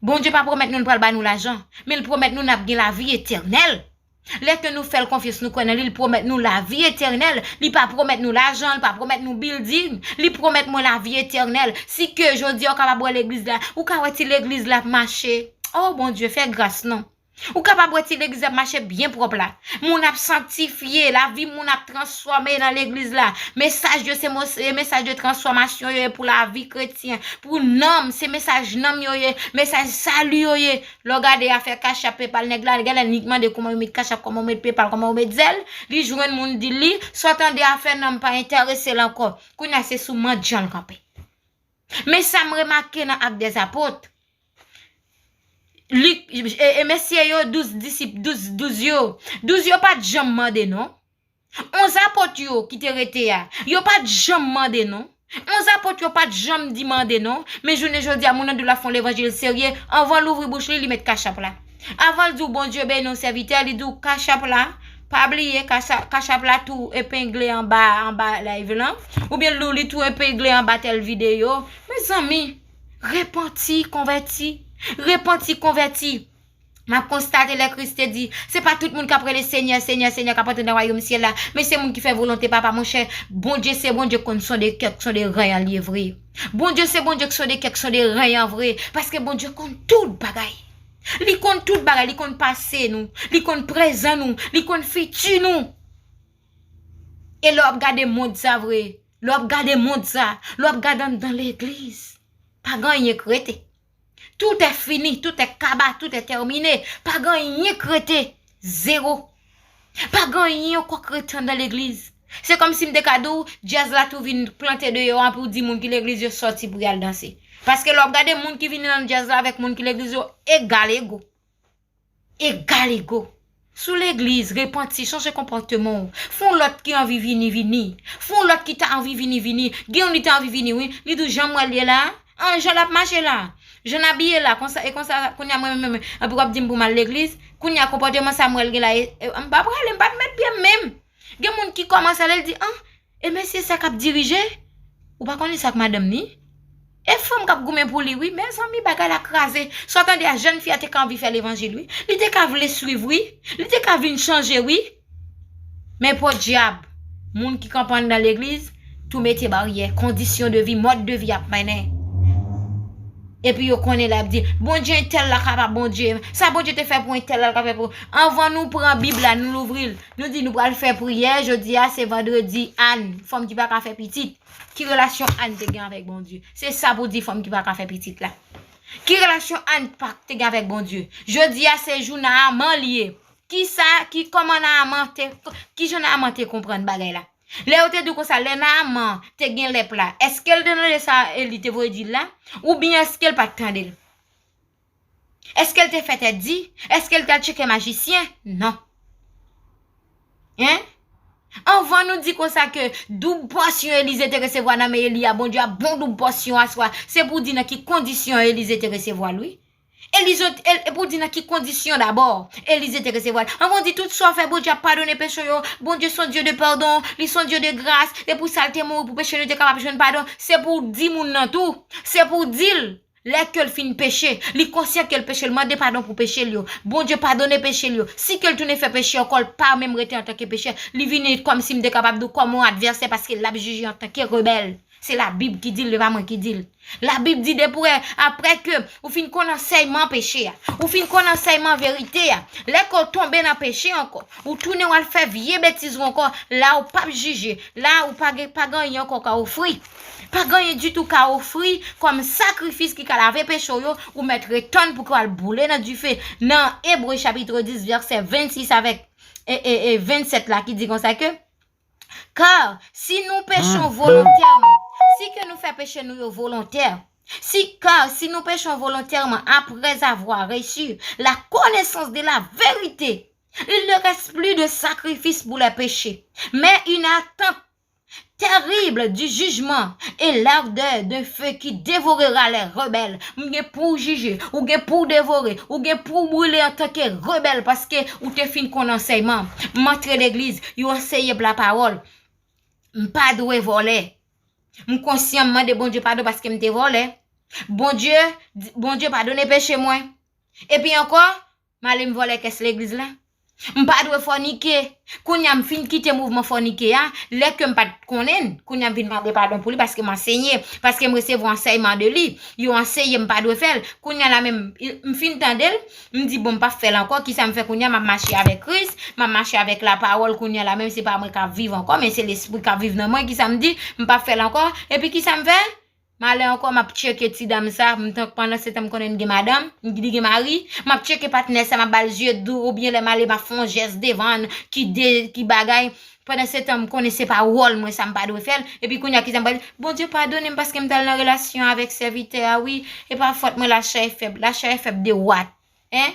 Bondye pa pwomèt nou l pral ba nou lajan, men l pwomèt nou n ap gen lavi etènèl. Lè ke nou fè l konfyans, nou kwè nan li, li pwomèt nou lavi etènèl. Li pa pwomèt nou lajan, li pa pwomèt nou bilding. Li pwomèt mwen lavi etènèl. Si ke jodi a w kapab wè legliz la, ou ka wè ti legliz la ap mache. O Bondye, fè gras non. Ou kapab wè ti legliz ap mache byen pwòp la. Moun ap sanktifye, lavi moun ap transfòme nan legliz la. Mesaj yo se mo-, se mesaj de transfòmasyon yo ye pou lavi kretyen, pou nanm, se mesaj nanm yo ye, mesaj sali yo ye. Lè w gade afè Cash App, PayPal, nèg la, genlè nik mande kòman yo met Cash App, kòman yo met PayPal, kòman yo met Zelle, li jwenn moun di li, sa w tande afè nanm pa enterese l ankò. Kounye a se sou mandyan l kanpe. Men sa m remake nan Actes des Apôtres, Lik, e, e mesye yo, douz disip, douz, douz yo, douz yo pa t janm mande non. Onz apot yo ki te rete a, yo pa t janm mande non. Onz apot yo pa t janm di mande non. Men jounen jodi a, moun nan di w l ap fè yon levanjil serye, anvan l ouvri bouch li, li met Cash App la. Avan l di w Bondye beni w sèvitè, li di w Cash App la, pa bliye Cash App, Cash App la tou epengle anba, anba live lan. Oubyen l di w li tou epengle anba tèl videyo. Mezanmi, repanti, konvèti. Repanti, konvèti. M ap konstate lè Kris te di, se pa tout moun k ap rele Senyè, Senyè, Senyè k ap antre nan wayòm syèl la, men se moun ki fè volonte Papa. Monchè, Bondye se Bondye k konn sonde kè, k sonde ren an li ye vre. Bondye se Bondye k sonde kè, k sonde ren an vre, paske Bondye konn tout bagay. Li konn tout bagay, li konn pase nou, li konn prezan nou, li konn fiti nou. E lè w ap gade mond sa vre, lè w ap gade mond sa, lè w ap gade anndan legliz, pa gen anyen k rete. Tout est fini, tout est kaba, tout est terminé. Pa gen anyen k rete. Zewo. Pa gen anyen ankò k rete anndan legliz. Se kòmsi m te ka di w, djaz la tou vin plante deyò a pou di moun ki legliz yo sòti pou y al danse. Paske lè w ap gade moun ki vini nan djaz la avèk moun ki legliz yo egal ego. Egal ego. Sou legliz, repanti, chanje konpòteman w. Fè yon lòt ki anvi vini, vini. Fè yon lòt ki ta anvi vini, vini. Gen youn li ta anvi vini, wi. Li di w jan m wè l ye la. An, jan l ap mache la. Jan l abiye la. Konsa, e konsa, kounye a mwen menm, menm, anpi w ap di m pou m al legliz. Kounye a konpòteman sa m wè l gen la, e, e, m pa prale, m pa t met pye m menm. Gen moun ki kòmanse ale, l di, an, e mesye sa k ap dirije? Ou pa konnen sa k madanm ni? E fanm k ap goumen pou li, wi. Mezanmi, bagay la kraze. Sa w tande a, jèn fi a te ka anvi fè levanjil, wi. Li te ka vle swiv, wi. Li te ka vin chanje, wi. Men podyab, moun ki kanpe anndan legliz, tou mete baryè, kondisyon de vi, mòd de vi y ap mennen. Epi yo konnen l ap di, Bondye entèl la kapab, Bondye. Sa Bondye te fè pou entèl la, l ka fè pou. Anvan nou pran Bib la, nou louvri l. Nou di nou pral fè priyè, jodi a se vandredi Ann, fanm ki pa ka fè pitit. Ki relasyon Ann te gen avèk Bondye? Se sa pou di fanm ki pa ka fè pitit la. Ki relasyon Ann pa te gen avèk Bondye? Jodi a se jou Naaman li ye. Ki sa, ki, kòman Naaman te, ki jan Naaman te konprann bagay la? Lè yo te di w konsa, lè Naaman te gen lèp la, èske l te tande sa Eli te voye di l la? Oubyen èske l pa t tande l? Èske l te fè tèt di? Èske l t al tcheke majisyen? Non. Hein? Anvan nou di konsa ke doub pòsyon Elize te resevwa nan men Eli a, Bondye a bon doub pòsyon aswè, se pou di nan ki kondisyon Elize te resevwa l, wi. Elize, e pou di nan ki kondisyon dabò Elize te resevwa l. Anvan w di tout sa w fè, Bondye ap padone peche w yo. Bondye se yon Dye de padon, li se yon Dye de gras. E pou sa l te mouri pou peche nou te kapab jwenn padon. Se pou w di moun nan tou. Se pou w di l. Lè ke l fin peche, li konsyan ke l peche, l mande padon pou peche l yo. Bondye padone peche l yo. Si ke l tounen fè peche ankò, l pa menm rete antanke pechè. Li vini kòmsi m te kapab di w kòm yon advèsè paske l ap jije antanke rebèl. Se Labib ki di l, se pa mwen ki di l. Labib di depi w, apre ke ou fin konn ansèyman peche a, ou fin konn ansèyman verite a, lè ke w tonbe nan peche ankò, ou tounen w al fè vye betiz ou ankò, la ou p ap jije, la ou pa gen, pa gen anyen ankò ka ofri. Pa gen anyen ditou ka ofri kòm sakrifis ki ka lave peche w yo, ou mèt ret tann pou ke w al boule nan dife. Nan Ebre chapit dis, vèsè vennsis avèk, e, e, e vennsèt la ki di konsa ke, Car si nous péchons volontairement, si ke nou fè peche nou yo volontè, si, car si nous péchons volontairement après avoir reçu la connaissance de la vérité, il ne reste plus de sacrifice pour les péchés, mais une attente terrible du jugement et l'ardeur d'un feu qui dévorera les rebelles. M gen pou w jije, ou gen pou w devore, ou gen pou w brile antanke rebèl paske ou te fin konn ansèyman. M antre legliz, yo anseye m lapawòl. M pa dwe vòlè. M konsyan, m mande Bondye padon paske m te vòlè. Bondye, Bondye padone peche mwen. Epi ankò, m ale m vòlè kès legliz la. M pa dwe fònike. Kounye a m fin kite mouvman fònike a, lè ke m pa t konnen l, kounye a m vin mande padon pou li paske m ansenye, paske m resevwa ansèyman de li. Yo anseye m pa dwe fè l. Kounye a la menm, m fin tande l, m di, "Bon, m p ap fè l ankò." Kisa m fè kounye a? M ap mache avèk Kris, m ap mache avèk lapawòl. Kounye a la menm, se pa mwen k ap viv ankò, men se Lespri k ap viv nan mwen. Kisa m di? M p ap fè l ankò. Epi kisa m fè? M ale ankò, m ap tcheke ti dam sa, m tank pandan se tan m konnen l gen madanm, li gen mari, m ap tcheke patnè sa, m ap ba l zye dou, oubyen lè m ale, m ap fè yon jès devan l ki de, ki bagay. Pandan se tan, m konnen se pa wòl mwen sa, m pa dwe fè l. Epi kounye a, kisa m pral di? Bondye padone m paske m t al nan relasyon avèk sèvitè a, wi. E pa fòt mwen, lachè e fèb. Lachè e fèb de what? Hein?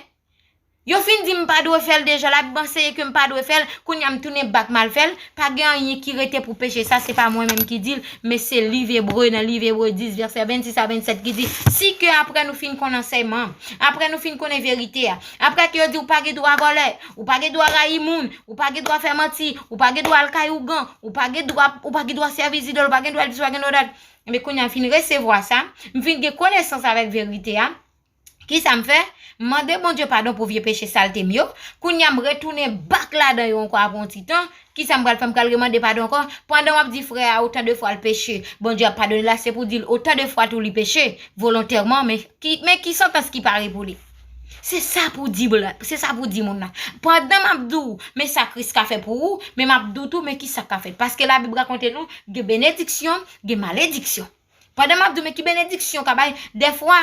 Yo fin di m pa dwe fè l deja, Labib anseye ke m pa dwe fè l, kounye a m tounen bak m al fè l, pa gen anyen ki rete pou peche sa, se pa mwen menm ki di l, men se liv Ebre, nan liv Ebre dis, vèsè vennsis a vennsèt ki di, si ke apre nou fin konn ansèyman, apre nou fin konnen verite a, apre ke yo di ou pa gen dwa vòlè, ou pa gen dwa rayi moun, ou pa gen dwa fè manti, ou pa gen dwa al kay ougan, ou pa gen dwa, ou pa gen dwa sèvi zidòl, ou pa gen dwa di sa, ou pa gen dwa dat. Men kounye a m fin resevwa sa, m fin gen konesans avèk verite a, Kisa m fè? M mande Bondye padon pou vye peche salte m yo. Kounye a m retounen bak ladan yo ankò apre yon ti tan. Kisa m pral fè? M pral remande padon ankò. Pandan w ap di frè a otan de fwa l peche, Bondye ap padone l la, se pou di l otan de fwa tou li peche, volontèman, men ki, men ki santans ki pare pou li? Se sa pou di, se sa pou di moun nan. Pandan m ap di w, men sa Kris ka fè pou ou, men m ap di w tou, men ki sa k ka fèt. Paske Labib rakonte nou, gen benediksyon, gen malediksyon. Pandan m ap di w, men ki benediksyon w ka bay, dèfwa,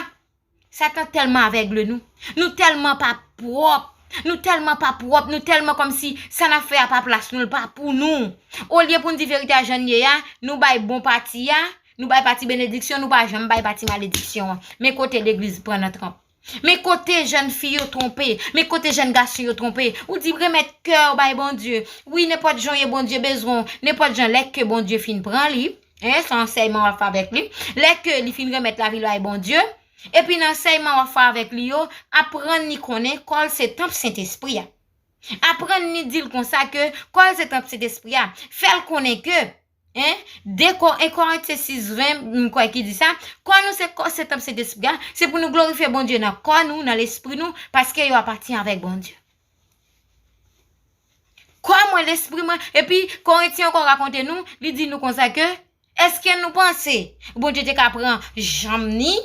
Satan tèlman avègle nou. Nou tèlman pa pwòp. Nou tèlman pa pwòp. Nou tèlman kòmsi sa n ap fè a pa plas nou, l pa pou nou. Olye pou n di verite a jan l ye a, nou bay bon pati a, nou bay pati benediksyon, nou pa janm bay pati malediksyon an. Men kote legliz pran nan tranp. Men kote jèn fi yo twonpe. Men kote jèn gason yo twonpe. Ou di remèt kè w bay Bondye. Wi, nenpòt jan w ye, Bondye bezwen w. Nenpòt jan, lè ke Bondye fin pran li, en, se ansèyman w ap fè avèk li. Lè ke li fin remèt lavi l bay Bondye, Epi nan ansèyman w ap fè avèk li yo, aprann li konnen kò l se tanp Sentespri a. Aprann li di l konsa ke kò l se tanp Sentespri a. Fè l konnen ke, en, de Kò, en Korentyen sis ven, m kwè ki di sa, kò nou se kò, se tanp Sentespri a, se pou nou glorifye Bondye nan kò nou, nan lespri nou, paske yo apatyen avèk Bondye. Kò mwen, lespri mwen, epi Korentyen ankò rakonte nou, li di nou konsa ke, èske nou panse Bondye te ka pran janm ni,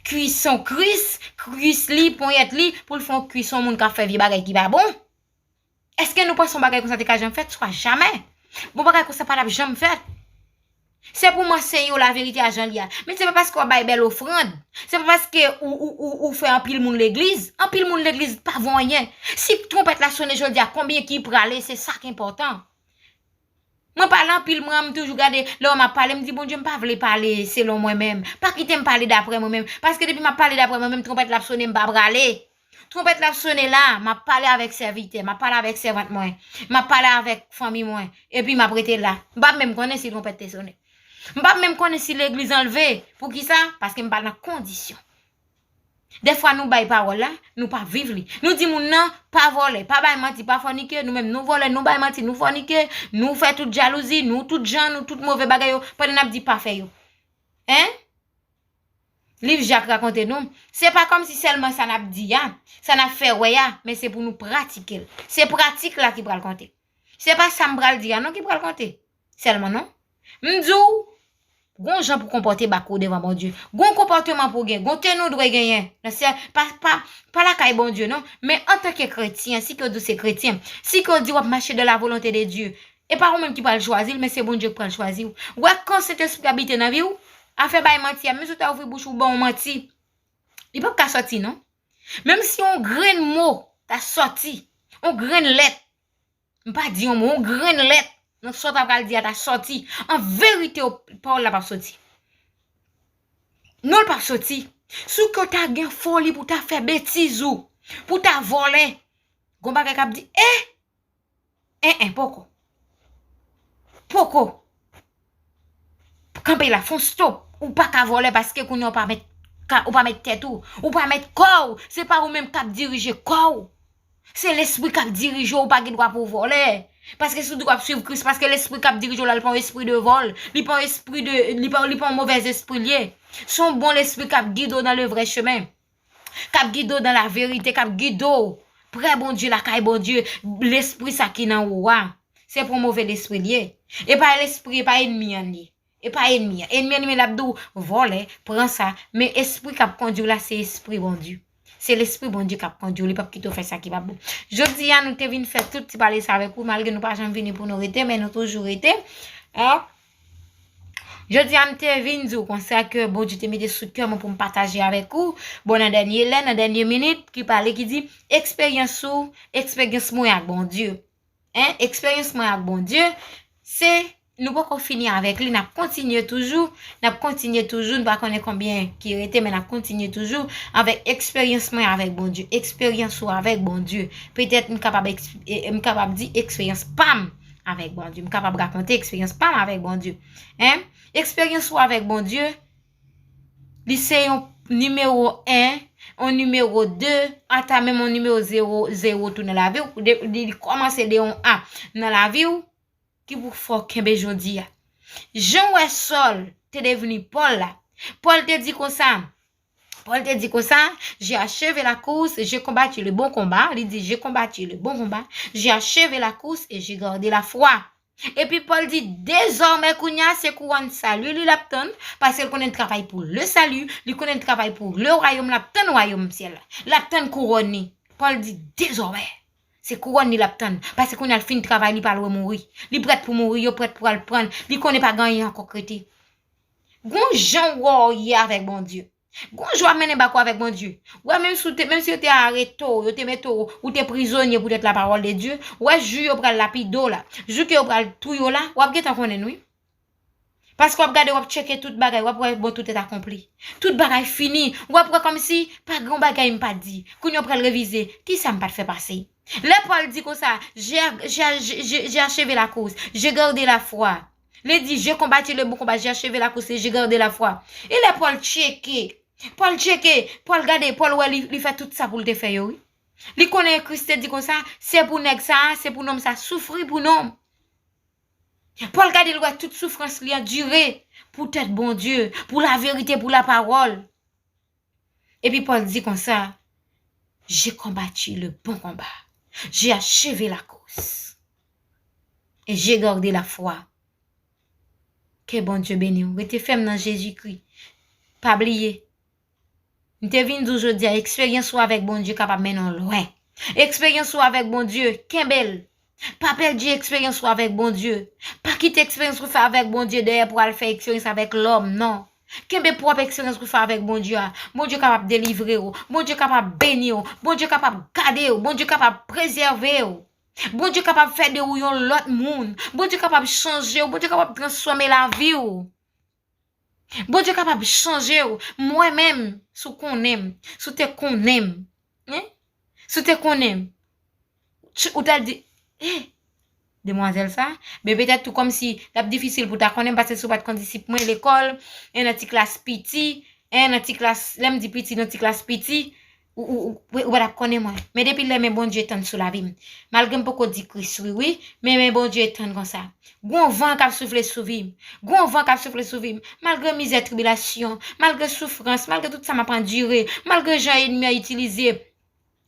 kwison Kris, kwis li, ponyèt li, pou l fè yon kwison moun k ap fè vye bagay ki pa bon? Èske nou panse yon bagay konsa te ka janm fèt? Swa jamè. Bon, bagay konsa pa t ap janm fèt. Se pou m anseye w laverite a jan l ye a. Men se pa paske w ap bay bèl ofrann. Se pa paske ou, ou, ou, ou fè anpil moun legliz. Anpil moun legliz pa vo anyen. Si twonpèt la sone jodi a, konbyen ki prale, se sa k enpòtan. Mwen pale anpil, mwen, m toujou gade, lè w m ap pale, m di, "Bondye, m pa vle pale selon mwen menm. Pa kite m pale daprè mwen menm. Paske depi m ap pale daprè mwen menm, twonpèt la ap sone, m pa prale." Twonpèt la ap sone la, m ap pale avèk sèvitè, m ap pale avèk sèvant mwen, m ap pale avèk fanmi mwen, epi m ap rete la. M p ap menm konnen si twonpèt te sone. M p ap menm konnen si legliz anlve. Poukisa? Paske m pa nan kondisyon. Dèfwa nou bay pawòl la, nou pa viv li. Nou di moun nan, pa vòlè, pa bay manti, pa fònike, nou menm nou vòlè, nou bay manti, nou fònike, nou fè tout jalouzi, nou tout jan, nou tout move bagay yo, pandan n ap di pa fè yo. En? Liv Jak rakonte nou, se pa kòmsi sèlman sa n ap di a, sa n ap fè wè a, men se pou nou pratike l. Se pratik la ki pral konte. Se pa sa m pral di a non ki pral konte sèlman non. M di w, Gon jan pou konpòte bak ou devan Bondye. Gon konpòteman pou gen. Gon teni w dwe genyen. Nan syèl, pa, pa, pa lakay Bondye, non. Men antanke kretyen, si ke w di w se kretyen, si ke w di w ap mache dans la volonté de Dieu, e pa ou menm ki pral chwazi l, men se Bondye ki pral chwazi w. Wè, kan Sentespri abite nan vi w, afè bay manti a, menm si w ta ouvri bouch ou ban w manti, li p ap ka sòti, non. Menm si yon grenn mo ta sòti, yon grenn lèt, m pa di yon mo, yon grenn lèt, nan sa w ta pral di a ta sòti, an verite, pawòl la p ap sòti. Non, l p ap sòti. Si w ta gen foli pou ta fè betiz ou, pou ta vòlè, gon bagay k ap di, eh, en, en, poko. Poko. Kanpe la, fè yon stop. Ou pa ka vòlè paske kounye a ou pa mèt ka, ou pa mèt tèt ou, ou pa mèt kò w. Se pa ou menm k ap dirije kò w. Se lespri k ap dirije w, ou pa gen dwa pou w vòlè. Paske si w di w ap swiv Kris, paske lespri k ap dirije w la, li pa yon espri de vòl, li pa yon espri de, li pa, li pa yon movèz espri l ye. Se yon bon lespri k ap gide w dans le vrai chemin, k ap gide w dans la vérité, k ap gide w prè Bondye, lakay Bondye, lespri sa ki nan ou a. Se pwomove lespri l ye. E pa lespri, e pa enmi an li ye. E pa enmi an. Enmi an li menm l ap di w, vòlè, pran sa. Men espri k ap kondui w la, se espri Bondye. Se lespri Bondye k ap kondui w, li p ap kite w fè sa ki pa bon. Jodi a, nou te vin fè tout ti pale sa avèk ou, malgre nou pa janm vini pou nou rete, men nou toujou rete. Hein? Jodi a, m te vin di w konsa ke Bondye te mete sou kè mwen pou m pataje avèk ou. Bon, nan dènye lè, nan dènye minit, ki pale, ki di, eksperyans ou, eksperyans mwen ak Bondye. Hein? Eksperyans mwen ak Bondye, se, nou poko fini avèk li, n ap kontinye toujou, n ap kontinye toujou, nou pa konnen konbyen ki rete, men n ap kontinye toujou avèk eksperyans mwen avèk Bondye, eksperyans ou avèk Bondye. Petèt m kapab, eh, m kapab di eksperyans pa m avèk Bondye. M kapab rakonte eksperyans pa m avèk Bondye. Hein? Eksperyans ou avèk Bondye, li se yon nimewo en, yon nimewo de, ata menm yon nimewo zewo, zewo tou nan lavi w. Li, li kòmanse de yon A nan lavi w, ki pou fè w kenbe jodi a. Jan w wè Sòl te devni Pòl la. Pòl te di konsa, Pòl te di konsa, j'ai achevé la course, j'ai combattu le bon combat. Li di, j'ai combattu le bon combat, j'ai achevé la course et j'ai gardé la foi. Epi Pòl di, dezòmè kounye a, se kouwòn sali li l ap tann, paske l konnen l travay pou le sali, li konnen l travay pou le wayòm, l ap tann wayòm syèl la. L ap tann kouwòn li. Pòl di, dezòmè, se kouwòn li l ap tann, paske kounye a l fin travay, li pral wè mouri. Li prèt pou mouri, yo prèt pou al pran l, li konnen pa gen anyen ankò k rete. Gon jan w wè w ye avèk Bondye. Gon jou w ap mennen bak ou avèk Bondye. Wè, menm si w te, menm si yo te arete w, yo te mete w, ou te prizonye poutèt la parole de Dieu, wè, jou yo pral lapide w la, jou ke yo pral touye w la, w ap gentan konnen l, wi. Paske w ap gade, w ap tcheke tout bagay, w ap wè, bon, tout est accompli. Tout bagay fini. W ap wè kòmsi pa gen yon bagay m pa t di. Kounye a w pral revize. Kisa m pa t fè pase? Lè Pòl di konsa, j'ai, j'ai, j'ai, j'ai achevé la course, j'ai gardé la foi. Li di, j'ai combattu le bon combat, j'ai achevé la course et j'ai gardé la foi. E lè Pòl tcheke, Pòl tcheke, Pòl gade, Pòl wè li, li fè tout sa pou l te fè yo, wi. Li konnen Kris te di konsa, se pou nèg sa, se pou nonm sa soufri pou non m. Pòl gade, l wè tout soufrans li andire poutèt Bondye, pou laverite, pou lapawòl. Epi Pòl di konsa, j'ai combattu le bon combat. J'ai achevé la course. Et j'ai gardé la foi. Ke Bondye beni w. Rete fèm nan Jezikri. Pa bliye. M te vin di w jodi a, eksperyans ou avèk Bondye kapab mennen w lwen. Eksperyans ou avèk Bondye, kenbe l. Pa pèdi eksperyans ou avèk Bondye. Pa kite eksperyans ou fè avèk Bondye dèyè pou al fè eksperyans avèk lòm, non. Kenbe pwòp eksperyans ou fè avèk Bondye a. Bondye kapab delivre w. Bondye kapab beni w. Bondye kapab gade w. Bondye kapab prezève w. Bondye kapab fè de ou yon lòt moun. Bondye kapab chanje w. Bondye kapab transfòme lavi w. Bondye kapab chanje w. Mwen menm, si w konnen m, si w te konnen m, hein? Si w te konnen m, ou t al di, eh, demwazèl sa? Men petèt tou kòmsi l ap difisil pou w ta konnen m, paske si w pa t konn disip mwen lekòl, en nan ti klas piti, en nan ti klas, lè m di piti, nan ti klas piti, ou, ou, ou, ou pa t ap konnen mwen. Men depi lè men Bondye tann sou lavi m. Malgre m poko di Kris wi, wi, men men Bondye tann konsa. Gon van k ap soufle sou vi m. Gon van k ap soufle sou vi m. Malgre mizè, tribilasyon, malgre soufrans, malgre tout sa m ap andire, malgre jan ènmi an itilize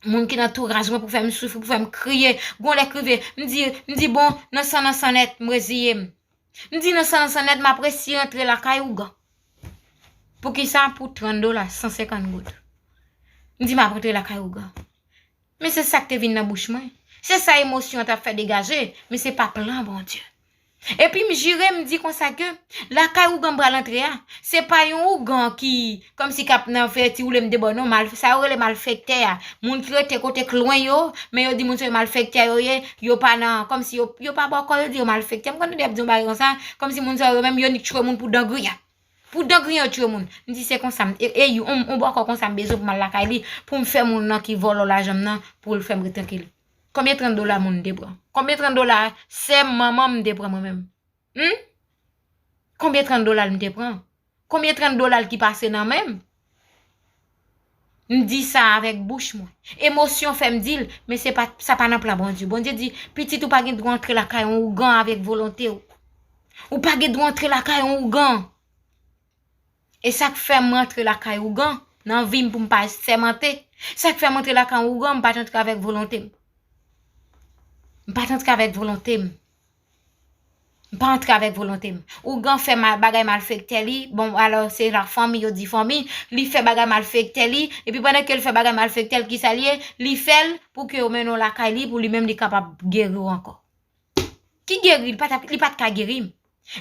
moun ki nan antouraj mwen pou fè m soufri, pou fè m kriye, gon lè k rive, m di, m di, bon, nan san, nan san nèt, m reziye m. M di nan san nan san nèt, m ap resi rantre lakay ougan. Poukisa? Pou trant dola, san senkant goud. M di m ap rantre lakay ougan. Men se sa k te vin nan bouch mwen. Se sa emosyon an t ap fè degaje, men se pa plan Bondye. Epi m jire, m di konsa ke lakay ougan m pral antre a, se pa yon ougan ki kòmsi k ap nan fè ti woule m de bò, non, mal, sa yo rele malfektè a. Moun ki rete kote k lwen yo, men yo di moun sa yo malfektè yo ye, yo pa nan, kòmsi yo, yo pa bòkò, yo di yo malfektè. M konn tande y ap di yon bagay konsa, kòmsi moun sa yo menm yo nik tchwe moun pou dan griyan. Pou dan griyan yo tchwe moun. M di se konsa, m, e, e, yon, yon bòkò konsa m bezwen pou m al lakay li, pou m fè moun nan ki vòlò lajan m nan, pou l fè m ret trankil. Konbyen trant dola moun te pran? Konbyen trant dola sè m, manman m te pran mwen menm? Hmm? Konbyen trant dola l m te pran? Konbyen trant dola l ki pase nan men m? M di sa avèk bouch mwen. Emosyon fè m di l, men se pa, sa pa nan plan Bondye. Bondye di, pitit ou pa gen dwa antre lakay yon ougan avèk volonte w. Ou pa gen dwa antre lakay yon ougan. E sa k fè m rantre lakay ougan nan vi m pou m pa sèmante. Sa k fè m rantre lakay yon ougan, m pa t antre avèk volonte m. M pa t antre avèk volonte m. M pa antre avèk volonte m. Ougan fè mal, bagay malfektè li. Bon, alò, se la fanmi, yo di fanmi. Li fè bagay malfektè li. Epi pandan ke l fè bagay malfektè l, kisa l ye? Li fè l pou ke yo mennen w lakay li, pou li menm li kapab geri w ankò. Ki geri? Li pa t ap, li pa t ka geri m.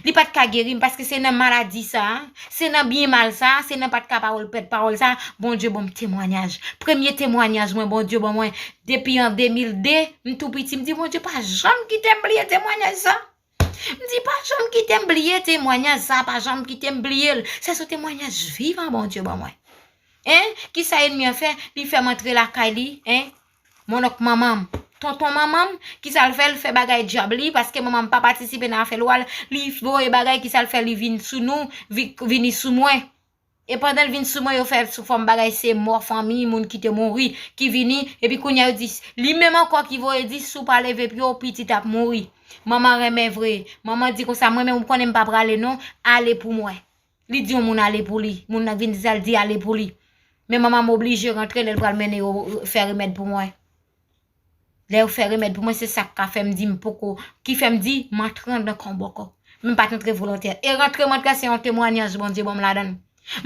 Li pa t ka geri m, paske se nan maladi sa a, se nan byen mal sa a, se nan pa t ka pawòl pèd pawòl sa a, Bondye ban m temwanyaj. Premye temwanyaj mwen, Bondye ban mwen, depi an de mil de, m tou piti, m di, Bondye pa janm kite m bliye temwanyaj sa. M di, pa janm kite m bliye temwanyaj sa, pa janm kite m bliye l. Se sou temwanyaj vivan Bondye ban mwen. Hein? Kisa ènmi an fè? Li fè m antre lakay li, hein? Mononk manman m, tonton manman m, kisa l fè? L fè bagay dyab li, paske manman m pa patisipe nan afè lwa l, li voye bagay, kisa l fè? Li vin sou nou, vi-, vini sou mwen. E pandan l vin sou mwen, yo fè l sou fòm bagay se mò fanmi, moun ki te mouri, ki vini, epi kounye a yo di, li menm ankò ki voye di, si w pa leve pye w, pitit ap mouri. Manman renmen vre. Manman di konsa, mwen menm ou konnen m pa prale non, ale pou mwen. Li di yon moun ale pou li. Moun nan vin di sa, l di ale pou li. Men manman m oblije rantre lè l pral mennen yo fè remèd pou mwen. Lè yo fè remèd pou mwen, se sa k ka fè m di m poko, ki fè m di m antre anndan kan bòkò. Men m pa t antre volontè. E rantre m antre a, se yon temwanyaj Bondye ban m ladan l.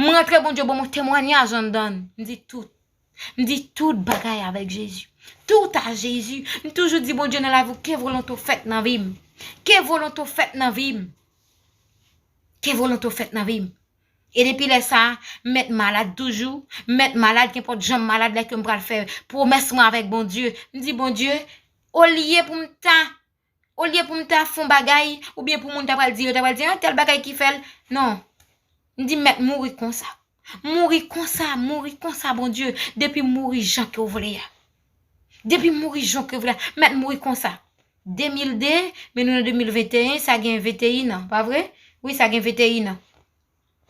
M rantre, Bondye ban m yon temwanyaj anndan l. M di tout. M di tout bagay avèk Jezi. Tout a Jezi. M toujou di Bondye nan lavi w, ke volonte w fèt nan vi m. Ke volonte w fèt nan vi m. Ke volonte w fèt nan vi m. E depi lè sa a, m mèt malad toujou. M mèt malad, kenpòt jan m malad, lè ke m pral fè pwomès mwen avèk Bondye. M di, Bondye, olye pou m ta, olye pou m ta fè yon bagay, oubyen pou moun ta pral di, yo ta pral di, ah, tèl bagay ki fè l. Non. M di, m mèt mouri konsa. Mouri konsa, mouri konsa, Bondye. Depi m mouri jan ke w vle a. Depi m mouri jan ke w vle a. M mèt mouri konsa. De mil de, men nou nan de mil venteyen, sa gen venteyen an, pa vre? Wi, sa gen venteyen an.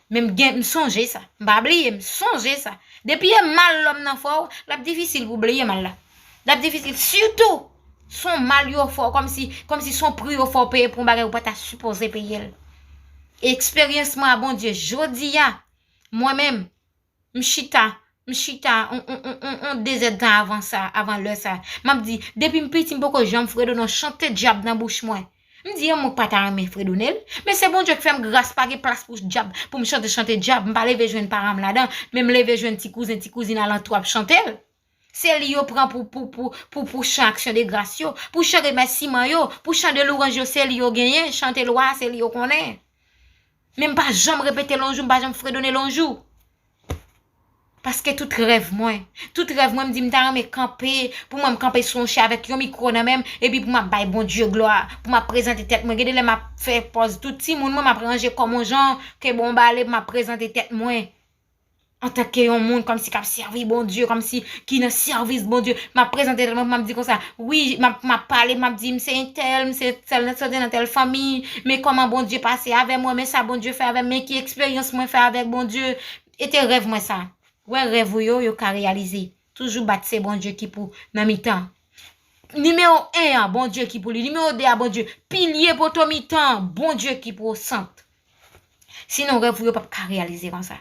Men m gen, m sonje sa. M pa bliye, m sonje sa. Depi e mal lòm nan fè w, l ap difisil pou w bliye mal la. L ap difisil, sitou, s on mal yo fè w, kòmsi, kòmsi s on pri yo fè w peye pou yon bagay ou pa ta sipoze peye l. Eksperyans mwen a Bondye, jodi a, mwen menm, m chita, m chita, on, on, on, on, on dezèdtan avan sa, avan lè sa. M ap di, depi m piti, m poko janm fredone yon chante dyab nan bouch mwen. M di, e mwen k pa ta renmen fredone l. Men se Bondye k fè m gras, pa gen plas pou dyab, pou m chante chante dyab. M pa leve jwenn paran m ladan, men m leve jwenn ti kouzen, ti kouzin alantou ap chante l. Se li yo pran pou, pou, pou, pou, pou chan aksyon de gras yo, pou chan remèsiman yo, pou chan de louwanj yo, se li yo genyen, chante lwa a, se li yo konnen. Men m pa janm repete l yon jou, m pa janm fredone l yon jou. Paske tout rèv mwen, tout rèv mwen, m di m ta renmen kanpe, pou mwen m kanpe sou yon chè avèk yon mikwo nan men m, epi pou m ap bay Bondye glwa, pou m ap prezante tèt mwen. Gen de lè m ap fè pòz tout timoun mwen, m ap ranje kò m yon jan, ke bon bale, pou m ap prezante tèt mwen. Antanke yon moun kòmsi k ap sèvi Bondye, kòmsi ki nan sèvis Bondye, m ap prezante tèt mwen, m ap di konsa, wi, m ap, m ap pale, m ap di, m se entèl, m se tèl, sòti nan tèl fanmi, men kòman Bondye pase avè mwen, men sa Bondye fè avè m, men ki eksperyans mwen fè avèk Bondye. E te rèv mwen sa. Wè rèv ou yo, yo ka reyalize. Toujou bat se Bondye ki pou nan mitan. Nimewo en an, Bondye ki pou li. Nimewo de a, Bondye. Pilye poto mitan, Bondye ki pou o sant. Sinon, rèv ou yo p ap ka reyalize konsa.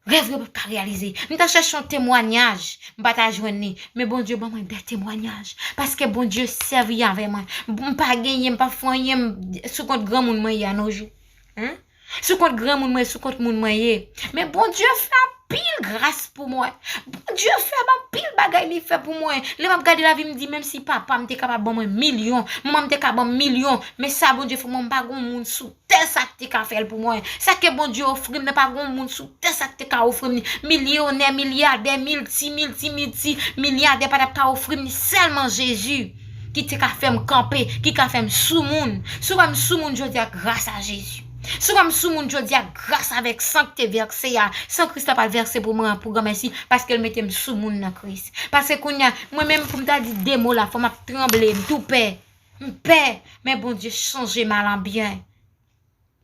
Rèv yo p ap ka reyalize. M ta chèche yon temwanyaj, m pa ta jwenn li. Men Bondye ban mwen de temwanyaj. Paske Bondye sèvi avè mwen. M pa genyen, m pa fè anyen, m sou kont granmoun mwen ye a nos jours. Hein? Sou kont granmoun mwen, sou kont moun mwen ye. Men Bondye fè anpil gras pou mwen. Bondye fè m anpil bagay li fè pou mwen. Lè m ap gade lavi m di, menm si papa m te kapab ban mwen milyon, manman m te ka ban m milyon, men sa Bondye fè mwen, m pa gon moun sou tè sa k te ka fè l pou mwen. Sa ke Bondye ofri m nan, pa gon moun sou tè sa k te ka ofri m li. Milyonè, milyadè, milti, milti, milti milyadè pa t ap ka ofri m li. Sèlman Jezi ki te ka fè m kanpe, ki ka fè m soumoun. Si w wè m soumoun jodi a, gras a Jezi. Si w wè m soumoun jodi a, gras avèk san k te vèse a, san Kris la pa t vèse pou mwen an, pou granmèsi, paske l mete m soumoun nan Kris. Paske kounye a, mwen menm pou m ta di de mo la, fò m ap tranble, m tou pè. M pè, men Bondye chanje mal an byen.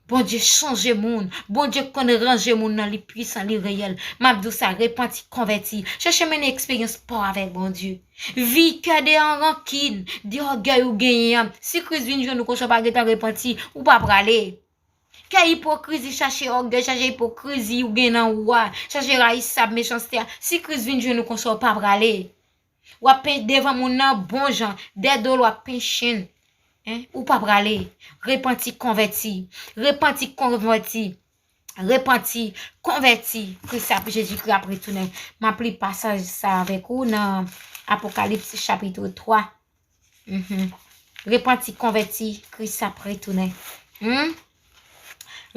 Bondye chanje moun. Bondye konn ranje moun nan, li pwisan, li reyèl. M ap di w sa, repanti, konvèti. Chèche mennen eksperyans pa w avèk Bondye. Vide kè de rankin, de ògèy ou genyen an. Si Kris vin jwenn ou konsa w pa gentan repanti, ou pa prale. Kè ipokrizi, chache ògèy, chache ipokrizi ou gen nan ou a, chache rayisab, mechanste a. Si Kris vin jwenn ou konsa w pa prale. W ap penche devan moun nan bon jan, dèyè do l w ap penche l. Hein? Ou pa prale. Repanti, konvèti. Repanti, konvèti. Repanti, konvèti. Kris ap, Jezikri ap retounen. M ap li pasaj sa avèk ou nan Apokalips chapit twa. Mhm. Repanti, konvèti, Kris ap retounen. Hmm?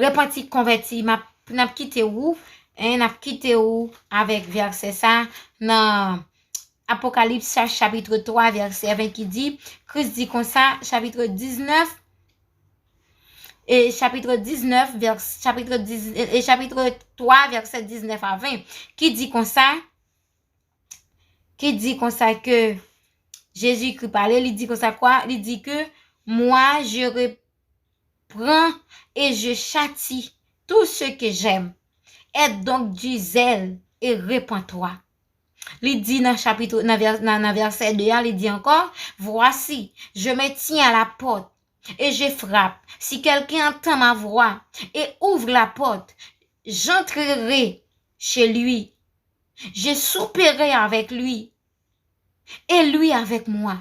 Repanti, konvèti, m ap, n ap kite ou, hein, n ap kite ou avèk vèsè sa nan Apokalips cha-, chapit twa, vèsè ven ki di, Kris di konsa, chapit diznèf, e chapit diznèf, vèsè, chapit diz, e chapit twa, vèsè diznèf a ven, ki di konsa, ki di konsa ke Jezikri pale, li di konsa kwa? Li di ke, moi, je reprends et je châtie tout ce que j'aime. Aie donc du zèle et repens-toi. Li di nan chapit, nan vè-, nan, nan vèsè de a, li di ankò, voici, je me tiens à la porte et je frappe. Si quelqu'un entend ma voix et ouvre la porte, j'entrerai chez lui. Je souperai avec lui et lui avec moi.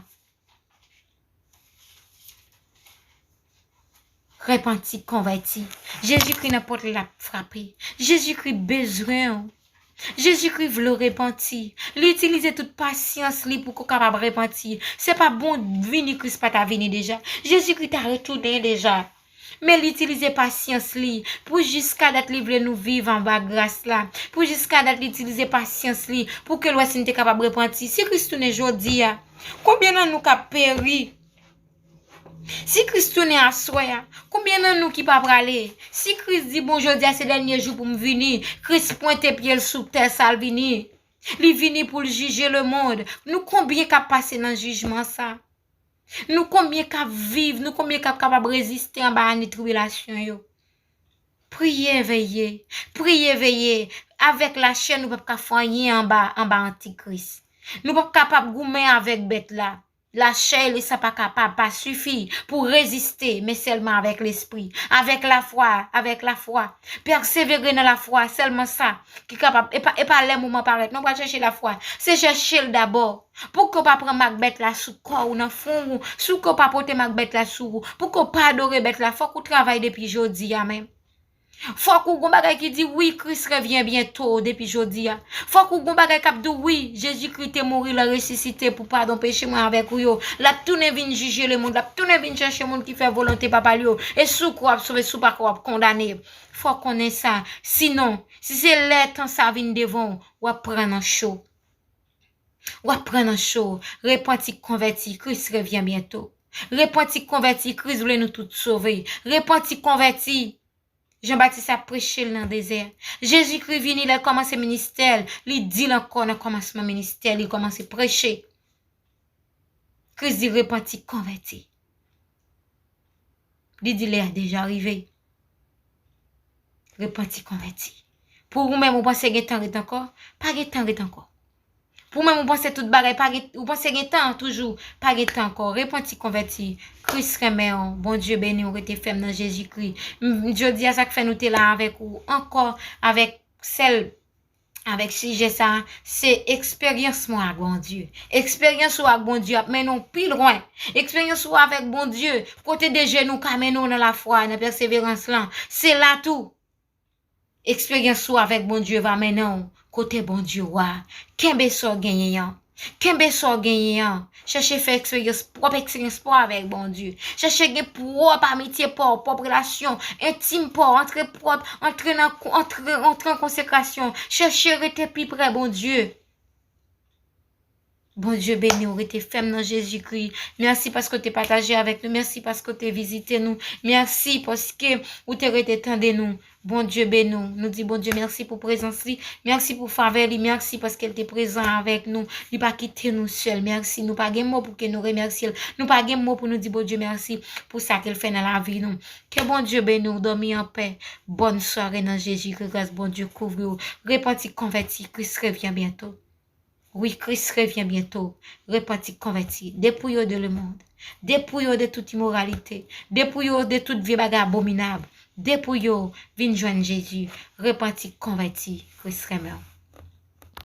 Repanti, konvèti. Jezikri nan pòt li, l ap frape. Jezikri bezwen w. Jezikri vle w repanti. Li itilize tout pasyans li pou ke w kapab repanti. Se pa bon vini Kris pa ta vini deja. Jezikri ta retounen deja. Men li itilize pasyans li pou jiska dat li vle nou viv anba gras la. Pou jiska dat li itilize pasyans li pou ke l wè si n te kapab repanti. Si Kris tounen jodi a, konbyen nan nou k ap peri? Si Kris tounen aswè a, konbyen nan nou ki pa prale? Si Kris di, bon, jodi a se dènye jou pou m vini, Kris pwente pye l sou tè sa l vini. Li vini pou l jije lemonn. Nou konbyen k ap pase nan jijman sa? Nou konbyen k ap viv, nou konbyen k ap kapab reziste anba ane tribilasyon yo? Priye, veye, priye, veye. Avèk lachè, nou p ap ka fè anyen anba, anba antikris. Nou p ap kapab goumen avèk bèt la. Lachè e lesan pa kapab, pa sifi pou reziste, men sèlman avèk lespri, avèk lafwa, avèk lafwa. Pèsevere nan lafwa, sèlman sa ki kapab. E pa, e pa lè moman parèt, non, pral chèche lafwa. Se chèche l dabò. Pou ke w pa pran mak bèt la sou kò w, nan fwon w, si w ke w pa pote mak bèt la sou ou, pou ke w pa adore bèt la, fòk ou travay depi jodi a menm. Fòk ou gon bagay ki di, wi, Kris revyen byento depi jodi a. Fòk ou gon bagay k ap di w, wi, Jezikri te mouri, l resisite pou padon peche mwen avèk ou yo. L ap tounen vin jije lemonn, l ap tounen vin chèche moun ki fè volonte Papa l yo. E si w kwè w ap sove, si w pa kwè w ap kondane. Fòk konnen sa. Sinon, si se lè tan sa vin devan w, w ap pran nan cho. W ap pran nan cho. Repanti, konvèti, Kris revyen byento. Repanti, konvèti, Kris vle nou tout sove. Repanti, konvèti. Jan Batis ap preche l nan dezè. Jezikri vini, lè l kòmanse ministè l, li di l ankò nan kòmansman ministè l, li kòmanse preche. Kris di, repanti, konvèti. Li di, lè a deja rive. Repanti, konvèti. Pou ou menm, ou panse gen tan ret ankò? Pa gen tan ret ankò. Pou ou menm, ou panse tout bagay pa gen, ou panse gen tan toujou, pa gen tan ankò. Repanti, konvèti. Kris renmen w. Bondye beni w, rete fèm nan Jezikri. M, jodi a, sa k fè nou te la avèk ou ankò, avèk sèl avèk sijè sa, se eksperyans mwen ak Bondye. Eksperyans ou ak Bondye ap mennen w pi lwen. Eksperyans ou avèk Bondye, kote de jenou ka mennen w nan lafwa, nan pèseverans lan. Se la tou. Eksperyans ou avèk Bondye va mennen w kote Bondye w a. Kenbe sa w genyen an. Kenbe sa w genyen an. Chèche fè eksperyans, pwòp eksperyans pa w avèk Bondye. Chèche gen pwòp amitye pa w, pwòp relasyon entim pa w, antre pwòp, antre nan, antre, antre an konsekrasyon. Chèche rete pi prè Bondye. Bondye beni w, rete fèm nan Jezikri. Mèsi paske w te pataje avèk nou. Mèsi paske w te vizite nou. Mèsi paske ou te rete tande nou. Bondye beni w. Nou di Bondye mèsi pou prezans li. Mèsi pou favè li. Mèsi paske l te prezan avèk nou. Li pa kite nou sèl. Mèsi. Nou pa gen mo pou ke nou remèsye l. Nou pa gen mo pou nou di Bondye mèsi pou sa ke l fè nan lavi nou. Ke Bondye beni w. Dòmi anpè. Bòn sware nan Jezikri. Gras Bondye kouvri w. Repanti, konvèti. Kris revyen byento. Wi, Kris revyen byento. Repanti, konvèti. Depouye w de lemonn. Depouye w de tout imoralite. Depouye w de tout vye bagay abominab. Depouye w, vin jwenn Jezi. Repanti, konvèti. Kris renmen w.